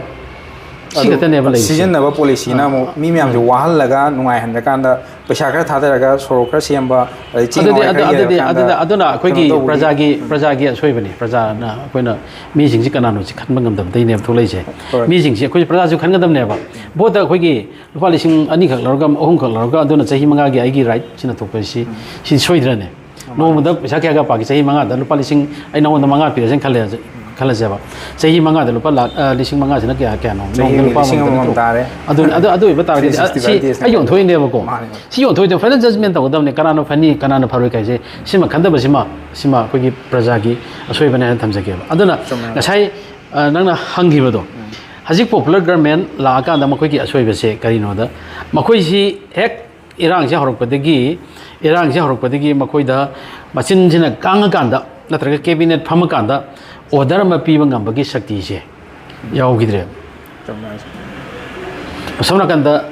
ꯁꯤ ꯑꯗꯨ ꯈꯛꯇꯅꯦꯕ ꯂꯩꯔꯤꯁꯦ꯫ ꯁꯤꯖꯤꯟꯅꯕ ꯄꯣꯂꯤꯁꯤꯅ ꯑꯥ, ꯑꯃꯨꯛ ꯃꯤ ꯃꯌꯥꯝꯁꯦ ꯑꯥ꯫ ꯋꯥꯍꯜꯂꯒ ꯅꯨꯡꯉꯥꯏꯍꯟꯗ꯭ꯔꯀꯥꯟꯗ ꯄꯩꯁꯥ ꯈꯔ ꯊꯥꯗꯔꯒ ꯁꯣꯔꯣꯛ ꯈꯔ ꯁꯦꯝꯕ, ꯑꯗꯩ ꯆꯤꯡ ꯑꯗꯨꯗꯤ, ꯍꯋꯥꯏ ꯑꯗꯨ-, ꯈꯔ ꯑꯗꯨꯗꯤ, ꯌꯦꯜꯂꯀꯥꯟꯗ ꯑꯗꯨꯗꯤ, ꯑꯗꯨꯅ ꯑꯩꯈꯣꯏꯒꯤ ꯀꯩꯅꯣ ꯇꯧꯕꯒꯤ ꯄ꯭ꯔꯖꯥꯒꯤ, ꯎꯝ꯫ ꯄ꯭ꯔꯖꯥꯒꯤ ꯑꯁꯣꯏꯕꯅꯤ꯫ ꯄ꯭ꯔꯖꯥꯅ ꯑꯩꯈꯣꯏꯅ ꯃꯤꯁꯤꯡꯁꯤ ꯀꯅꯥꯅꯣꯁꯤ ꯈꯟꯕ ꯉꯝꯗꯕꯗꯩꯅꯦꯕ ꯊꯣꯛꯂꯛꯏꯁꯦ꯫ ꯍꯣꯏ꯫ ꯃꯤꯁꯤꯡꯁꯤ ꯑꯩꯈꯣꯏ ꯄ꯭ꯔꯖꯥꯁꯨ ꯈꯟꯒꯗꯕꯅꯦꯕ꯫ ꯚꯣꯠꯇ ꯑꯩꯈꯣꯏꯒꯤ ꯂꯨꯄꯥ ꯂꯤꯁꯤꯡ ꯑꯅꯤꯈꯛ ꯂꯧꯔꯒ, ꯑꯍꯨꯝꯈꯛ ꯂꯧꯔꯒ, ꯑꯗꯨꯅ ꯆꯍꯤ ꯃꯉꯥꯒꯤ ꯑꯩꯒꯤ right ꯁꯤꯅ ꯊꯣꯛꯄ ꯁꯤ, ꯎꯝ꯫ ꯁꯤ ꯁꯣꯏꯗ꯭ꯔꯅꯦ? ꯃꯥꯅꯦ꯫ ꯅꯣꯡꯃꯗ ꯄꯩꯁꯥ ꯀꯌꯥ ꯀꯌꯥ ꯄꯥꯒꯦ? ꯆꯍꯤ ꯃꯉꯥꯗ ꯂꯨꯄꯥ ꯂꯤꯁꯤꯡ, ꯑꯩ ꯅꯉꯣꯟꯗ ꯃꯉꯥ ꯄꯤꯔꯁꯦꯅ ꯈꯜꯂꯦ, ꯈꯜꯂꯁꯦꯕ꯫ ꯆꯍꯤ ꯃꯉꯥꯗ ꯂꯨꯄꯥ ꯂꯥꯛ, ꯑ, ꯂꯤꯁꯤꯡ ꯃꯉꯥꯁꯤꯅ ꯀꯌꯥ, ꯀꯌꯥꯅꯣ? ꯆꯍꯤ ꯅꯣꯡꯃꯗ ꯂꯨꯄꯥ ꯂꯤꯁꯤꯡ ꯑꯃꯃꯝ ꯅꯠꯇ꯭ꯔꯣ? ꯇꯥꯔꯦ꯫ ꯑꯗꯨ, ꯑꯗꯨ, ꯑꯗꯨ ꯑꯣꯏꯕ ꯇꯥꯔꯒꯗꯤ, ꯑ, ꯁꯤ three sixty five days ꯅ ꯑꯩ ꯀꯌꯥꯅꯣ? ꯌꯣꯟꯊꯣꯛꯏꯅꯦꯕꯀꯣ꯫ ꯃꯥꯅꯦ꯫ ꯁꯤ ꯌꯣꯟꯊꯣꯛꯏꯗꯣ final judgment ꯇꯧꯒꯗꯕꯅꯤ, ꯀꯅꯥꯅꯣ ꯐꯅꯤ, ꯀꯅꯥꯅ ꯐꯔꯣꯏ ꯀꯥꯏꯁꯦ꯫ ꯁꯤꯃ ꯈꯟꯗꯕꯁꯤꯃ, ꯁꯤꯃ ꯑꯩꯈꯣꯏꯒꯤ ꯄ꯭ꯔꯖꯥꯒꯤ ꯑꯁꯣꯏꯕꯅꯦ ꯍꯥꯏꯅ ꯊꯝꯖꯒꯦꯕ꯫ ꯑꯗꯨꯅ ꯆꯨꯝꯃꯦ꯫ ꯉꯁꯥꯏ, ꯑ, ꯅꯪꯅ ꯍꯪꯈꯤꯕꯗꯣ, ꯎꯝ꯫ ꯍꯧꯖꯤꯛ popular government ꯂꯥꯛꯑꯀꯥꯟꯗ ꯃꯈꯣꯏꯒꯤ ꯑꯁꯣꯏꯕꯁꯦ ꯀꯔꯤꯅꯣꯗ, ꯃꯈꯣꯏꯁꯤ ꯍꯦꯛ ꯏꯔꯥꯡꯁꯦ ꯍꯧꯔꯛꯄꯗꯒꯤ, ꯏꯔꯥꯡꯁꯦ ꯍꯧꯔꯛꯄꯗꯒꯤ ꯃꯈꯣꯏꯗ ꯃꯆꯤꯟꯁꯤꯅ ꯀꯥꯡꯉꯀꯥꯟꯗ ꯅꯠꯇ꯭ꯔꯒ cabinet ꯐꯝꯃꯀꯥꯟꯗ order ꯑꯃ ꯄꯤꯕ ꯉꯝꯕꯒꯤ ꯁꯛꯇꯤꯁꯦ ꯌꯥꯎꯈꯤꯗ꯭ꯔꯦꯕ꯫ ꯆꯨꯝꯃꯦ꯫ ꯑꯁꯣꯝ ꯅꯥꯀꯟꯗ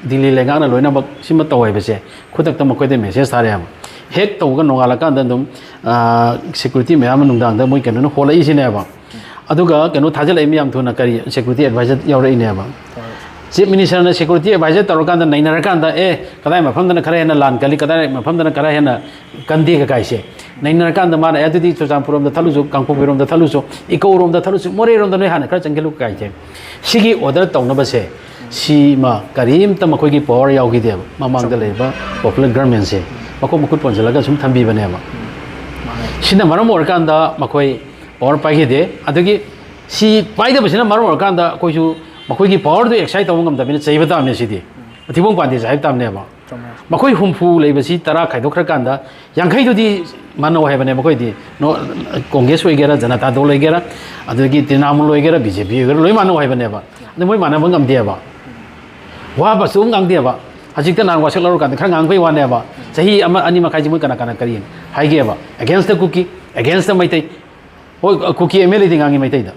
ꯗꯤꯜꯂꯤ ꯂꯩꯉꯥꯛꯅ ꯂꯣꯏꯅꯃꯛ ꯁꯤꯃ ꯇꯧ ꯍꯥꯏꯕꯁꯦ ꯈꯨꯗꯛꯇ ꯃꯈꯣꯏꯗ message ꯊꯥꯔꯛꯑꯦꯕ꯫ ꯍꯦꯛ ꯇꯧꯕꯒ ꯅꯣꯡꯉꯥꯜꯂꯀꯥꯟꯗ ꯑꯗꯨꯝ, ꯑ, security ꯃꯌꯥꯝ ꯑꯃ ꯅꯨꯡꯗꯥꯡꯗ ꯃꯣꯏ ꯀꯩꯅꯣꯅ ꯍꯣꯜꯂꯛꯏꯁꯤꯅꯦꯕ꯫ ꯑꯗꯨꯒ ꯀꯩꯅꯣ ꯊꯥꯖꯤꯜꯂꯛꯏ ꯃꯌꯥꯝ ꯊꯨꯅ ꯀꯔꯤ security advisor ꯌꯥꯎꯔꯛꯏꯅꯦꯕ꯫ ꯍꯣꯏ꯫ Chief Minister ꯅ security advisor ꯇꯧꯔꯀꯥꯟꯗ ꯅꯩꯅꯔꯀꯥꯟꯗ, ꯑꯦ, ꯀꯗꯥꯏ ꯃꯐꯝꯗꯅ ꯈꯔ ꯍꯦꯟꯅ ꯂꯥꯟ ꯀꯜꯂꯤ, ꯀꯗꯥꯏ ꯃꯐꯝꯗꯅ ꯈꯔ ꯍꯦꯟꯅ ꯀꯟꯗꯦꯒ ꯀꯥꯏꯁꯦ ꯅꯩꯅꯔꯀꯥꯟꯗ ꯃꯥꯅ, "ꯑꯦ, ꯑꯗꯨꯗꯤ ꯆꯨꯔꯆꯥꯟꯄꯨꯔ ꯔꯣꯝꯗ ꯊꯠꯂꯨꯁꯨ, ꯀꯥꯡꯄꯣꯛꯄꯤ ꯔꯣꯝꯗ ꯊꯠꯂꯨꯁꯨ, ꯏꯀꯧ ꯔꯣꯝꯗ ꯊꯠꯂꯨꯁꯨ, ꯃꯣꯔꯦ ꯔꯣꯝꯗ ꯅꯣꯏ ꯍꯥꯟꯅ ꯈꯔ ꯆꯪꯁꯤꯜꯂꯨ" ꯀꯥꯏꯁꯦ, ꯁꯤꯒꯤ order ꯇꯧꯅꯕꯁꯦ, ꯁꯤꯃ ꯀꯔꯤꯝꯇ ꯃꯈꯣꯏꯒꯤ power ꯌꯥꯎꯈꯤꯗꯦꯕ꯫ ꯃꯃꯥꯡꯗ ꯆꯨꯝꯃꯦ꯫ ꯂꯩꯔꯤꯕ popular government ꯁꯦ ꯃꯈꯣꯡ ꯃꯈꯨꯠ ꯄꯣꯟꯁꯤꯜꯂꯒ ꯁꯨꯝ ꯊꯝꯕꯤꯕꯅꯦꯕ꯫ ꯃꯥꯅꯦ꯫ ꯁꯤꯅ ꯃꯔꯝ ꯑꯣꯏꯔꯀꯥꯟꯗ ꯃꯈꯣꯏ power ꯄꯥꯏꯈꯤꯗꯦ꯫ ꯑꯗꯒꯤ ꯁꯤ ꯄꯥꯏꯗꯕꯁꯤꯅ ꯃꯔꯝ ꯑꯣꯏꯔꯀꯥꯟꯗ ꯑꯩꯈꯣꯏꯁꯨ ꯃꯈꯣꯏꯒꯤ ꯄꯋꯥꯔꯗꯨ ꯑꯦꯛꯁꯥꯏꯠ ꯇꯧꯕ ꯉꯝꯗꯕꯅꯤꯅ ꯆꯩꯕ ꯇꯥꯕꯅꯦ ꯁꯤꯗꯤ꯫ ꯃꯊꯤꯕꯣꯡ ꯄꯥꯟꯗꯦꯁꯦ ꯍꯥꯏꯕ ꯇꯥꯕꯅꯦꯕ꯫ ꯃꯈꯣꯏ ꯍꯨꯝꯐꯨ ꯂꯩꯕꯁꯤ ꯇꯔꯥ ꯈꯥꯏꯗꯣꯛꯈ꯭ꯔꯀꯥꯟꯗ ꯌꯥꯡꯈꯩꯗꯨꯗꯤ ꯃꯥꯟꯅꯧ ꯍꯥꯏꯕꯅꯦ ꯃꯈꯣꯏꯗꯤ꯫ ꯅꯣ-, ꯀꯣꯡꯒ꯭ꯔꯦꯁ ꯑꯣꯏꯒꯦꯔꯥ, ꯖꯅꯇꯥ ꯗꯣꯜ ꯑꯣꯏꯒꯦꯔꯥ, ꯑꯗꯨꯗꯒꯤ ꯇ꯭ꯔꯤꯅꯥꯃꯨꯜ ꯑꯣꯏꯒꯦꯔꯥ, ꯕꯤ ꯖꯦ ꯄꯤ ꯑꯣꯏꯒꯦꯔꯥ, ꯂꯣꯏ ꯃꯥꯟꯅꯧ ꯍꯥꯏꯕꯅꯦꯕ꯫ ꯑꯗꯨ ꯃꯣꯏ ꯃꯥꯟꯅꯕ ꯉꯝꯗꯦꯕ꯫ ꯋꯥꯕꯁꯨ ꯑꯗꯨꯝ ꯉꯥꯡꯗꯦꯕ꯫ ꯍꯧꯖꯤꯛꯇ ꯅꯍꯥꯟ ꯋꯥꯁꯛ ꯂꯧꯔꯀꯥꯟꯗ ꯈꯔ ꯉꯥꯡꯕꯩ ꯋꯥꯅꯦꯕ꯫ ꯆꯍꯤ ꯑꯃ ꯑꯅꯤ ꯃꯈꯥꯏꯁꯤ ꯃꯣꯏ ꯀꯅꯥ ꯀꯅꯥ ꯀꯔꯤ ꯍꯥꯏꯒꯦꯕ? Against the Kuki, against the Meitei. ꯍꯣꯏ, ꯀꯨꯀꯤ ꯑꯦꯝ ꯑꯦꯜ ꯑꯦꯗꯤ ꯉꯥꯡꯉꯤ ꯃꯩꯇꯩꯗ꯫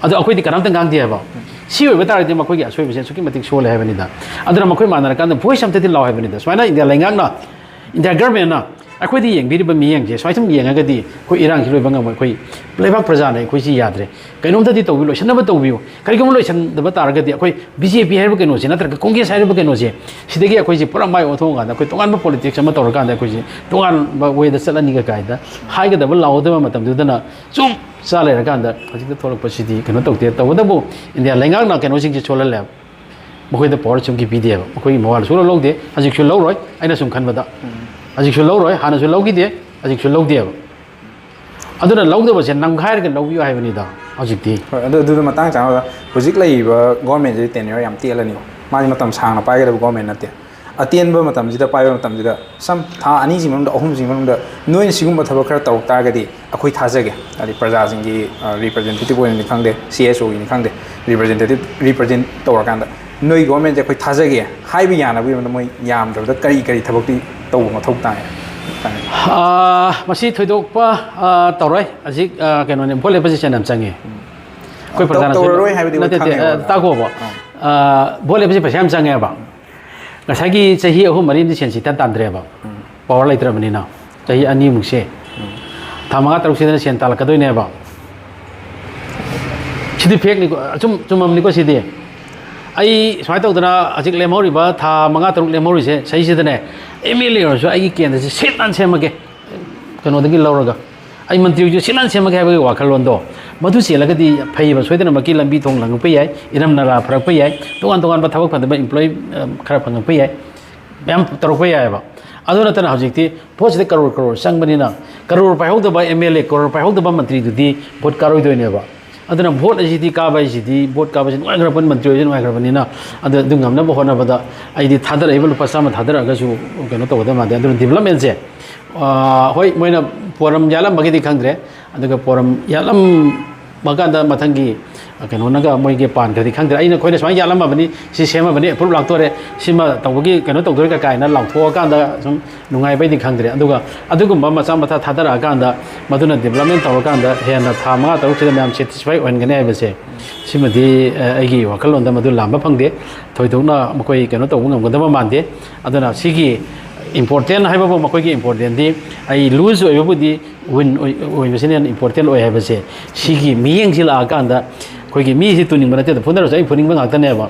ꯑꯗꯣ ꯑꯩꯈꯣꯏꯗꯤ ꯀꯅꯥꯝꯇ ꯉꯥꯡꯗꯦ ꯍꯥꯏꯕ꯫ ꯁꯤ ꯑꯣꯏꯕ ꯇꯥꯔꯗꯤ ꯃꯈꯣꯏꯒꯤ ꯑꯁꯣꯏꯕꯁꯦ ꯑꯁꯨꯛꯀꯤ ꯃꯇꯤꯛ ꯁꯣꯜꯂꯦ ꯍꯥꯏꯕꯅꯤꯗ꯫ ꯑꯗꯨꯅ ꯃꯈꯣꯏ ꯃꯥꯟꯅꯔꯀꯥꯟꯗ ꯚꯣꯏꯁ ꯑꯝꯇꯗꯤ ꯂꯥꯎ ꯍꯥꯏꯕꯅꯤꯗ꯫ ꯁꯨꯃꯥꯏꯅ ꯏꯟꯗꯤꯌꯥ ꯂꯩꯉꯥꯛꯅ, ꯏꯟꯗꯤꯌꯥ ꯒꯔꯃꯦꯟꯅ ꯑꯩꯈꯣꯏꯗ ꯌꯦꯡꯕꯤꯔꯤꯕ ꯃꯤꯠꯌꯦꯡꯁꯦ ꯁꯨꯃꯥꯏ ꯁꯨꯝ ꯌꯦꯡꯉꯒꯗꯤ ꯑꯩꯈꯣꯏ ꯏꯔꯥꯡꯁꯤ ꯂꯣꯏꯕ ꯉꯝꯃꯣꯏ꯫ ꯑꯩꯈꯣꯏ ꯂꯩꯕꯥꯛ ꯄ꯭ꯔꯖꯥꯅ ꯑꯩꯈꯣꯏꯁꯤ ꯌꯥꯗ꯭ꯔꯦ꯫ ꯀꯩꯅꯣꯝꯇꯗꯤ ꯇꯧꯕꯤ, ꯂꯣꯏꯁꯤꯟꯅꯕ ꯇꯧꯕꯤꯌꯨ꯫ ꯀꯔꯤꯒꯨꯝꯕ ꯂꯣꯏꯁꯤꯟꯗꯕ ꯇꯥꯔꯒꯗꯤ ꯑꯩꯈꯣꯏ ꯕꯤ ꯖꯦ ꯄꯤ ꯍꯥꯏꯔꯤꯕ ꯀꯩꯅꯣꯁꯦ ꯅꯠꯇ꯭ꯔꯒ ꯀꯣꯡꯒ꯭ꯔꯦꯁ ꯍꯥꯏꯔꯤꯕ ꯀꯩꯅꯣꯁꯦ, ꯁꯤꯗꯒꯤ ꯑꯩꯈꯣꯏꯁꯦ ꯄꯨꯔꯥ ꯃꯥꯏ ꯑꯣꯟꯊꯣꯛꯑꯀꯥꯟꯗ ꯑꯩꯈꯣꯏ ꯇꯣꯉꯥꯟꯕ ꯄꯣꯂꯤꯇꯤꯛꯁ ꯑꯃ ꯇꯧꯔꯀꯥꯟꯗ ꯑꯩꯈꯣꯏꯁꯦ ꯇꯣꯉꯥꯟꯕ ꯋꯦꯗ ꯆꯠꯂꯅꯤꯒ ꯀꯥꯏꯗ ꯍꯥꯏꯒꯗꯕ ꯂꯥꯎꯒꯗꯕ ꯃꯇꯝꯗꯨꯗꯅ ꯆꯨꯝ ꯆꯥ ꯂꯩꯔꯀꯥꯟꯗ ꯍꯧꯖꯤꯛꯇ ꯊꯣꯛꯂꯛꯄꯁꯤꯗꯤ ꯀꯩꯅꯣ ꯇꯧꯗꯦ꯫ ꯇꯧꯕꯇꯕꯨ ꯏꯟꯗꯤꯌꯥ ꯂꯩꯉꯥꯛꯅ ꯀꯩꯅꯣꯁꯤꯡꯁꯦ ꯁꯣꯜꯍꯜꯂꯦꯕ꯫ ꯃꯈꯣꯏꯗ ꯄꯋꯥꯔ ꯁꯨꯝ ꯄꯤꯗꯦꯕ꯫ ꯃꯈꯣꯏꯒꯤ ꯃꯋꯥꯜ ꯁꯨꯡꯂꯧ ꯂꯧꯗꯦ, ꯍꯧꯖꯤꯛꯁꯨ ꯂꯧꯔꯣꯏ꯫ ꯑꯩꯅ ꯁꯨꯝ ꯈꯟꯕꯗ ꯍꯧꯖꯤꯛꯁꯨ ꯂꯧꯔꯣꯏ, ꯍꯥꯟꯅꯁꯨ ꯂꯧꯈꯤꯗꯦ, ꯍꯧꯖꯤꯛꯁꯨ ꯂꯧꯗꯦꯕ꯫ ꯑꯗꯨꯅ ꯂꯧꯗꯕꯁꯦ ꯅꯝꯈꯥꯏꯔꯒ ꯂꯧꯕꯤꯌꯨ ꯍꯥꯏꯕꯅꯤꯗ ꯍꯧꯖꯤꯛꯇꯤ꯫ ꯍꯣꯏ, ꯑꯗꯨ, ꯑꯗꯨꯗ ꯃꯇꯥꯡ ꯆꯥꯅꯕ, ꯍꯧꯖꯤꯛ ꯂꯩꯔꯤꯕ ꯒꯣꯔꯃꯦꯟꯁꯤꯗꯤ ꯇꯦꯅ꯭ꯌꯔ ꯌꯥꯝ ꯇꯦꯜꯂꯅꯤꯀꯣ꯫ ꯃꯥꯁꯤ ꯃꯇꯝ ꯁꯥꯡꯅ ꯄꯥꯏꯒꯗꯕ ꯒꯣꯔꯃꯦꯟ ꯅꯠꯇꯦ꯫ ꯑꯇꯦꯟꯕ ꯃꯇꯝꯁꯤꯗ, ꯄꯥꯏꯕ ꯃꯇꯝꯁꯤꯗ, ꯁꯝ ꯊꯥ ꯑꯅꯤꯁꯤ ꯃꯅꯨꯡꯗ, ꯑꯍꯨꯝꯁꯤ ꯃꯅꯨꯡꯗ ꯅꯣꯏꯅ ꯁꯤꯒꯨꯝꯕ ꯊꯕꯛ ꯈꯔ ꯇꯧꯔꯛ ꯇꯥꯔꯒꯗꯤ ꯑꯩꯈꯣꯏ ꯊꯥꯖꯒꯦ꯫ ꯍꯥꯏꯗꯤ ꯄ꯭ꯔꯖꯥꯁꯤꯡꯒꯤ, ꯑ, ꯔꯤꯄ꯭ꯔꯖꯦꯟꯇꯦꯇꯤꯞ ꯑꯣꯏꯅꯅꯤ ꯈꯪꯗꯦ, ꯁꯤ ꯑꯦꯁ ꯑꯣꯒꯤꯅꯤ ꯈꯪꯗꯦ, ꯔꯤꯄ꯭ꯔꯖꯦꯟꯇꯦꯇꯤꯞ, ꯔꯤꯄ꯭ꯔꯖꯦꯟ ꯇꯧꯔꯀꯥꯟꯗ ꯅꯣꯏ ꯒꯣꯔꯃꯦꯟꯁꯦ ꯑꯩꯈꯣꯏ ꯊꯥꯖꯒꯦ ꯍꯥꯏꯕ ꯌꯥꯅꯕꯒꯤ ꯃꯑꯣꯡꯗ ꯃꯣꯏ ꯌꯥꯝꯗ꯭ꯔꯕꯗ ꯀꯔꯤ ꯀꯔꯤ ꯊꯕꯛꯇꯤ ꯇꯧꯕ ꯃꯊꯧ ꯇꯥꯏ? ꯑꯥ, ꯃꯁꯤ ꯊꯣꯏꯗꯣꯛꯄ, ꯑꯥ, ꯇꯧꯔꯣꯏ꯫ ꯍꯧꯖꯤꯛ, ꯑꯥ, ꯀꯩꯅꯣꯅꯦ, ꯚꯣꯠ ꯂꯦꯞꯄꯁꯦ ꯁꯦꯟ ꯌꯥꯝ ꯆꯪꯉꯦ꯫ ꯑꯩꯈꯣꯏ ꯇꯧ-, ꯄ꯭ꯔꯖꯥꯅꯁꯨ ꯇꯧꯔꯔꯣꯏ ꯍꯥꯏꯕꯗꯤ ꯑꯩꯈꯣꯏ ꯅꯠꯇꯦ, ꯅꯠꯇꯦ, ꯈꯪꯉꯦꯕ, ꯑꯥ, ꯑꯣꯖꯥ꯫ ꯇꯥꯈꯣꯕ꯫ ꯑꯥ꯫ ꯑꯥ, ꯚꯣꯠ ꯂꯦꯞꯄꯁꯦ ꯄꯩꯁꯥ ꯌꯥꯝ ꯆꯪꯉꯦꯕ꯫ ꯉꯁꯥꯏꯒꯤ ꯆꯍꯤ ꯑꯍꯨꯝ ꯃꯔꯤꯗꯤ ꯁꯦꯟ ꯁꯤꯇꯟ ꯇꯥꯟꯗ꯭ꯔꯦꯕ꯫ ꯄꯋꯥꯔ ꯂꯩꯇ꯭ꯔꯕꯅꯤꯅ꯫ ꯆꯍꯤ ꯑꯅꯤꯃꯨꯛꯁꯦ꯫ ꯊꯥ ꯃꯉꯥ ꯇꯔꯨꯛꯁꯤꯗꯅ ꯁꯦꯟ ꯇꯥꯜꯂꯛꯀꯗꯣꯏꯅꯦꯕ꯫ ꯁꯤꯗꯤ ꯐꯦꯛꯅꯤꯀꯣ, ꯑꯆꯨꯝ-, ꯆꯨꯝꯃꯝꯅꯤꯀꯣ ꯁꯤꯗꯤ꯫ ꯑꯩ ꯁꯨꯃꯥꯏꯅ ꯇꯧꯗꯅ ꯍꯧꯖꯤꯛ ꯂꯦꯝꯍꯧꯔꯤꯕ ꯊꯥ ꯃꯉꯥ ꯇꯔꯨꯛ ꯂꯦꯝꯍꯧꯔꯤꯁꯦ, ꯁꯤꯁꯤꯗꯅꯦ, ꯑꯦꯝ ꯑꯦꯜ ꯑꯦ ꯑꯣꯏꯔꯁꯨ ꯑꯩꯒꯤ ꯀꯦꯟꯗ꯭ꯔꯁꯦ ꯁꯤꯠ ꯅꯥꯟ ꯁꯦꯝꯃꯒꯦ꯫ ꯀꯩꯅꯣꯗꯒꯤ ꯂꯧꯔꯒ ꯑꯩ ꯃꯟꯇ꯭ꯔꯤ ꯑꯣꯏꯁꯨ ꯁꯤꯠ ꯅꯥꯟ ꯁꯦꯝꯃꯒꯦ ꯍꯥꯏꯕꯒꯤ ꯋꯥꯈꯜꯂꯣꯟꯗꯣ, ꯃꯗꯨ ꯆꯦꯜꯂꯒꯗꯤ ꯐꯩꯕ, ꯁꯣꯏꯗꯅꯃꯛꯀꯤ ꯂꯝꯕꯤ ꯊꯣꯡ ꯂꯪꯉꯛꯄ ꯌꯥꯏ, ꯏꯔꯝ ꯅꯂꯥ ꯐꯔꯛꯄ ꯌꯥꯏ, ꯇꯣꯉꯥꯟ ꯇꯣꯉꯥꯟꯕ ꯊꯕꯛ ꯐꯪꯗꯕ employee, ꯑ, ꯈꯔ ꯐꯪꯉꯛꯄ ꯌꯥꯏ, ꯃꯌꯥꯝ ꯇꯧꯔꯛꯄ ꯌꯥꯏꯑꯕ꯫ ꯑꯗꯨ ꯅꯠꯇꯅ ꯍꯧꯖꯤꯛꯇꯤ ꯚꯣꯠꯁꯤꯗ ꯀꯔꯣꯔ ꯀꯔꯣꯔ ꯆꯪꯕꯅꯤꯅ, ꯀꯔꯣꯔ ꯄꯥꯏꯍꯧꯗꯕ ꯑꯦꯝ ꯑꯦꯜ ꯑꯦ, ꯀꯔꯣꯔ ꯄꯥꯏꯍꯧꯗꯕ ꯃꯟꯇ꯭ꯔꯤꯗꯨꯗꯤ ꯚꯣꯠ ꯀꯥꯔꯣꯏꯗꯣꯏꯅꯦꯕ꯫ ꯑꯗꯨꯅ ꯚꯣꯠ ꯑꯁꯤꯗꯤ ꯀꯥꯕ ꯍꯥꯏꯁꯤꯗꯤ, ꯚꯣꯠ ꯀꯥꯕꯁꯤ ꯅꯨꯡꯉꯥꯏꯈ꯭ꯔꯕꯅꯤ, ꯃꯟꯇ꯭ꯔꯤ ꯑꯣꯏꯔꯁꯨ ꯅꯨꯡꯉꯥꯏꯈ꯭ꯔꯕꯅꯤꯅ, ꯑꯗꯨ ꯑꯗꯨ ꯉꯝꯅꯕ ꯍꯣꯠꯅꯕꯗ ꯑꯩꯗꯤ ꯊꯥꯗꯔꯛꯏꯕ ꯂꯨꯄꯥ ꯆꯥꯝꯃ ꯊꯥꯗꯔꯛꯑꯒꯁꯨ ꯀꯩꯅꯣ ꯇꯧꯒꯗꯕ ꯃꯥꯟꯗꯦ꯫ ꯑꯗꯨꯅ ꯗꯤꯕꯂꯞꯃꯦꯟꯁꯦ, ꯑꯥ, ꯍꯣꯏ, ꯃꯣꯏꯅ ꯄꯣꯔꯝ ꯌꯥꯜꯂꯝꯕꯒꯤꯗꯤ ꯈꯪꯗ꯭ꯔꯦ, ꯑꯗꯨꯒ ꯄꯣꯔꯝ ꯌꯥꯜꯂꯝꯕ ꯀꯥꯟꯗ ꯃꯊꯪꯒꯤ ꯀꯩꯅꯣꯅꯒ ꯃꯣꯏꯒꯤ ꯄꯥꯟꯈ꯭ꯔꯗꯤ ꯈꯪꯗ꯭ꯔꯦ꯫ ꯑꯩꯅ, ꯑꯩꯈꯣꯏꯅ ꯁꯨꯃꯥꯏꯅ ꯌꯥꯜꯂꯝꯃꯕꯅꯤ, ꯁꯤ ꯁꯦꯝꯃꯕꯅꯤ, ꯑꯦꯄ꯭ꯔꯨꯞ ꯂꯥꯛꯇꯣꯔꯦ, ꯁꯤꯃ ꯇꯧꯕꯒꯤ ꯀꯩꯅꯣ ꯇꯧꯗꯣꯔꯦ ꯀꯥꯏꯅ ꯂꯥꯎꯊꯣꯛꯑꯀꯥꯟꯗ ꯁꯨꯝ ꯅꯨꯡꯉꯥꯏꯕꯩꯗꯤ ꯈꯪꯗ꯭ꯔꯦ꯫ ꯑꯗꯨꯒ ꯑꯗꯨꯒꯨꯝꯕ ꯃꯆꯥ ꯃꯊꯥ ꯊꯥꯗꯔꯛꯑꯀꯥꯟꯗ, ꯃꯗꯨꯅ ꯗꯤꯕꯂꯞꯃꯦꯟ ꯇꯧꯔꯀꯥꯟꯗ ꯍꯦꯟꯅ ꯊꯥ ꯃꯉꯥ ꯇꯔꯨꯛꯁꯤꯗ ꯃꯌꯥꯝ ꯁꯦꯇꯤꯁꯐꯥꯏ ꯑꯣꯏꯍꯟꯒꯅꯤ ꯍꯥꯏꯕꯁꯦ, ꯁꯤꯃꯗꯤ, ꯑ, ꯑꯩꯒꯤ ꯋꯥꯈꯜꯂꯣꯟꯗ ꯃꯗꯨ ꯂꯥꯝꯕ ꯐꯪꯗꯦ꯫ ꯊꯣꯏꯗꯣꯛꯅ ꯃꯈꯣꯏ ꯀꯩꯅꯣ ꯇꯧꯕ ꯉꯝꯒꯗꯕ ꯃꯥꯟꯗꯦ꯫ ꯑꯗꯨꯅ ꯁꯤꯒꯤ ꯏꯝꯄꯣꯔꯇꯦꯟ ꯍꯥꯏꯕꯕꯨ, ꯃꯈꯣꯏꯒꯤ ꯏꯝꯄꯣꯔꯇꯦꯟꯗꯤ, ꯑꯩ ꯂꯨꯖ ꯑꯣꯏꯕꯕꯨꯗꯤ ꯋꯤꯟ ꯑꯣꯏ-, ꯑꯣꯏꯕꯁꯤꯅ ꯍꯦꯟꯅ ꯏꯝꯄꯣꯔꯇꯦꯟ ꯑꯣꯏ ꯍꯥꯏꯕꯁꯦ, ꯁꯤꯒꯤ ꯃꯤꯠꯌꯦꯡꯁꯤ ꯂꯥꯛꯑꯀꯥꯟꯗ, ꯑꯩꯈꯣꯏꯒꯤ ꯃꯤꯁꯤ ꯇꯨꯅꯤꯡꯕ ꯅꯠꯇꯦꯗ, ꯐꯨꯅꯔꯁꯨ ꯑꯩ ꯐꯨꯅꯤꯡꯕ ꯉꯥꯛꯇꯅꯦꯕ꯫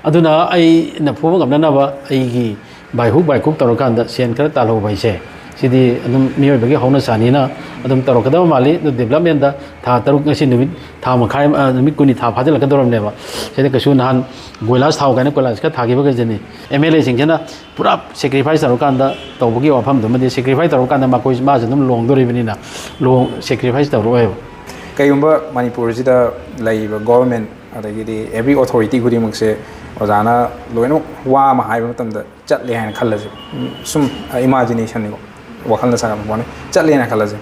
ꯑꯗꯨꯅ ꯑꯩꯅ ꯐꯨꯕ ꯉꯝꯅꯅꯕ ꯑꯩꯒꯤ by hook by crook ꯇꯧꯔꯀꯥꯟꯗ ꯁꯦꯟ ꯈꯔ ꯇꯥꯜꯍꯧꯕ ꯍꯥꯏꯁꯦ, ꯁꯤꯗꯤ ꯑꯗꯨꯝ ꯃꯤꯑꯣꯏꯕꯒꯤ ꯍꯧꯅꯁꯥꯅꯤꯅ ꯑꯗꯨꯝ ꯇꯧꯔꯛꯀꯗꯕ ꯃꯥꯜꯂꯤ꯫ ꯑꯗꯨ ꯗꯤꯕꯂꯞꯃꯦꯟꯗ ꯊꯥ ꯇꯔꯨꯛ, ꯉꯁꯤ ꯅꯨꯃꯤꯠ ꯊꯥ ꯃꯈꯥꯏ, ꯑ, ꯅꯨꯃꯤꯠ ꯀꯨꯟꯅꯤ ꯊꯥ ꯐꯥꯖꯤꯜꯂꯛꯀꯗꯧꯔꯕꯅꯦꯕ꯫ ꯁꯤꯗ ꯀꯩꯁꯨ ꯅꯍꯥꯟ ꯒꯣꯏꯂꯥꯁ ꯊꯥꯎ ꯀꯥꯏꯅ ꯀꯣꯏꯂꯥꯁ ꯈꯔ ꯊꯥꯈꯤꯕꯈꯩꯁꯤꯅꯤ꯫ ꯑꯦꯝ ꯑꯦꯜ ꯑꯦꯁꯤꯡꯁꯤꯅ ꯄꯨꯔꯥ ꯁꯦꯀ꯭ꯔꯤꯐꯥꯏꯁ ꯇꯧꯔꯀꯥꯟꯗ ꯇꯧꯕꯒꯤ ꯋꯥꯐꯝꯗꯨꯃꯗꯤ, ꯁꯦꯀ꯭ꯔꯤꯐꯥꯏꯁ ꯇꯧꯔꯀꯥꯟꯗ ꯃꯈꯣꯏ, ꯃꯥꯁꯨ ꯑꯗꯨꯝ ꯂꯨꯍꯣꯡꯗꯣꯔꯤꯕꯅꯤꯅ, ꯂꯨꯍꯣꯡ-, ꯁꯦꯀ꯭ꯔꯤꯐꯥꯏꯁ ꯇꯧꯔꯛꯑꯣꯏꯕ꯫ ꯀꯩꯒꯨꯝꯕ ꯃꯅꯤꯄꯨꯔꯁꯤꯗ ꯂꯩꯔꯤꯕ ꯒꯣꯚꯔꯟꯃꯦꯟꯠ, ꯑꯗꯒꯤꯗꯤ every authority ꯈꯨꯗꯤꯡꯃꯛꯁꯦ ꯑꯣꯖꯥꯅ ꯂꯣꯏꯅꯃꯛ ꯋꯥ ꯑꯃ ꯍꯥꯏꯕ ꯃꯇꯝꯗ ꯆꯠꯂꯦ ꯍꯥꯏꯅ ꯈꯜꯂꯁꯦ꯫ ꯎꯝ, ꯁꯨꯝ, ꯑ, ꯏꯃꯥꯖꯤꯅꯦꯁꯟꯅꯤꯀꯣ, ꯋꯥꯈꯜꯗ ꯁꯥꯒꯠꯄ ꯄꯣꯠꯅꯤ꯫ ꯆꯠꯂꯦꯅ ꯈꯜꯂꯁꯦ꯫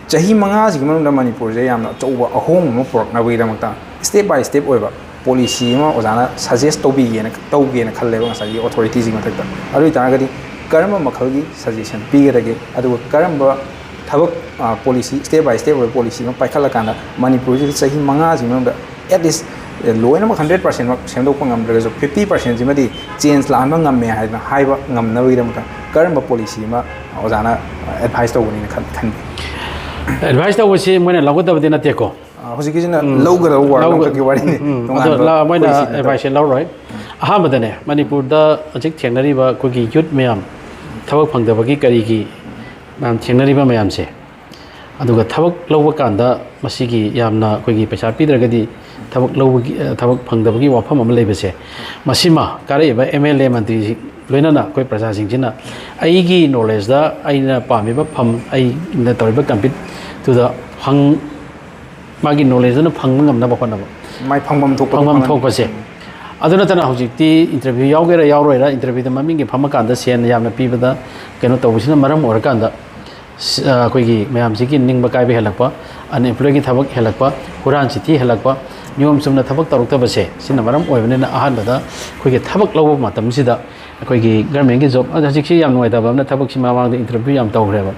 ꯆꯍꯤ ꯃꯉꯥꯁꯤꯒꯤ ꯃꯅꯨꯡꯗ ꯃꯅꯤꯄꯨꯔꯁꯦ ꯌꯥꯝꯅ ꯑꯆꯧꯕ ꯑꯍꯣꯡꯕ ꯑꯃ ꯄꯨꯔꯛꯅꯕꯒꯤꯗꯃꯛꯇ step by step ꯑꯣꯏꯕ ꯄꯣꯂꯤꯁꯤ ꯑꯃ ꯑꯣꯖꯥꯅ ꯁꯖꯦꯁ ꯇꯧꯕꯤꯒꯦꯅ, ꯇꯧꯒꯦꯅ ꯈꯜꯂꯦꯕ ꯉꯁꯥꯏꯒꯤ ꯑꯣꯊꯣꯔꯤꯇꯤꯁꯤꯒꯤ ꯃꯊꯛꯇ꯫ ꯑꯗꯨ ꯑꯣꯏꯇꯥꯔꯒꯗꯤ ꯀꯔꯝꯕ ꯃꯈꯜꯒꯤ ꯁꯖꯦꯁꯟ ꯄꯤꯒꯗꯒꯦ, ꯑꯗꯨꯒ ꯀꯔꯝꯕ ꯊꯕꯛ, ꯑ, ꯄꯣꯂꯤꯁꯤ, step by step ꯑꯣꯏꯕ ꯄꯣꯂꯤꯁꯤ ꯑꯃ ꯄꯥꯏꯈꯠꯂꯀꯥꯟꯗ ꯃꯅꯤꯄꯨꯔꯁꯤꯗ ꯆꯍꯤ ꯃꯉꯥꯁꯤ ꯃꯅꯨꯡꯗ at least, ꯑꯦ, ꯂꯣꯏꯅꯃꯛ ꯍꯟꯗ꯭ꯔꯦꯠ ꯄꯥꯔꯁꯦꯟꯃꯛ ꯁꯦꯝꯗꯣꯛꯄ ꯉꯝꯗ꯭ꯔꯒꯁꯨ, ꯐꯤꯐꯇꯤ ꯄꯥꯔꯁꯦꯟꯁꯤꯃꯗꯤ ꯆꯦꯟꯖ ꯂꯥꯛꯍꯟꯕ ꯉꯝꯃꯦ ꯍꯥꯏꯗꯅ ꯍꯥꯏꯕ ꯉꯝꯅꯕꯒꯤꯗꯃꯛꯇ ꯀꯔꯝꯕ ꯄꯣꯂꯤꯁꯤ ꯑꯃ ꯑꯣꯖꯥꯅ ꯑꯦꯗꯚꯥꯏꯁ ꯇꯧꯒꯅꯤꯅ ꯈꯟ-, ꯈꯟꯕꯤ? ꯑꯦꯗꯚꯥꯏꯁ ꯇꯧꯕꯁꯤ ꯃꯣꯏꯅ ꯂꯧꯒꯗꯕꯗꯤ ꯅꯠꯇꯦꯀꯣ꯫ ꯑ, ꯍꯧꯖꯤꯛꯀꯤꯁꯤꯅ ꯎꯝ, ꯂꯧꯒꯗꯕ ꯋꯥꯔ ꯂꯧꯒ-, ꯂꯧꯊꯣꯛꯀꯤ ꯋꯥꯔꯤꯅꯤ꯫ ꯎꯝ, ꯎꯝ, ꯑꯗꯣ ꯇꯣꯉꯥꯟꯕ ꯂ-, ꯃꯣꯏꯅ ꯄꯣꯂꯤꯁꯤ ꯅꯠꯇꯕ꯫ ꯑꯦꯗꯚꯥꯏꯁꯁꯦ ꯂꯧꯔꯣꯏ꯫ ꯑꯍꯥꯟꯕꯗꯅꯦ, ꯃꯅꯤꯄꯨꯔꯗ ꯍꯧꯖꯤꯛ ꯊꯦꯡꯅꯔꯤꯕ ꯑꯩꯈꯣꯏꯒꯤ ꯌꯨꯠ ꯃꯌꯥꯝ, ꯊꯕꯛ ꯐꯪꯗꯕꯒꯤ ꯀꯔꯤꯒꯤ ꯃꯌꯥꯝ ꯊꯦꯡꯅꯔꯤꯕ ꯃꯌꯥꯝꯁꯦ, ꯑꯗꯨꯒ ꯊꯕꯛ ꯂꯧꯕ ꯀꯥꯟꯗ ꯃꯁꯤꯒꯤ ꯌꯥꯝꯅ ꯑꯩꯈꯣꯏꯒꯤ ꯄꯩꯁꯥ ꯄꯤꯗ꯭ꯔꯒꯗꯤ ꯊꯕꯛ ꯂꯧꯕꯒꯤ, ꯑ, ꯊꯕꯛ ꯐꯪꯗꯕꯒꯤ ꯋꯥꯐꯝ ꯑꯃ ꯂꯩꯕꯁꯦ, ꯃꯁꯤꯃ ꯀꯥꯔꯛꯏꯕ ꯑꯦꯝ ꯑꯦꯜ ꯑꯦ, ꯃꯟꯇ꯭ꯔꯤꯁꯤꯡ, ꯂꯣꯏꯅꯅ ꯑꯩꯈꯣꯏ ꯄ꯭ꯔꯖꯥꯁꯤꯡꯁꯤꯅ ꯑꯩꯒꯤ ꯅꯣꯂꯦꯖꯇ ꯑꯩꯅ ꯄꯥꯝꯃꯤꯕ ꯐꯝ, ꯑꯩꯅ ꯇꯧꯔꯤꯕ ꯀꯝꯄꯤꯠꯇꯨꯗ ꯐꯪ-, ꯃꯥꯒꯤ ꯅꯣꯂꯦꯖꯇꯨꯅ ꯐꯪꯕ ꯉꯝꯅꯕ ꯍꯣꯠꯅꯕ꯫ ꯃꯥꯏ ꯐꯪꯐꯝ ꯊꯣꯛꯄ ꯐꯪꯐꯝ ꯊꯣꯛꯄꯁꯦ꯫ ꯑꯗꯨ ꯅꯠꯇꯅ ꯍꯧꯖꯤꯛꯇꯤ ꯏꯟꯇꯔꯚ꯭ꯌꯨ ꯌꯥꯎꯒꯦꯔꯥ ꯌꯥꯎꯔꯣꯏꯔꯥ, ꯏꯟꯇꯔꯚ꯭ꯌꯨꯗ ꯃꯃꯤꯡꯒꯤ ꯐꯝꯃꯀꯥꯟꯗ ꯁꯦꯟ ꯌꯥꯝꯅ ꯄꯤꯕꯗ ꯀꯩꯅꯣ ꯇꯧꯕꯁꯤꯅ ꯃꯔꯝ ꯑꯣꯏꯔꯀꯥꯟꯗ, ꯁ-, ꯑ, ꯑꯩꯈꯣꯏꯒꯤ ꯃꯌꯥꯝꯁꯤꯒꯤ ꯅꯤꯡꯕ ꯀꯥꯏꯕ ꯍꯦꯜꯂꯛꯄ, ꯑꯟꯑꯦꯝꯄ꯭ꯂꯣꯏꯒꯤ ꯊꯕꯛ ꯍꯦꯜꯂꯛꯄ, ꯍꯨꯔꯥꯟ ꯆꯤꯊꯤ ꯍꯦꯜꯂꯛꯄ, ꯅꯤꯌꯣꯝ ꯆꯨꯝꯅ ꯊꯕꯛ ꯇꯧꯔꯛꯇꯕꯁꯦ, ꯁꯤꯅ ꯃꯔꯝ ꯑꯣꯏꯕꯅꯤꯅ ꯑꯍꯥꯟꯕꯗ ꯑꯩꯈꯣꯏꯒꯤ ꯊꯕꯛ ꯂꯧꯕ ꯃꯇꯝꯁꯤꯗ ꯑꯩꯈꯣꯏꯒꯤ ꯒꯔꯃꯦꯟꯒꯤ ꯖꯣꯕ, ꯑꯗꯣ ꯍꯧꯖꯤꯛꯁꯤ ꯌꯥꯝ ꯅꯨꯡꯉꯥꯏꯇꯕ ꯑꯃꯅ, ꯊꯕꯛꯁꯤ ꯃꯃꯥꯡꯗ ꯏꯟꯇꯔꯚ꯭ꯌꯨ ꯌꯥꯝ ꯇꯧꯈ꯭ꯔꯦꯕ꯫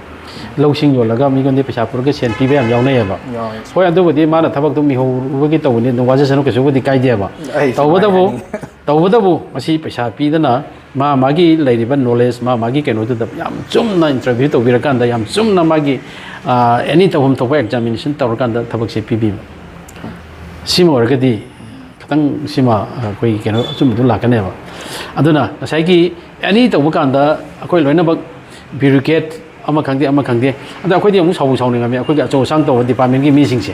ꯂꯧꯁꯤꯡ ꯌꯣꯜꯂꯒ ꯃꯤꯉꯣꯟꯗ ꯄꯩꯁꯥ ꯄꯨꯔꯒ ꯁꯦꯟ ꯄꯤꯕ ꯌꯥꯝ ꯌꯥꯎꯅꯩꯌꯦꯕ꯫ ꯌꯥꯎꯋꯦ꯫ ꯍꯣꯏ, ꯑꯗꯨꯕꯨꯗꯤ ꯃꯥꯅ ꯊꯕꯛꯇꯣ ꯃꯤꯍꯧꯕꯒꯤ ꯇꯧꯕꯅꯤ, ꯑꯗꯨꯝ ꯋꯥꯖꯁꯅꯨ, ꯀꯩꯁꯨꯕꯨꯗꯤ ꯀꯥꯏꯗꯦꯕ꯫ ꯑꯩ ꯁꯨꯃꯥꯏꯅ ꯇꯧꯕꯇꯕꯨ ꯍꯥꯏꯅꯤꯡꯉꯤ꯫ ꯇꯧꯕꯇꯕꯨ ꯃꯁꯤ ꯄꯩꯁꯥ ꯄꯤꯗꯅ ꯃꯥ ꯃꯥꯒꯤ ꯂꯩꯔꯤꯕ ꯅꯣꯂꯦꯖ, ꯃꯥ ꯃꯥꯒꯤ ꯀꯩꯅꯣꯗꯨꯗ ꯌꯥꯝ ꯆꯨꯝꯅ ꯏꯟꯇꯔꯚ꯭ꯌꯨ ꯇꯧꯕꯤꯔꯀꯥꯟꯗ, ꯌꯥꯝ ꯆꯨꯝꯅ ꯃꯥꯒꯤ, ꯑ, ꯑꯦꯅꯤ ꯇꯧꯐꯝ ꯊꯣꯛꯄ ꯑꯦꯛꯖꯥꯃꯤꯅꯦꯁꯟ ꯇꯧꯔꯀꯥꯟꯗ ꯊꯕꯛꯁꯦ ꯄꯤꯕꯤꯕ꯫ ꯁꯤꯃ ꯑꯣꯏꯔꯒꯗꯤ ꯈꯤꯇꯪ ꯁꯤꯃ ꯑꯩꯈꯣꯏꯒꯤ ꯀꯩꯅꯣ ꯑꯆꯨꯝꯕꯗꯨ ꯂꯥꯛꯀꯅꯦꯕ꯫ ꯑꯗꯨꯅ ꯉꯁꯥꯏꯒꯤ ꯑꯦꯅꯤ ꯇꯧꯕ ꯀꯥꯟꯗ ꯑꯩꯈꯣꯏ ꯂꯣꯏꯅꯃꯛ ꯕ꯭ꯌꯨꯔꯣꯀ꯭ꯔꯦꯠ ꯑꯃ ꯈꯪꯗꯦ, ꯑꯃ ꯈꯪꯗꯦ, ꯑꯗ ꯑꯩꯈꯣꯏꯗꯤ ꯑꯃꯨꯛ ꯁꯥꯎꯕꯨ ꯁꯥꯎꯅꯤꯡꯉꯝꯃꯤ, ꯑꯩꯈꯣꯏꯒꯤ ꯑꯆꯧ ꯑꯁꯥꯡ ꯇꯧꯕ ꯗꯤꯄꯥꯔꯠꯃꯦꯟꯒꯤ ꯃꯤꯁꯤꯡꯁꯦ꯫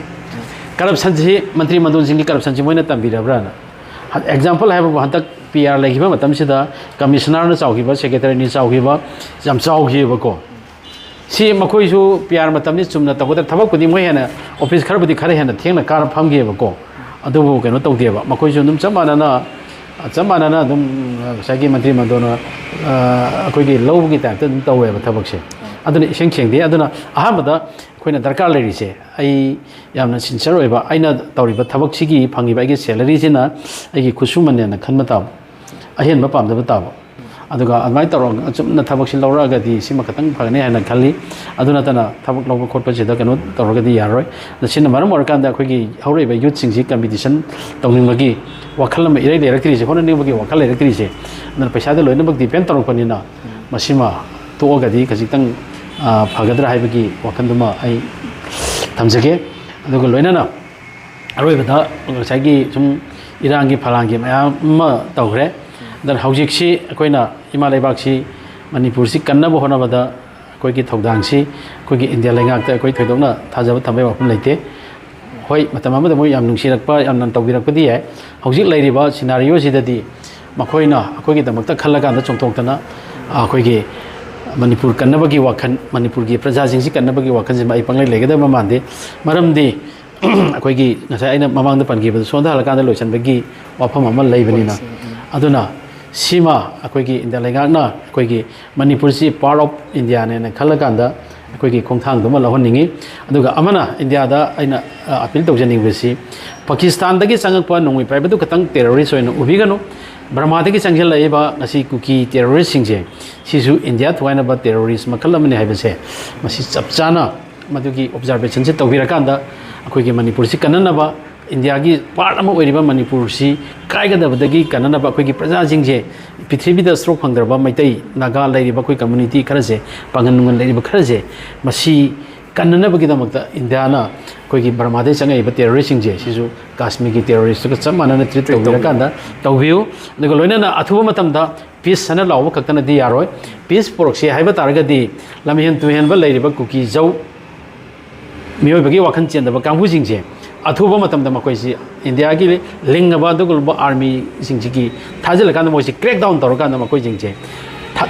ꯀꯔꯞꯁꯟꯁꯤ, ꯃꯟꯇ꯭ꯔꯤ ꯃꯟꯗꯣꯟꯁꯤꯡꯒꯤ ꯀꯔꯞꯁꯟꯁꯤ ꯃꯣꯏꯅ ꯇꯝꯕꯤꯔꯕ꯭ꯔꯥꯅ꯫ ꯑꯦꯛꯖꯥꯝꯄꯜ ꯍꯥꯏꯕꯕꯨ, ꯍꯟꯗꯛ ꯄꯤ ꯑꯥꯔ ꯂꯩꯈꯤꯕ ꯃꯇꯝꯁꯤꯗ ꯀꯃꯤꯁꯅꯔꯅ ꯆꯥꯎꯈꯤꯕ, ꯁꯦꯀ꯭ꯔꯦꯇꯔꯤꯅ ꯆꯥꯎꯈꯤꯕ, ꯌꯥꯝ ꯆꯥꯎꯈꯤꯕꯀꯣ꯫ ꯁꯤ ꯃꯈꯣꯏꯁꯨ ꯄꯤ ꯑꯥꯔ ꯃꯇꯝꯅꯤ, ꯆꯨꯝꯅ ꯇꯧꯒꯗꯕ ꯊꯕꯛꯄꯨꯗꯤ ꯃꯣꯏ ꯍꯦꯟꯅ, ꯑꯣꯐꯤꯁ ꯈꯔꯕꯨꯗꯤ ꯈꯔ ꯍꯦꯟꯅ ꯊꯦꯡꯅ ꯀꯥꯔ ꯐꯝꯈꯤꯕꯀꯣ, ꯑꯗꯨꯕꯨ ꯀꯩꯅꯣ ꯇꯧꯗꯦꯕ꯫ ꯃꯈꯣꯏꯁꯨ ꯑꯗꯨꯝ ꯆꯞ ꯃꯥꯟꯅꯅ, ꯆꯞ ꯃꯥꯟꯅꯅ ꯑꯗꯨꯝ ꯉꯁꯥꯏꯒꯤ ꯃꯟꯇ꯭ꯔꯤ ꯃꯟꯗꯣꯟꯅ, ꯑ, ꯑꯩꯈꯣꯏꯒꯤ ꯂꯧꯕꯒꯤ ꯇꯥꯏꯞꯇ ꯑꯗꯨꯝ ꯇꯧꯋꯦꯕ ꯊꯕꯛꯁꯦ꯫ ꯑꯗꯨꯅ ꯏꯁꯦꯡ ꯁꯦꯡꯗꯦ꯫ ꯑꯗꯨꯅ ꯑꯍꯥꯟꯕꯗ ꯑꯩꯈꯣꯏꯅ ꯗꯔꯀꯥꯔ ꯂꯩꯔꯤꯁꯦ, ꯑꯩ ꯌꯥꯝꯅ ꯁꯤꯟꯁꯤꯌꯔ ꯑꯣꯏꯕ, ꯑꯩꯅ ꯇꯧꯔꯤꯕ ꯊꯕꯛꯁꯤꯒꯤ ꯐꯪꯉꯤꯕ ꯑꯩꯒꯤ ꯁꯦꯂꯔꯤꯁꯤꯅ ꯑꯩꯒꯤ ꯈꯨꯠꯁꯨꯃꯟꯅꯦꯅ ꯈꯟꯕ ꯇꯥꯕ, ꯑꯍꯦꯟꯕ ꯄꯥꯝꯗꯕ ꯇꯥꯕ꯫ ꯑꯗꯨꯒ ꯑꯗꯨꯃꯥꯏꯅ ꯇꯧꯔꯒ ꯑꯆꯨꯝꯅ ꯊꯕꯛꯁꯤ ꯂꯧꯔꯛꯑꯒꯗꯤ ꯁꯤꯃ ꯈꯇꯪ ꯐꯒꯅꯤ ꯍꯥꯏꯅ ꯈꯜꯂꯤ꯫ ꯑꯗꯨ ꯅꯠꯇꯅ ꯊꯕꯛ ꯂꯧꯕ ꯈꯣꯠꯄꯁꯤꯗ ꯀꯩꯅꯣ ꯇꯧꯔꯒꯗꯤ ꯌꯥꯔꯣꯏ꯫ ꯑꯗ ꯁꯤꯅ ꯃꯔꯝ ꯑꯣꯏꯔꯀꯥꯟꯗ ꯑꯩꯈꯣꯏꯒꯤ ꯍꯧꯔꯛꯏꯕ ꯌꯨꯠꯁꯤꯡꯁꯤ ꯀꯝꯄꯤꯇꯤꯁꯟ ꯇꯧꯅꯤꯡꯕꯒꯤ ꯋꯥꯈꯜ ꯑꯃ ꯏꯔꯩ ꯂꯩꯔꯛꯇ꯭ꯔꯤꯁꯦ, ꯍꯣꯠꯅꯅꯤꯡꯕꯒꯤ ꯋꯥꯈꯜ ꯂꯩꯔꯛꯇ꯭ꯔꯤꯁꯦ꯫ ꯑꯗꯨꯅ ꯄꯩꯁꯥꯗ ꯂꯣꯏꯅꯃꯛ ꯗꯤꯄꯦꯟ ꯇꯧꯔꯛꯄꯅꯤꯅ ꯃꯁꯤꯃ ꯇꯣꯛꯑꯒꯗꯤ ꯈꯖꯤꯛꯇꯪ, ꯑ, ꯐꯒꯗ꯭ꯔꯥ ꯍꯥꯏꯕꯒꯤ ꯋꯥꯈꯜꯗꯨꯃ ꯑꯩ ꯊꯝꯖꯒꯦ꯫ ꯑꯗꯨꯒ ꯂꯣꯏꯅꯅ ꯑꯔꯣꯏꯕꯗ ꯉꯁꯥꯏꯒꯤ ꯁꯨꯝ ꯏꯔꯥꯡꯒꯤ ꯐꯂꯥꯡꯒꯤ ꯃꯌꯥꯝ ꯑꯃ ꯇꯧꯈ꯭ꯔꯦ꯫ ꯑꯗꯨꯅ ꯍꯧꯖꯤꯛꯁꯤ ꯑꯩꯈꯣꯏꯅ ꯏꯃꯥ ꯂꯩꯕꯥꯛꯁꯤ, ꯃꯅꯤꯄꯨꯔꯁꯤ ꯀꯟꯅꯕ ꯍꯣꯠꯅꯕꯗ ꯑꯩꯈꯣꯏꯒꯤ ꯊꯧꯗꯥꯡꯁꯤ ꯑꯩꯈꯣꯏꯒꯤ ꯏꯟꯗꯤꯌꯥ ꯂꯩꯉꯥꯛꯇ ꯑꯩꯈꯣꯏ ꯊꯣꯏꯗꯣꯛꯅ ꯊꯥꯖꯕ ꯊꯝꯕꯩ ꯋꯥꯐꯝ ꯂꯩꯇꯦ꯫ ꯍꯣꯏ, ꯃꯇꯝ ꯑꯃꯗ ꯃꯣꯏ ꯌꯥꯝ ꯅꯨꯡꯁꯤꯔꯛꯄ, ꯌꯥꯝꯅ ꯇꯧꯕꯤꯔꯛꯄꯗꯤ ꯌꯥꯏ꯫ ꯍꯧꯖꯤꯛ ꯂꯩꯔꯤꯕ ꯁꯤꯅꯥꯔꯤꯑꯣꯁꯤꯗꯗꯤ ꯃꯈꯣꯏꯅ ꯑꯩꯈꯣꯏꯒꯤꯗꯃꯛꯇ ꯈꯜꯂꯀꯥꯟꯗ ꯆꯣꯡꯊꯣꯛꯇꯅ ꯑꯩꯈꯣꯏꯒꯤ ꯃꯅꯤꯄꯨꯔ ꯀꯟꯅꯕꯒꯤ ꯋꯥꯈꯜ, ꯃꯅꯤꯄꯨꯔꯒꯤ ꯄ꯭ꯔꯖꯥꯁꯤꯡꯁꯤ ꯀꯟꯅꯕꯒꯤ ꯋꯥꯈꯜꯁꯤꯃ ꯑꯩ ꯄꯪꯂꯩ ꯂꯩꯒꯗꯕ ꯃꯥꯟꯗꯦ꯫ ꯃꯔꯝꯗꯤ ꯑꯩꯈꯣꯏꯒꯤ ꯉꯁꯥꯏ ꯑꯩꯅ ꯃꯃꯥꯡꯗ ꯄꯟꯈꯤꯕꯗ ꯁꯣꯟꯊꯍꯜꯂꯀꯥꯟꯗ ꯂꯣꯏꯁꯤꯟꯕꯒꯤ ꯋꯥꯐꯝ ꯑꯃ ꯂꯩꯕꯅꯤꯅ, ꯑꯗꯨꯅ ꯁꯤꯃ ꯑꯩꯈꯣꯏꯒꯤ ꯏꯟꯗꯤꯌꯥ ꯂꯩꯉꯥꯛꯅ ꯑꯩꯈꯣꯏꯒꯤ ꯃꯅꯤꯄꯨꯔꯁꯤ part of Indiaꯅꯦꯅ ꯈꯜꯂꯀꯥꯟꯗ ꯑꯩꯈꯣꯏꯒꯤ ꯈꯣꯡꯊꯥꯡꯗꯨꯃ ꯂꯧꯍꯟꯅꯤꯡꯉꯤ꯫ ꯑꯗꯨꯒ ꯑꯃꯅ ꯏꯟꯗꯤꯌꯥꯗ ꯑꯩꯅ ꯑꯄꯤꯜ ꯇꯧꯖꯅꯤꯡꯕꯁꯤ, ꯄꯥꯀꯤꯁꯇꯥꯟꯗꯒꯤ ꯆꯪꯉꯛꯄ ꯅꯣꯡꯃꯩ ꯄꯥꯏꯕꯗꯨ ꯈꯛꯇꯪ terrorist ꯑꯣꯏꯅ ꯎꯕꯤꯒꯅꯨ꯫ ꯕꯔꯃꯥꯗꯒꯤ ꯆꯪꯁꯤꯜꯂꯛꯏꯕ ꯉꯁꯤ ꯀꯨꯀꯤ terroristꯁꯤꯡꯁꯦ, ꯁꯤꯁꯨ ꯏꯟꯗꯤꯌꯥ ꯊꯨꯒꯥꯏꯅꯕ terrorist ꯃꯈꯜ ꯑꯃꯅꯤ ꯍꯥꯏꯕꯁꯦ ꯃꯁꯤ ꯆꯞ ꯆꯥꯅ ꯃꯗꯨꯒꯤ observationꯁꯦ ꯇꯧꯕꯤꯔꯀꯥꯟꯗ ꯑꯩꯈꯣꯏꯒꯤ ꯃꯅꯤꯄꯨꯔꯁꯤ ꯀꯟꯅꯅꯕ, ꯏꯟꯗꯤꯌꯥꯒꯤ part ꯑꯃ ꯑꯣꯏꯔꯤꯕ ꯃꯅꯤꯄꯨꯔꯁꯤ ꯀꯥꯏꯒꯗꯕꯗꯒꯤ ꯀꯟꯅꯅꯕ ꯑꯩꯈꯣꯏꯒꯤ ꯄ꯭ꯔꯖꯥꯁꯤꯡꯁꯦ, ꯄ꯭ꯔꯤꯊꯤꯕꯤꯗ ꯁꯔꯨꯛ ꯐꯪꯗ꯭ꯔꯕ ꯃꯩꯇꯩ, ꯅꯥꯒꯥ ꯂꯩꯔꯤꯕ ꯑꯩꯈꯣꯏ community ꯈꯔꯁꯦ, ꯄꯥꯡꯒꯜ ꯅꯨꯡꯒꯜ ꯂꯩꯔꯤꯕ ꯈꯔꯁꯦ, ꯃꯁꯤ ꯀꯟꯅꯅꯕꯒꯤꯗꯃꯛꯇ ꯏꯟꯗꯤꯌꯥꯅ ꯑꯩꯈꯣꯏꯒꯤ ꯕꯔꯃꯥꯗꯒꯤ ꯆꯪꯉꯛꯏꯕ terroristꯁꯤꯡꯁꯦ ꯁꯤꯁꯨ ꯀꯥꯁꯃꯤꯔꯒꯤ terroristꯀ ꯆꯞ ꯃꯥꯟꯅꯅ treat treat ꯇꯧꯕꯤꯔꯀꯥꯟꯗ ꯇꯧꯕꯤꯌꯨ꯫ ꯑꯗꯨꯒ ꯂꯣꯏꯅꯅ ꯑꯊꯨꯕ ꯃꯇꯝꯗ peace ꯍꯥꯏꯅ ꯂꯥꯎꯕ ꯈꯛꯇꯅꯗꯤ ꯌꯥꯔꯣꯏ꯫ Peace ꯄꯨꯔꯛꯁꯤ ꯍꯥꯏꯕ ꯇꯥꯔꯒꯗꯤ ꯂꯝꯍꯦꯟ ꯇꯨꯍꯦꯟꯕ ꯂꯩꯔꯤꯕ ꯀꯨꯀꯤ ꯖꯧ ꯃꯤꯑꯣꯏꯕꯒꯤ ꯋꯥꯈꯜ ꯆꯦꯟꯗꯕ ꯀꯥꯡꯕꯨꯁꯤꯡꯁꯦ ꯑꯊꯨꯕ ꯃꯇꯝꯗ ꯃꯈꯣꯏꯁꯤ ꯏꯟꯗꯤꯌꯥꯒꯤ ꯂꯤꯡꯉꯕ ꯑꯗꯨꯒꯨꯝꯂꯕ armyꯁꯤꯡꯁꯤꯒꯤ ꯊꯥꯖꯤꯜꯂꯀꯥꯟꯗ ꯃꯣꯏꯁꯤ crack down ꯇꯧꯔꯀꯥꯟꯗ ꯃꯈꯣꯏꯁꯤꯡꯁꯦ ꯊ-,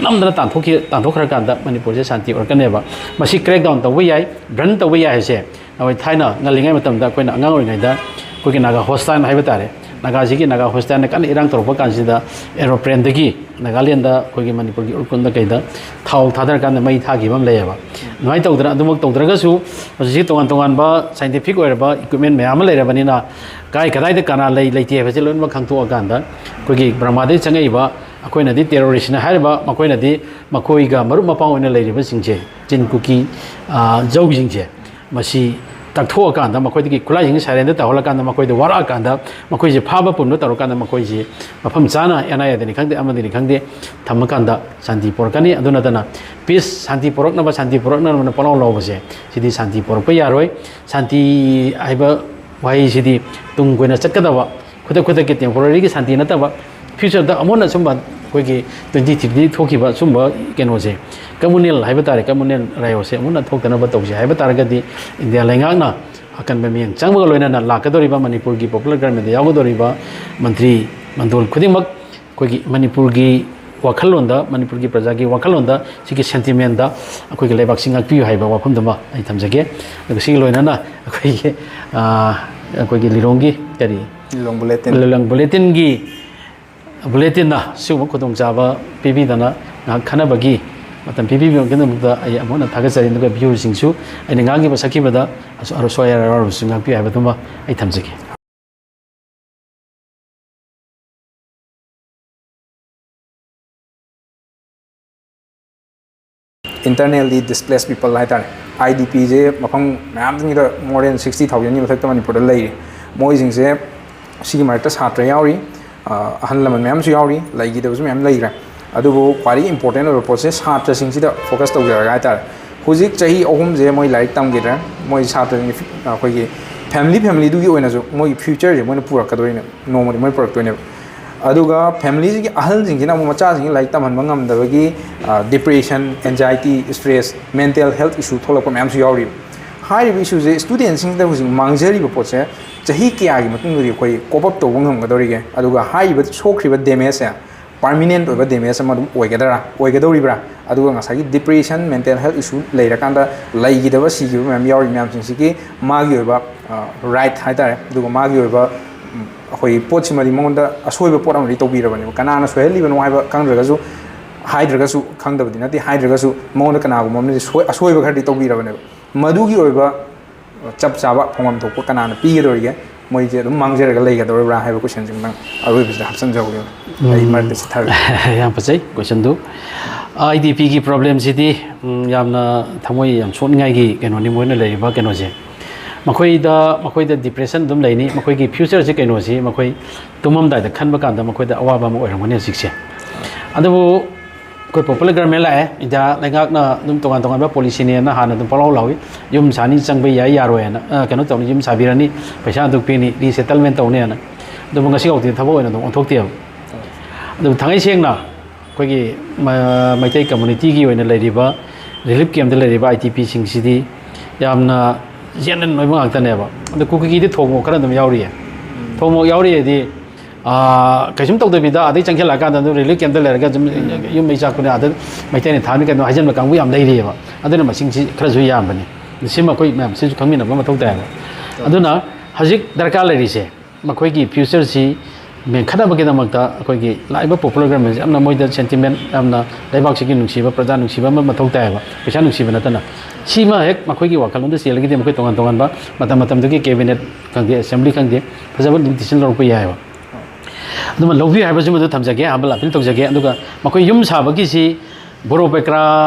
ꯅꯝꯗꯅ ꯇꯥꯟꯊꯣꯛꯈꯤ-, ꯇꯥꯟꯊꯣꯛꯈ꯭ꯔꯀꯥꯟꯗ ꯃꯅꯤꯄꯨꯔꯁꯦ ꯁꯥꯟꯇꯤ ꯑꯣꯏꯔꯛꯀꯅꯦꯕ꯫ ꯃꯁꯤ crack down ꯇꯧꯕ ꯌꯥꯏ, burn ꯇꯧꯕ ꯌꯥꯏ ꯍꯥꯏꯁꯦ ꯅꯈꯣꯏ ꯊꯥꯏꯅ ꯉꯜꯂꯤꯉꯩ ꯃꯇꯝꯗ ꯑꯩꯈꯣꯏꯅ ꯑꯉꯥꯡ ꯑꯣꯏꯔꯤꯉꯩꯗ ꯑꯩꯈꯣꯏꯒꯤ ꯅꯥꯒꯥ hostile ꯍꯥꯏꯕ ꯇꯥꯔꯦ, ꯅꯥꯒꯥꯁꯤꯒꯤ ꯅꯥꯒꯥ hostileꯅ ꯀꯟꯅ ꯏꯔꯥꯡ ꯇꯧꯔꯛꯄ ꯀꯥꯟꯁꯤꯗ aeroplanedꯒꯤ ꯅꯥꯒꯥꯂꯦꯟꯗ ꯑꯩꯈꯣꯏꯒꯤ ꯃꯅꯤꯄꯨꯔꯒꯤ ꯎꯔꯤꯄꯣꯛꯗ ꯀꯩꯗ ꯊꯥꯎ ꯊꯥꯗꯔꯀꯥꯟꯗ ꯃꯩ ꯊꯥꯈꯤꯕ ꯑꯃ ꯂꯩꯌꯦꯕ꯫ ꯑꯗꯨꯃꯥꯏꯅ ꯇꯧꯗꯅ, ꯑꯗꯨꯃꯛ ꯇꯧꯗ꯭ꯔꯒꯁꯨ ꯍꯧꯖꯤꯛꯁꯤ ꯇꯣꯉꯥꯟ ꯇꯣꯉꯥꯟꯕ scientific ꯑꯣꯏꯔꯕ equipment ꯃꯌꯥꯝ ꯑꯃ ꯂꯩꯔꯕꯅꯤꯅ ꯀꯥꯏ ꯀꯗꯥꯏꯗ ꯀꯅꯥ ꯂꯩ ꯂꯩꯇꯦ ꯍꯥꯏꯕꯁꯤ ꯂꯣꯏꯅꯃꯛ ꯈꯪꯗꯣꯛꯑꯀꯥꯟꯗ ꯑꯩꯈꯣꯏꯒꯤ ꯕꯔꯃꯥꯗꯒꯤ ꯆꯪꯉꯛꯏꯕ, ꯑꯩꯈꯣꯏꯅꯗꯤ terroristꯅ ꯍꯥꯏꯔꯤꯕ, ꯃꯈꯣꯏꯅꯗꯤ ꯃꯈꯣꯏꯒ ꯃꯔꯨꯞ ꯃꯄꯥꯡ ꯑꯣꯏꯅ ꯂꯩꯔꯤꯕꯁꯤꯡꯁꯦ, ꯆꯤꯟ ꯀꯨꯀꯤ, ꯑ, ꯖꯧꯁꯤꯡꯁꯦ, ꯃꯁꯤ ꯇꯛꯊꯣꯛꯑꯀꯥꯟꯗ, ꯃꯈꯣꯏꯗꯒꯤ ꯈꯨꯠꯂꯥꯏꯁꯤꯡ surrender ꯇꯧꯍꯜꯂꯀꯥꯟꯗ, ꯃꯈꯣꯏꯗ ꯋꯥꯔꯛꯑꯀꯥꯟꯗ, ꯃꯈꯣꯏꯁꯦ ꯐꯥꯕ ꯄꯨꯟꯕ ꯇꯧꯔꯀꯥꯟꯗ ꯃꯈꯣꯏꯁꯤ ꯃꯐꯝ ꯆꯥꯅ NIAꯗꯅꯤ ꯈꯪꯗꯦ, ꯑꯃꯗꯅꯤ ꯈꯪꯗꯦ, ꯊꯝꯃꯀꯥꯟꯗ ꯁꯥꯟꯇꯤ ꯄꯨꯔꯛꯀꯅꯤ꯫ ꯑꯗꯨ ꯅꯠꯇꯅ peace, ꯁꯥꯟꯇꯤ ꯄꯨꯔꯛꯅꯕ, ꯁꯥꯟꯇꯤ ꯄꯨꯔꯛꯅꯕꯅ ꯄꯪꯂꯥꯎ ꯂꯥꯎꯕꯁꯦ, ꯁꯤꯗꯤ ꯁꯥꯟꯇꯤ ꯄꯨꯔꯛꯄ ꯌꯥꯔꯣꯏ꯫ ꯁꯥꯟꯇꯤ ꯍꯥꯏꯕ ꯋꯥꯍꯩꯁꯤꯗꯤ ꯇꯨꯡ ꯀꯣꯏꯅ ꯆꯠꯀꯗꯕ, ꯈꯨꯗꯛ ꯈꯨꯗꯛꯀꯤ temporaryꯒꯤ ꯁꯥꯟꯇꯤ ꯅꯠꯇꯕ, futureꯗ ꯑꯃꯨꯛ ꯍꯟꯅ ꯁꯨꯝꯕ ꯑꯩꯈꯣꯏꯒꯤ twenty threeꯗ ꯊꯣꯛꯈꯤꯕ ꯁꯨꯝꯕ ꯀꯩꯅꯣꯁꯦ, communal ꯍꯥꯏꯕ ꯇꯥꯔꯦ, communal riotsꯁꯦ ꯑꯃꯨꯛ ꯍꯟꯅ ꯊꯣꯛꯇꯅꯕ ꯇꯧꯁꯤ ꯍꯥꯏꯕ ꯇꯥꯔꯒꯗꯤ ꯏꯟꯗꯤꯌꯥ ꯂꯩꯉꯥꯛꯅ ꯑꯀꯟꯕ ꯃꯤꯠꯌꯦꯡ ꯆꯪꯕꯒ ꯂꯣꯏꯅꯅ ꯂꯥꯛꯀꯗꯧꯔꯤꯕ ꯃꯅꯤꯄꯨꯔꯒꯤ Popular Governmentꯗ ꯌꯥꯎꯒꯗꯧꯔꯤꯕ ꯃꯟꯇ꯭ꯔꯤ ꯃꯟꯗꯣꯜ ꯈꯨꯗꯤꯡꯃꯛ ꯑꯩꯈꯣꯏꯒꯤ ꯃꯅꯤꯄꯨꯔꯒꯤ ꯋꯥꯈꯜꯂꯣꯟꯗ, ꯃꯅꯤꯄꯨꯔꯒꯤ ꯄ꯭ꯔꯖꯥꯒꯤ ꯋꯥꯈꯜꯂꯣꯟꯗ, ꯁꯤꯒꯤ ꯁꯦꯟꯇꯤꯃꯦꯟꯗ ꯑꯩꯈꯣꯏꯒꯤ ꯂꯩꯕꯥꯛꯁꯤ ꯉꯥꯛꯄꯤꯌꯨ ꯍꯥꯏꯕ ꯋꯥꯐꯝꯗꯨꯃ ꯑꯩ ꯊꯝꯖꯒꯦ꯫ ꯑꯗꯨꯒ ꯁꯤꯒꯤ ꯂꯣꯏꯅꯅ ꯑꯩꯈꯣꯏꯒꯤ, ꯑ, ꯑꯩꯈꯣꯏꯒꯤ ꯂꯤꯂꯣꯡꯒꯤ ꯀꯔꯤ? ꯂꯤꯂꯣꯡ ꯕꯨꯂꯦꯇꯤꯟ꯫ ꯂꯤꯂꯣꯡ ꯕꯨꯂꯦꯇꯤꯟꯒꯤ, ꯕꯨꯂꯦꯇꯤꯟꯅ ꯁꯤꯒꯨꯝꯕ ꯈꯨꯗꯣꯡꯆꯥꯕ ꯄꯤꯕꯤꯗꯅ ꯉꯥꯏꯍꯥꯛ ꯈꯟꯅꯕꯒꯤ ꯃꯇꯝ ꯄꯤꯕꯤꯕꯒꯤꯗꯃꯛꯇ ꯑꯩ ꯑꯃꯨꯛ ꯍꯟꯅ ꯊꯥꯒꯠꯆꯔꯤ꯫ ꯑꯗꯨꯒ ꯚ꯭ꯌꯨꯔꯁꯤꯡꯁꯨ ꯑꯩꯅ ꯉꯥꯡꯈꯤꯕ ꯁꯛꯈꯤꯕꯗ ꯑꯁꯣꯏ ꯑꯔꯥ ꯌꯥꯎꯔꯕꯁꯨ ꯉꯥꯛꯄꯤꯌꯨ ꯍꯥꯏꯕꯗꯨꯃ ꯑꯩ ꯊꯝꯖꯒꯦ꯫ Internally displaced people ꯍꯥꯏꯇꯥꯔꯦ, ꯑꯥꯏ ꯗꯤ ꯄꯤꯁꯦ ꯃꯐꯝ ꯃꯌꯥꯝꯁꯤꯡꯗ more than sixty thousandꯒꯤ ꯃꯊꯛꯇ ꯃꯅꯤꯄꯨꯔꯗ ꯂꯩꯔꯤ꯫ ꯃꯣꯏꯁꯤꯡꯁꯦ, ꯁꯤꯒꯤ ꯃꯔꯛꯇ ꯁꯥꯇ꯭ꯔ ꯌꯥꯎꯔꯤ, ꯑ, ꯑꯍꯜ ꯂꯃꯟ ꯃꯌꯥꯝꯁꯨ ꯌꯥꯎꯔꯤ, ꯂꯩꯈꯤꯗꯕꯁꯨ ꯃꯌꯥꯝ ꯂꯩꯈ꯭ꯔꯦ꯫ ꯑꯗꯨꯕꯨ ꯈ꯭ꯋꯥꯏꯗꯒꯤ important ꯑꯣꯏꯕ ꯄꯣꯠꯁꯦ ꯁꯥꯇ꯭ꯔꯁꯤꯡꯁꯤꯗ focus ꯇꯧꯖꯔꯒ ꯍꯥꯏꯇꯥꯔꯦ, ꯍꯧꯖꯤꯛ ꯆꯍꯤ ꯑꯍꯨꯝꯁꯦ ꯃꯣꯏ ꯂꯥꯏꯔꯤꯛ ꯇꯝꯈꯤꯗ꯭ꯔꯦ꯫ ꯃꯣꯏ ꯁꯥꯇ꯭ꯔꯁꯤꯡꯒꯤ ꯐꯤ-, ꯑꯩꯈꯣꯏꯒꯤ family, familyꯗꯨꯒꯤ ꯑꯣꯏꯅꯁꯨ ꯃꯣꯏꯒꯤ futureꯁꯦ ꯃꯣꯏꯅ ꯄꯨꯔꯛꯀꯗꯣꯏꯅꯦ, ꯅꯣꯡꯃꯗꯤ ꯃꯣꯏ ꯄꯨꯔꯛꯇꯣꯏꯅꯦꯕ꯫ ꯑꯗꯨꯒ familyꯁꯤꯒꯤ ꯑꯍꯜꯁꯤꯡꯁꯤꯅ ꯑꯃꯨꯛ ꯃꯆꯥꯁꯤꯡꯁꯤ ꯂꯥꯏꯔꯤꯛ ꯇꯝꯍꯟꯕ ꯉꯝꯗꯕꯒꯤ, ꯑ, depression, anxiety, stress, mental health issue ꯊꯣꯛꯂꯛꯄ ꯃꯌꯥꯝꯁꯨ ꯌꯥꯎꯔꯤꯕ꯫ ꯍꯥꯏꯔꯤꯕ issueꯁꯦ studentꯁꯤꯡꯁꯤꯗ ꯍꯧꯖꯤꯛ ꯃꯥꯡꯖꯔꯤꯕ ꯄꯣꯠꯁꯦ ꯆꯍꯤ ꯀꯌꯥꯒꯤ ꯃꯇꯨꯡꯗꯗꯤ ꯑꯩꯈꯣꯏ cope up ꯇꯧꯕ ꯉꯝꯒꯗꯧꯔꯤꯒꯦ? ꯑꯗꯨꯒ ꯍꯥꯏꯔꯤꯕ ꯁꯣꯛꯈ꯭ꯔꯤꯕ damageꯁꯦ permanent ꯑꯣꯏꯕ damage ꯑꯃ ꯑꯗꯨꯝ ꯑꯣꯏꯒꯗ꯭ꯔꯥ, ꯑꯣꯏꯒꯗꯧꯔꯤꯕ꯭ꯔꯥ? ꯑꯗꯨꯒ ꯉꯁꯥꯏꯒꯤ depression, mental health issue ꯂꯩꯔꯀꯥꯟꯗ ꯂꯩꯈꯤꯗꯕ, ꯁꯤꯈꯤꯕ ꯃꯌꯥꯝ ꯌꯥꯎꯔꯤ ꯃꯌꯥꯝꯁꯤꯡꯁꯤꯒꯤ ꯃꯥꯒꯤ ꯑꯣꯏꯕ, ꯑ, right ꯍꯥꯏꯇꯥꯔꯦ, ꯑꯗꯨꯒ ꯃꯥꯒꯤ ꯑꯣꯏꯕ, ꯎꯝ, ꯑꯩꯈꯣꯏꯒꯤ ꯄꯣꯠꯁꯤꯃꯗꯤ ꯃꯉꯣꯟꯗ ꯑꯁꯣꯏꯕ ꯄꯣꯠ ꯑꯃꯗꯤ ꯇꯧꯕꯤꯔꯕꯅꯦꯕ꯫ ꯀꯅꯥꯅ ꯁꯣꯏꯍꯜꯂꯤꯕꯅꯣ ꯍꯥꯏꯕ ꯈꯪꯗ꯭ꯔꯒꯁꯨ, ꯍꯥꯏꯗ꯭ꯔꯒꯁꯨ, ꯈꯪꯗꯕꯗꯤ ꯅꯠꯇꯦ, ꯍꯥꯏꯗ꯭ꯔꯒꯁꯨ ꯃꯉꯣꯟꯗ ꯀꯅꯥꯒꯨꯝꯕ ꯑꯃꯅꯗꯤ ꯁꯣꯏ-, ꯑꯁꯣꯏꯕ ꯈꯔꯗꯤ ꯇꯧꯕꯤꯔꯕꯅꯦꯕ꯫ ꯃꯗꯨꯒꯤ ꯑꯣꯏꯕ ꯆꯞ ꯆꯥꯕ ꯐꯪꯐꯝ ꯊꯣꯛꯄ ꯀꯅꯥꯅ ꯄꯤꯒꯗꯧꯔꯤꯒꯦ? ꯃꯣꯏꯁꯦ ꯑꯗꯨꯝ ꯃꯥꯡꯖꯔꯒ ꯂꯩꯒꯗꯧꯔꯤꯕ꯭ꯔꯥ ꯍꯥꯏꯕ questionꯁꯤꯃꯇꯪ ꯑꯔꯣꯏꯕꯁꯤꯗ ꯍꯥꯞꯆꯤꯟꯖꯍꯧꯒꯦ꯫ ꯑꯩ ꯎꯝ꯫ ꯃꯔꯛꯇ ꯆꯠꯊꯔꯒꯦ꯫ ꯌꯥꯝ ꯐꯖꯩ questionꯗꯨ꯫ ꯑꯥꯏ ꯗꯤ ꯄꯤꯒꯤ problemꯁꯤꯗꯤ, ꯎꯝ, ꯌꯥꯝꯅ ꯊꯃꯣꯏ ꯌꯥꯝ ꯁꯣꯛꯅꯤꯡꯉꯥꯏꯒꯤ ꯀꯩꯅꯣꯅꯤ ꯃꯣꯏꯅ ꯂꯩꯔꯤꯕ ꯀꯩꯅꯣꯁꯦ꯫ ꯃꯈꯣꯏꯗ, ꯃꯈꯣꯏꯗ depression ꯑꯗꯨꯝ ꯂꯩꯅꯤ, ꯃꯈꯣꯏꯒꯤ futureꯁꯦ ꯀꯩꯅꯣꯁꯤ ꯃꯈꯣꯏ ꯇꯨꯝꯃꯝꯗꯥꯏꯗ ꯈꯟꯕ ꯀꯥꯟꯗ ꯃꯈꯣꯏꯗ ꯑꯋꯥꯕ ꯑꯃ ꯑꯣꯏꯔꯝꯒꯅꯤ ꯍꯧꯖꯤꯛꯁꯦ꯫ ꯑꯗꯨꯕꯨ ꯑꯩꯈꯣꯏ popular government ꯂꯥꯛꯑꯦ, ꯏꯟꯗꯤꯌꯥ ꯂꯩꯉꯥꯛꯅ ꯑꯗꯨꯝ ꯇꯣꯉꯥꯟ ꯇꯣꯉꯥꯟꯕ policyꯅꯦꯅ ꯍꯥꯟꯅ ꯑꯗꯨꯝ ꯄꯪꯂꯥꯎ ꯂꯥꯎꯏ, ꯌꯨꯝ ꯁꯥꯅꯤ ꯆꯪꯕ ꯌꯥꯏ ꯌꯥꯔꯣꯏꯅ, ꯑ, ꯀꯩꯅꯣ ꯇꯧꯅꯤ, ꯌꯨꯝ ꯁꯥꯕꯤꯔꯅꯤ, ꯄꯩꯁꯥ ꯑꯗꯨꯛ ꯄꯤꯅꯤ, resettlement ꯇꯧꯅꯤꯅ꯫ ꯑꯗꯨꯕꯨ ꯉꯁꯤ ꯐꯥꯎꯗꯤ ꯊꯕꯛ ꯑꯣꯏꯅ ꯑꯗꯨꯝ ꯑꯣꯟꯊꯣꯛꯇꯦꯕ꯫ ꯑꯗꯨꯕꯨ ꯊꯥꯡꯉꯩ ꯁꯦꯡꯅ ꯑꯩꯈꯣꯏꯒꯤ ꯃ-, ꯃꯩꯇꯩ communityꯒꯤ ꯑꯣꯏꯅ ꯂꯩꯔꯤꯕ relief campꯇ ꯂꯩꯔꯤꯕ ꯑꯥꯏ ꯗꯤ ꯄꯤꯁꯤꯡꯁꯤꯗꯤ ꯌꯥꯝꯅ genuine ꯑꯣꯏꯕ ꯉꯥꯛꯇꯅꯦꯕ꯫ ꯑꯗꯣ ꯀꯨꯀꯤꯒꯤꯗꯤ ꯊꯣꯡ ꯃꯣꯔꯣꯛ ꯈꯔ ꯑꯗꯨꯝ ꯌꯥꯎꯔꯤꯌꯦ꯫ ꯊꯣꯡ ꯃꯣꯔꯣꯛ ꯌꯥꯎꯔꯤꯌꯦꯗꯤ, ꯀꯩꯁꯨꯝ ꯇꯧꯗꯕꯤꯗ ꯑꯗꯩ ꯆꯪꯁꯤꯜꯂꯛꯑꯀꯥꯟꯗ ꯑꯗꯨꯝ ꯔꯤꯂꯤꯐ ꯀꯦꯝꯗ ꯂꯩꯔꯒ ꯑꯗꯨꯝ ꯌꯨꯝ ꯃꯩ ꯆꯥꯛꯄꯅꯦ, ꯑꯗ ꯃꯩꯇꯩꯅ ꯊꯥꯅꯤ ꯀꯩꯅꯣ ꯍꯥꯏꯖꯤꯟꯕ ꯀꯥꯡꯕꯨ ꯌꯥꯝ ꯂꯩꯔꯤꯑꯕ꯫ ꯑꯗꯨꯅ ꯃꯁꯤꯡꯁꯤ ꯈꯔꯁꯨ ꯌꯥꯝꯕꯅꯤ꯫ ꯁꯤꯃ ꯑꯩꯈꯣꯏ ꯃꯌꯥꯝꯁꯤꯁꯨ ꯈꯪꯃꯤꯟꯅꯕ ꯃꯊꯧ ꯇꯥꯏꯌꯦꯕ꯫ ꯑꯗꯨꯅ ꯍꯧꯖꯤꯛ ꯗꯔꯀꯥꯔ ꯂꯩꯔꯤꯁꯦ, ꯃꯈꯣꯏꯒꯤ ꯐ꯭ꯌꯨꯆꯔꯁꯤ ꯃꯦꯟꯈꯠꯅꯕꯒꯤꯗꯃꯛꯇ ꯑꯩꯈꯣꯏꯒꯤ ꯂꯥꯛꯏꯕ ꯄꯣꯄꯨꯂꯔ ꯒꯔꯃꯦꯟꯁꯦ ꯌꯥꯝꯅ ꯃꯣꯏꯗ ꯁꯦꯟꯇꯤꯃꯦꯟ, ꯌꯥꯝꯅ ꯂꯩꯕꯥꯛꯁꯤꯒꯤ ꯅꯨꯡꯁꯤꯕ, ꯄ꯭ꯔꯖꯥ ꯅꯨꯡꯁꯤꯕ ꯑꯃ ꯃꯊꯧ ꯇꯥꯏꯌꯦꯕ, ꯄꯩꯁꯥ ꯅꯨꯡꯁꯤꯕ ꯅꯠꯇꯅ꯫ ꯁꯤꯃ ꯍꯦꯛ ꯃꯈꯣꯏꯒꯤ ꯋꯥꯈꯜꯂꯣꯟꯗ ꯆꯦꯜꯂꯒꯗꯤ ꯃꯈꯣꯏ ꯇꯣꯉꯥꯟ ꯇꯣꯉꯥꯟꯕ ꯃꯇꯝ ꯃꯇꯝꯗꯨꯒꯤ ꯀꯦꯕꯤꯅꯦꯠ ꯈꯪꯗꯦ, ꯑꯦꯁꯦꯝꯕ꯭ꯂꯤ ꯈꯪꯗꯦ, ꯐꯖꯕ ꯑꯗꯨꯝ ꯗꯤꯁꯤꯖꯟ ꯂꯧꯔꯛꯄ ꯌꯥꯏꯑꯕ꯫ ꯑꯗꯨꯃ ꯂꯧꯕꯤꯌꯨ ꯍꯥꯏꯕꯁꯤꯃꯁꯨ ꯊꯝꯖꯒꯦ, ꯍꯝꯕꯜ ꯑꯄꯤꯜ ꯇꯧꯖꯒꯦ꯫ ꯑꯗꯨꯒ ꯃꯈꯣꯏ ꯌꯨꯝ ꯁꯥꯕꯒꯤꯁꯤ ꯕꯣꯔꯣ ꯄꯦꯀ꯭ꯔꯥ,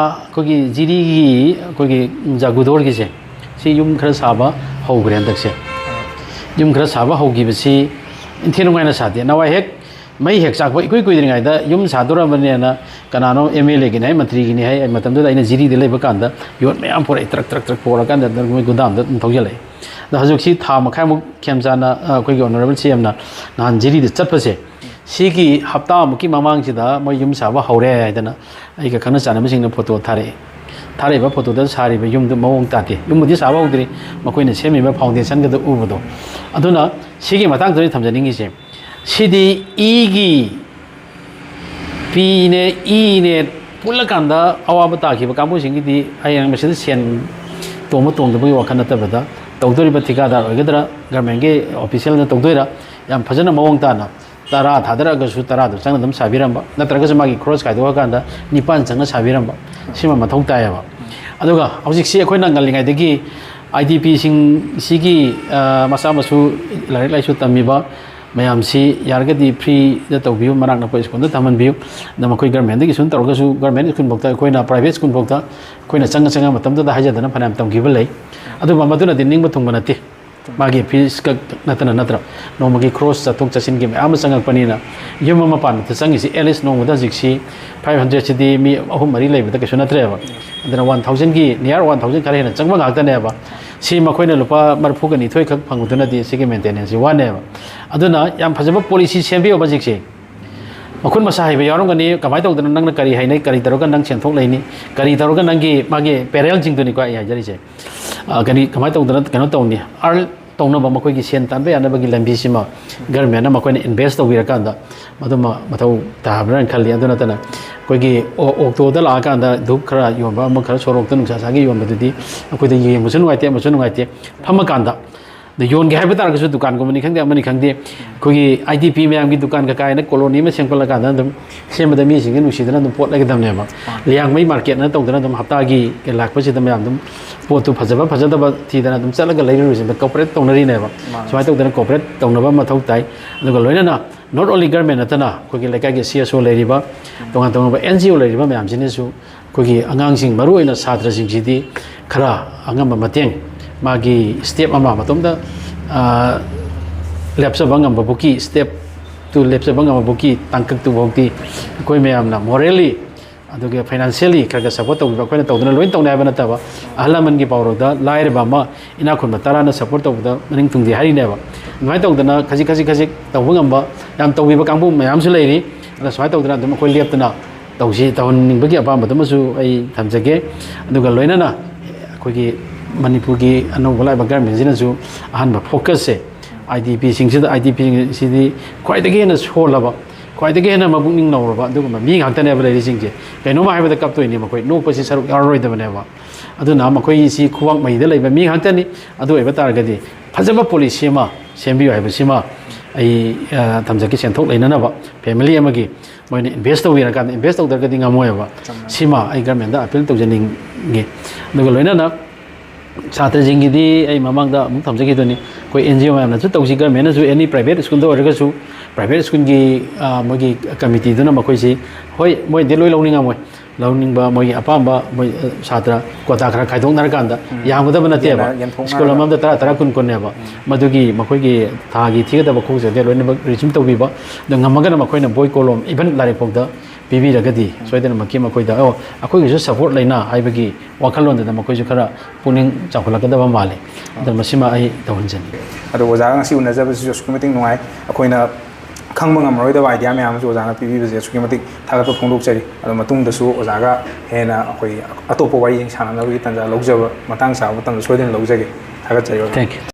ꯑꯩꯈꯣꯏꯒꯤ ꯖꯤꯔꯤꯒꯤ, ꯑꯩꯈꯣꯏꯒꯤ ꯖꯥꯒꯨꯗꯣꯔꯒꯤꯁꯦ, ꯁꯤ ꯌꯨꯝ ꯈꯔ ꯁꯥꯕ ꯍꯧꯈ꯭ꯔꯦ ꯍꯟꯗꯛꯁꯦ꯫ ꯌꯨꯝ ꯈꯔ ꯁꯥꯕ ꯍꯧꯈꯤꯕꯁꯤ ꯏꯟꯊꯤ ꯅꯨꯡꯉꯥꯏꯅ ꯁꯥꯗꯦ꯫ ꯅꯋꯥꯏ ꯍꯦꯛ ꯃꯩ ꯍꯦꯛ ꯆꯥꯛꯄ ꯏꯀꯨꯏ ꯀꯨꯏꯗ꯭ꯔꯤꯉꯩꯗ ꯌꯨꯝ ꯁꯥꯗꯣꯔꯕꯅꯦꯅ ꯀꯅꯥꯅꯣ ꯑꯦꯝ ꯑꯦꯜ ꯑꯦꯒꯤꯅꯤ ꯍꯥꯏ, ꯃꯟꯇ꯭ꯔꯤꯒꯤꯅꯤ ꯍꯥꯏ, ꯃꯇꯝꯗꯨꯗ ꯑꯩꯅ ꯖꯤꯔꯤꯗ ꯂꯩꯕ ꯀꯥꯟꯗ ꯌꯣꯠ ꯃꯌꯥꯝ ꯄꯣꯔꯛꯑꯦ, ꯇ꯭ꯔꯛ ꯇ꯭ꯔꯛ ꯇ꯭ꯔꯛ ꯄꯣꯔꯛꯑꯀꯥꯟꯗ ꯃꯣꯏ ꯒꯨꯗꯥꯝꯗ ꯑꯗꯨꯝ ꯊꯧꯖꯤꯜꯂꯛꯑꯦ꯫ ꯑꯗꯣ ꯍꯧꯖꯤꯛꯁꯤ ꯊꯥ ꯃꯈꯥꯏꯃꯨꯛ ꯈꯦꯝꯆꯥꯅ, ꯑ, ꯑꯩꯈꯣꯏꯒꯤ ꯑꯣꯅꯔꯦꯕꯜ ꯁꯤ ꯑꯦꯝꯅ ꯅꯍꯥꯟ ꯖꯤꯔꯤꯗ ꯆꯠꯄꯁꯦ, ꯁꯤꯒꯤ ꯍꯞꯇꯥꯃꯨꯛꯀꯤ ꯃꯃꯥꯡꯁꯤꯗ ꯃꯣꯏ ꯌꯨꯝ ꯁꯥꯕ ꯍꯧꯔꯦ ꯍꯥꯏꯗꯅ ꯑꯩꯒ ꯈꯪꯅ ꯆꯥꯟꯅꯕꯁꯤꯡꯅ ꯐꯣꯇꯣ ꯊꯥꯔꯛꯑꯦ꯫ ꯊꯥꯔꯛꯏꯕ ꯐꯣꯇꯣꯗ ꯁꯥꯔꯤꯕ ꯌꯨꯝꯗꯨ ꯃꯑꯣꯡ ꯇꯥꯗꯦ꯫ ꯌꯨꯝꯕꯨꯗꯤ ꯁꯥꯕ ꯍꯧꯗ꯭ꯔꯤ, ꯃꯈꯣꯏꯅ ꯁꯦꯝꯃꯤꯕ ꯐꯥꯎꯟꯗꯦꯁꯟꯒꯗ ꯎꯕꯗꯣ꯫ ꯑꯗꯨꯅ ꯁꯤꯒꯤ ꯃꯇꯥꯡꯗ ꯑꯩꯅ ꯊꯝꯖꯅꯤꯡꯉꯤꯁꯦ, ꯁꯤꯗꯤ ꯏꯒꯤ ꯄꯤꯅꯦ, ꯏꯅꯦ ꯄꯨꯜꯂꯀꯥꯟꯗ ꯑꯋꯥꯕ ꯇꯥꯈꯤꯕ ꯀꯥꯡꯕꯨꯁꯤꯡꯒꯤꯗꯤ ꯍꯌꯦꯡ ꯃꯁꯤꯗ ꯁꯦꯟ ꯇꯣꯡꯕ ꯇꯣꯡꯗꯕꯒꯤ ꯋꯥꯈꯜ ꯅꯠꯇꯕꯗ, ꯇꯧꯗꯣꯔꯤꯕ ꯊꯤꯀꯥꯗꯥꯔ ꯑꯣꯏꯒꯗ꯭ꯔꯥ, ꯒꯔꯃꯦꯟꯒꯤ ꯑꯣꯐꯤꯁꯤꯌꯦꯜꯅ ꯇꯧꯗꯣꯏꯔꯥ, ꯌꯥꯝ ꯐꯖꯅ ꯃꯑꯣꯡ ꯇꯥꯅ ꯇꯔꯥ ꯊꯥꯗꯔꯛꯑꯒꯁꯨ ꯇꯔꯥꯗꯨ ꯆꯪꯅ ꯑꯗꯨꯝ ꯁꯥꯕꯤꯔꯝꯕ, ꯅꯠꯇ꯭ꯔꯒꯁꯨ ꯃꯥꯒꯤ ꯈꯣꯔꯁ ꯈꯥꯏꯗꯣꯛꯑꯀꯥꯟꯗ ꯅꯤꯄꯥꯟ ꯆꯪꯅ ꯁꯥꯕꯤꯔꯝꯕ, ꯁꯤꯃ ꯃꯊꯧ ꯇꯥꯏꯌꯦꯕ꯫ ꯑꯗꯨꯒ ꯍꯧꯖꯤꯛꯁꯤ ꯑꯩꯈꯣꯏꯅ ꯉꯜꯂꯤꯉꯩꯗꯒꯤ ꯑꯥꯏ ꯗꯤ ꯄꯤꯁꯤꯡꯁꯤꯒꯤ, ꯑ, ꯃꯆꯥ ꯃꯁꯨ ꯂꯥꯏꯔꯤꯛ ꯂꯥꯏꯁꯨ ꯇꯝꯃꯤꯕ ꯃꯌꯥꯝꯁꯤ ꯌꯥꯔꯒꯗꯤ ꯐ꯭ꯔꯤꯗ ꯇꯧꯕꯤꯌꯨ, ꯃꯅꯥꯛ ꯅꯛꯄ ꯁ꯭ꯀꯨꯜꯗ ꯇꯝꯍꯟꯕꯤꯌꯨ꯫ ꯑꯗ ꯃꯈꯣꯏ ꯒꯔꯃꯦꯟꯗꯒꯤ ꯁꯨꯝ ꯇꯧꯔꯒꯁꯨ, ꯒꯔꯃꯦꯟ ꯁ꯭ꯀꯨꯜꯐꯥꯎꯗ ꯑꯩꯈꯣꯏꯅ, ꯄ꯭ꯔꯥꯏꯚꯦꯠ ꯁ꯭ꯀꯨꯜꯐꯥꯎꯗ ꯑꯩꯈꯣꯏꯅ ꯆꯪꯉ ꯆꯪꯉ ꯃꯇꯝꯗꯨꯗ ꯍꯥꯏꯖꯗꯅ ꯐꯅꯌꯥꯝ ꯇꯝꯈꯤꯕ ꯂꯩ꯫ ꯑꯗꯨꯕꯨ ꯃꯗꯨꯅꯗꯤ ꯅꯤꯡꯕ ꯊꯨꯡꯕ ꯅꯠꯇꯦ꯫ ꯃꯥꯒꯤ ꯐꯤꯁ ꯈꯛ ꯅꯠꯇꯅ, ꯅꯠꯇ꯭ꯔ, ꯅꯣꯡꯃꯒꯤ ꯈ꯭ꯔꯣꯁ ꯆꯠꯊꯣꯛ ꯆꯠꯁꯤꯟꯒꯤ ꯃꯌꯥꯝ ꯑꯃ ꯆꯪꯉꯛꯄꯅꯤꯅ, ꯌꯨꯝ ꯑꯃ ꯄꯥꯟꯕꯗ ꯆꯪꯉꯤꯁꯤ at least ꯅꯣꯡꯃꯗ ꯍꯧꯖꯤꯛꯁꯤ five hundred ꯁꯤꯗꯤ ꯃꯤ ꯑꯍꯨꯝ ꯃꯔꯤ ꯂꯩꯕꯗ ꯀꯩꯁꯨ ꯅꯠꯇ꯭ꯔꯦꯕ꯫ ꯑꯗꯨꯅ one thousand ꯒꯤ, near one thousand ꯈꯔ ꯍꯦꯟꯅ ꯆꯪꯕ ꯉꯥꯛꯇꯅꯦꯕ꯫ ꯁꯤ ꯃꯈꯣꯏꯅ ꯂꯨꯄꯥ ꯃꯔꯤꯐꯨꯒ ꯅꯤꯊꯣꯏ ꯈꯛ ꯐꯪꯕꯗꯨꯅꯗꯤ ꯁꯤꯒꯤ ꯃꯦꯟꯇꯦꯅꯦꯟꯁꯁꯤ ꯋꯥꯅꯦꯕ꯫ ꯑꯗꯨꯅ ꯌꯥꯝ ꯐꯖꯕ ꯄꯣꯂꯤꯁꯤ ꯁꯦꯝꯕꯤꯌꯣꯕ ꯍꯧꯖꯤꯛꯁꯦ꯫ ꯃꯈꯨꯠ ꯃꯁꯥ ꯍꯩꯕ ꯌꯥꯎꯔꯝꯒꯅꯤ, ꯀꯃꯥꯏꯅ ꯇꯧꯗꯅ ꯅꯪꯅ ꯀꯔꯤ ꯍꯩꯅꯩ, ꯀꯔꯤ ꯇꯧꯔꯒ ꯅꯪ ꯁꯦꯟꯊꯣꯛ ꯂꯩꯅꯤ, ꯀꯔꯤ ꯇꯧꯔꯒ ꯅꯪꯒꯤ ꯃꯥꯒꯤ ꯄꯦꯔꯦꯜꯁꯤꯡꯗꯨꯅꯤꯀꯣ ꯑꯩ ꯍꯥꯏꯖꯔꯤꯁꯦ꯫ ꯑ, ꯀꯔꯤ, ꯀꯃꯥꯏꯅ ꯇꯧꯗꯅ ꯀꯩꯅꯣ ꯇꯧꯅꯤ? ꯑꯥꯔꯜ ꯇꯧꯅꯕ, ꯃꯈꯣꯏꯒꯤ ꯁꯦꯟ ꯇꯥꯟꯕ ꯌꯥꯅꯕꯒꯤ ꯂꯝꯕꯤꯁꯤꯃ ꯒꯔꯃꯦꯟꯅ ꯃꯈꯣꯏꯅ ꯏꯟꯚꯦꯁ ꯇꯧꯕꯤꯔꯀꯥꯟꯗ ꯃꯗꯨꯃ ꯃꯊꯧ ꯇꯥꯕ꯭ꯔꯥꯅ ꯈꯜꯂꯤ꯫ ꯑꯗꯨ ꯅꯠꯇꯅ ꯑꯩꯈꯣꯏꯒꯤ ꯑꯣ-, ꯑꯣꯛꯇꯣꯗ ꯂꯥꯛꯑꯀꯥꯟꯗ ꯙꯨꯞ ꯈꯔ ꯌꯣꯟꯕ, ꯑꯃ ꯈꯔ ꯁꯣꯔꯣꯛꯇ ꯅꯨꯡꯁꯥ ꯁꯥꯒꯤ ꯌꯣꯟꯕꯗꯨꯗꯤ ꯑꯩꯈꯣꯏꯗ ꯌꯦꯡꯕꯁꯨ ꯅꯨꯡꯉꯥꯏꯇꯦ, ꯑꯃꯁꯨ ꯅꯨꯡꯉꯥꯏꯇꯦ꯫ ꯐꯝꯃꯀꯥꯟꯗ ꯑꯗ ꯌꯣꯟꯒꯦ ꯍꯥꯏꯕ ꯇꯥꯔꯒꯁꯨ ꯗꯨꯀꯥꯟꯒꯨꯝꯕꯅꯤ ꯈꯪꯗꯦ, ꯑꯃꯅꯤ ꯈꯪꯗꯦ, ꯑꯩꯈꯣꯏꯒꯤ ꯑꯥꯏ ꯗꯤ ꯄꯤ ꯃꯌꯥꯝꯒꯤ ꯗꯨꯀꯥꯟ ꯀꯀꯥ ꯍꯥꯏꯅ ꯀꯣꯂꯣꯅꯤ ꯑꯃ ꯁꯦꯝꯒꯠꯂꯀꯥꯟꯗ ꯑꯗꯨꯝ ꯁꯦꯝꯕꯗ ꯃꯤꯁꯤꯡꯁꯦ ꯅꯨꯡꯁꯤꯗꯅ ꯑꯗꯨꯝ ꯄꯣꯠ ꯂꯩꯒꯗꯕꯅꯦꯕ꯫ ꯂꯤꯌꯥꯡꯃꯩ ꯃꯥꯔꯀꯦꯠꯅ ꯇꯧꯗꯅ ꯑꯗꯨꯝ ꯍꯞꯇꯥꯒꯤ ꯂꯥꯛꯄꯁꯤꯗ ꯃꯌꯥꯝ ꯑꯗꯨꯝ ꯄꯣꯠꯇꯨ ꯐꯖꯕ ꯐꯖꯗꯕ ꯊꯤꯗꯅ ꯑꯗꯨꯝ ꯆꯠꯂꯒ ꯂꯩꯔꯨꯔꯤꯁꯤꯡꯗ ꯀꯣꯑꯣꯄꯔꯦꯠ ꯇꯧꯅꯔꯤꯅꯦꯕ꯫ ꯁꯨꯃꯥꯏꯅ ꯇꯧꯗꯅ ꯀꯣꯑꯣꯄꯔꯦꯠ ꯇꯧꯅꯕ ꯃꯊꯧ ꯇꯥꯏ꯫ ꯑꯗꯨꯒ ꯂꯣꯏꯅꯅ not only government ꯅꯠꯇꯅ ꯑꯩꯈꯣꯏꯒꯤ ꯂꯩꯀꯥꯏꯒꯤ ꯁꯤ ꯑꯦꯁ ꯑꯣ ꯂꯩꯔꯤꯕ, ꯇꯣꯉꯥꯟ ꯇꯣꯉꯥꯟꯕ ꯑꯦꯟ ꯖꯤ ꯑꯣ ꯂꯩꯔꯤꯕ ꯃꯌꯥꯝꯁꯤꯅꯁꯨ ꯑꯩꯈꯣꯏꯒꯤ ꯑꯉꯥꯡꯁꯤꯡ, ꯃꯔꯨꯑꯣꯏꯅ ꯁꯥꯇ꯭ꯔꯁꯤꯡꯁꯤꯗꯤ ꯈꯔ ꯑꯉꯝꯕ ꯃꯇꯦꯡ, ꯃꯥꯒꯤ ꯁ꯭ꯇꯦꯞ ꯑꯃ ꯃꯇꯣꯝꯇ, ꯑ, ꯂꯦꯞꯆꯕ ꯉꯝꯕꯕꯨꯛꯀꯤ, ꯁ꯭ꯇꯦꯞꯇꯨ ꯂꯦꯞꯆꯕ ꯉꯝꯕꯕꯨꯛꯀꯤ ꯇꯥꯡꯀꯛꯇꯨꯐꯥꯎꯗꯤ ꯑꯩꯈꯣꯏ ꯃꯌꯥꯝꯅ morally ꯑꯗꯨꯒ financially ꯈꯔ ꯈꯔ ꯁꯞꯄꯣꯔꯠ ꯇꯧꯕꯤꯕ ꯑꯩꯈꯣꯏꯅ ꯇꯧꯗꯅ ꯂꯣꯏꯅ ꯇꯧꯅꯤ ꯍꯥꯏꯕ ꯅꯠꯇꯕ, ꯑꯍꯜ ꯂꯃꯟꯒꯤ ꯄꯥꯎꯔꯧꯗ ꯂꯥꯏꯔꯕ ꯑꯃ ꯏꯅꯥꯛ ꯈꯨꯟꯕ ꯇꯔꯥꯅ ꯁꯞꯄꯣꯔꯠ ꯇꯧꯕꯗ ꯃꯅꯤꯡ ꯊꯨꯡꯗꯦ ꯍꯥꯏꯔꯤꯅꯦꯕ꯫ ꯑꯗꯨꯃꯥꯏꯅ ꯇꯧꯗꯅ ꯈꯖꯤꯛ ꯈꯖꯤꯛ ꯈꯖꯤꯛ ꯇꯧꯕ ꯉꯝꯕ, ꯌꯥꯝ ꯇꯧꯕꯤꯕ ꯀꯥꯡꯕꯨ ꯃꯌꯥꯝꯁꯨ ꯂꯩꯔꯤ꯫ ꯑꯗ ꯁꯨꯃꯥꯏꯅ ꯇꯧꯗꯅ ꯑꯗꯨꯝ ꯑꯩꯈꯣꯏ ꯂꯦꯞꯇꯅ ꯇꯧꯁꯤ, ꯇꯧꯍꯟꯅꯤꯡꯕꯒꯤ ꯑꯄꯥꯝꯕꯗꯨꯃꯁꯨ ꯑꯩ ꯊꯝꯖꯒꯦ꯫ ꯑꯗꯨꯒ ꯂꯣꯏꯅꯅ ꯑꯩꯈꯣꯏꯒꯤ ꯃꯅꯤꯄꯨꯔꯒꯤ ꯑꯅꯧꯕ ꯂꯥꯛꯏꯕ ꯒꯔꯃꯦꯟꯁꯤꯅꯁꯨ ꯑꯍꯥꯟꯕ ꯐꯣꯀꯁꯁꯦ ꯑꯥꯏ ꯗꯤ ꯄꯤꯁꯤꯡꯁꯤꯗ, ꯑꯥꯏ ꯗꯤ ꯄꯤꯁꯤꯡꯁꯤꯗꯤ ꯈ꯭ꯋꯥꯏꯗꯒꯤ ꯍꯦꯟꯅ ꯁꯣꯜꯂꯕ, ꯈ꯭ꯋꯥꯏꯗꯒꯤ ꯍꯦꯟꯅ ꯃꯄꯨꯛꯅꯤꯡ ꯅꯧꯔꯕ ꯑꯗꯨꯒꯨꯝꯕ ꯃꯤ ꯉꯥꯛꯇꯅꯦꯕ ꯂꯩꯔꯤꯁꯤꯡꯁꯦ꯫ ꯀꯩꯅꯣꯝꯃ ꯍꯥꯏꯕꯗ ꯀꯞꯇꯣꯏꯅꯤ ꯃꯈꯣꯏ, ꯅꯣꯛꯄꯁꯤ ꯁꯔꯨꯛ ꯌꯥꯎꯔꯔꯣꯏꯗꯕꯅꯦꯕ꯫ ꯑꯗꯨꯅ ꯃꯈꯣꯏꯁꯤ ꯈꯨꯋꯥꯡ ꯃꯍꯤꯗ ꯂꯩꯕ ꯃꯤ ꯉꯥꯛꯇꯅꯤ꯫ ꯑꯗꯨ ꯑꯣꯏꯕ ꯇꯥꯔꯒꯗꯤ ꯐꯖꯕ ꯄꯣꯂꯤꯁꯤ ꯑꯃ ꯁꯦꯝꯕꯤꯌꯨ ꯍꯥꯏꯕꯁꯤꯃ ꯑꯩ, ꯑ, ꯊꯝꯖꯒꯦ꯫ ꯁꯦꯟꯊꯣꯛ ꯂꯩꯅꯅꯕ ꯐꯦꯃꯤꯂꯤ ꯑꯃꯒꯤ ꯃꯣꯏꯅ ꯏꯟꯚꯦꯁ ꯇꯧꯕꯤꯔꯀꯥꯟꯗ, ꯏꯟꯚꯦꯁ ꯇꯧꯗ꯭ꯔꯒꯗꯤ ꯉꯝꯃꯣꯏꯕ꯫ ꯁꯤꯃ ꯑꯩ ꯒꯔꯃꯦꯟꯗ ꯑꯄꯤꯜ ꯇꯧꯖꯅꯤꯡꯉꯤ꯫ ꯑꯗꯨꯒ ꯂꯣꯏꯅꯅ ꯁꯥꯇ꯭ꯔꯁꯤꯡꯒꯤꯗꯤ ꯑꯩ ꯃꯃꯥꯡꯗ ꯑꯃꯨꯛ ꯊꯝꯖꯈꯤꯗꯨꯅꯤ, ꯑꯩꯈꯣꯏ ꯑꯦꯟ ꯖꯤ ꯑꯣ ꯃꯌꯥꯝꯅꯁꯨ ꯇꯧꯁꯤ, ꯒꯔꯃꯦꯟꯅꯁꯨ ꯑꯦꯅꯤ ꯄ꯭ꯔꯥꯏꯚꯦꯠ ꯁ꯭ꯀꯨꯜꯗ ꯑꯣꯏꯔꯒꯁꯨ, ꯄ꯭ꯔꯥꯏꯚꯦꯠ ꯁ꯭ꯀꯨꯜꯒꯤ, ꯑ, ꯃꯣꯏꯒꯤ ꯀꯃꯤꯇꯤꯗꯨꯅ ꯃꯈꯣꯏꯁꯤ, ꯍꯣꯏ, ꯃꯣꯏꯗꯤ ꯂꯣꯏ ꯂꯧꯅꯤꯡꯉꯝꯃꯣꯏ, ꯂꯧꯅꯤꯡꯕ ꯃꯣꯏꯒꯤ ꯑꯄꯥꯝꯕ, ꯃꯣꯏ, ꯑ, ꯁꯥꯇ꯭ꯔ ꯀꯣꯇꯥ ꯈꯔ ꯈꯥꯏꯗꯣꯛꯅꯔꯀꯥꯟꯗ ꯌꯥꯝꯒꯗꯕ ꯅꯠꯇꯦꯕ꯫ ꯌꯦꯟꯅ-, ꯌꯦꯟꯊꯣꯛꯅꯔꯒ꯫ ꯁ꯭ꯀꯨꯜ ꯑꯃꯃꯝꯗ ꯇꯔꯥ, ꯇꯔꯥ, ꯀꯨꯟ, ꯀꯨꯟꯅꯦꯕ꯫ ꯃꯗꯨꯒꯤ ꯃꯈꯣꯏꯒꯤ ꯊꯥꯒꯤ ꯊꯤꯒꯗꯕ ꯈꯣꯡꯆꯠꯁꯦ ꯂꯣꯏꯅꯃꯛ ꯔꯤꯖ꯭ꯌꯨꯝ ꯇꯧꯕꯤꯕ, ꯑꯗꯣ ꯉꯝꯃꯒꯅ ꯃꯈꯣꯏꯅ ꯕꯣꯏ ꯀꯣꯂꯣꯝ, ꯏꯚꯟ ꯂꯥꯏꯔꯤꯛ ꯐꯥꯎꯗ ꯄꯤꯕꯤꯔꯒꯗꯤ ꯁꯣꯏꯗꯅꯃꯛꯀꯤ ꯃꯈꯣꯏꯗ, "ꯑꯣ, ꯑꯩꯈꯣꯏꯒꯤꯁꯨ ꯁꯞꯄꯣꯔꯠ ꯂꯩꯅ" ꯍꯥꯏꯕꯒꯤ ꯋꯥꯈꯜꯂꯣꯟꯗꯨꯗ ꯃꯈꯣꯏꯁꯨ ꯈꯔ ꯄꯨꯛꯅꯤꯡ ꯆꯥꯎꯈꯠꯂꯛꯀꯗꯕ ꯃꯥꯜꯂꯤ꯫ ꯑꯗꯨꯅ ꯃꯁꯤꯃ ꯑꯩ ꯇꯧꯍꯟꯖꯅꯤꯡꯉꯤ꯫ ꯑꯗꯣ ꯑꯣꯖꯥꯒ ꯉꯁꯤ ꯎꯅꯖꯕꯁꯤꯁꯨ ꯑꯁꯨꯛꯀꯤ ꯃꯇꯤꯛ ꯅꯨꯡꯉꯥꯏ꯫ ꯑꯩꯈꯣꯏꯅ ꯈꯪꯕ ꯉꯝꯃꯔꯣꯏꯗꯕ ꯑꯥꯏꯗꯤꯌꯥ ꯃꯌꯥꯝ ꯑꯃꯁꯨ ꯑꯣꯖꯥꯅ ꯄꯤꯕꯤꯕꯁꯦ ꯑꯁꯨꯛꯀꯤ ꯃꯇꯤꯛ ꯊꯥꯒꯠꯄ ꯐꯣꯡꯗꯣꯛꯆꯔꯤ꯫ ꯑꯗꯣ ꯃꯇꯨꯡꯗꯁꯨ ꯑꯣꯖꯥꯒ ꯍꯦꯟꯅ ꯑꯩꯈꯣꯏ ꯑꯇꯣꯞꯄ ꯋꯥꯔꯤꯁꯤꯡ ꯁꯥꯟꯅꯅꯕꯒꯤ ꯇꯥꯟꯖꯥ ꯂꯧꯖꯕ, ꯃꯇꯥꯡ ꯆꯥꯕ ꯃꯇꯝꯗ ꯁꯣꯏꯗꯅ ꯂꯧꯖꯒꯦ꯫ ꯊꯥꯒꯠꯆꯔꯤ ꯑꯣꯖꯥ꯫ Thank you꯫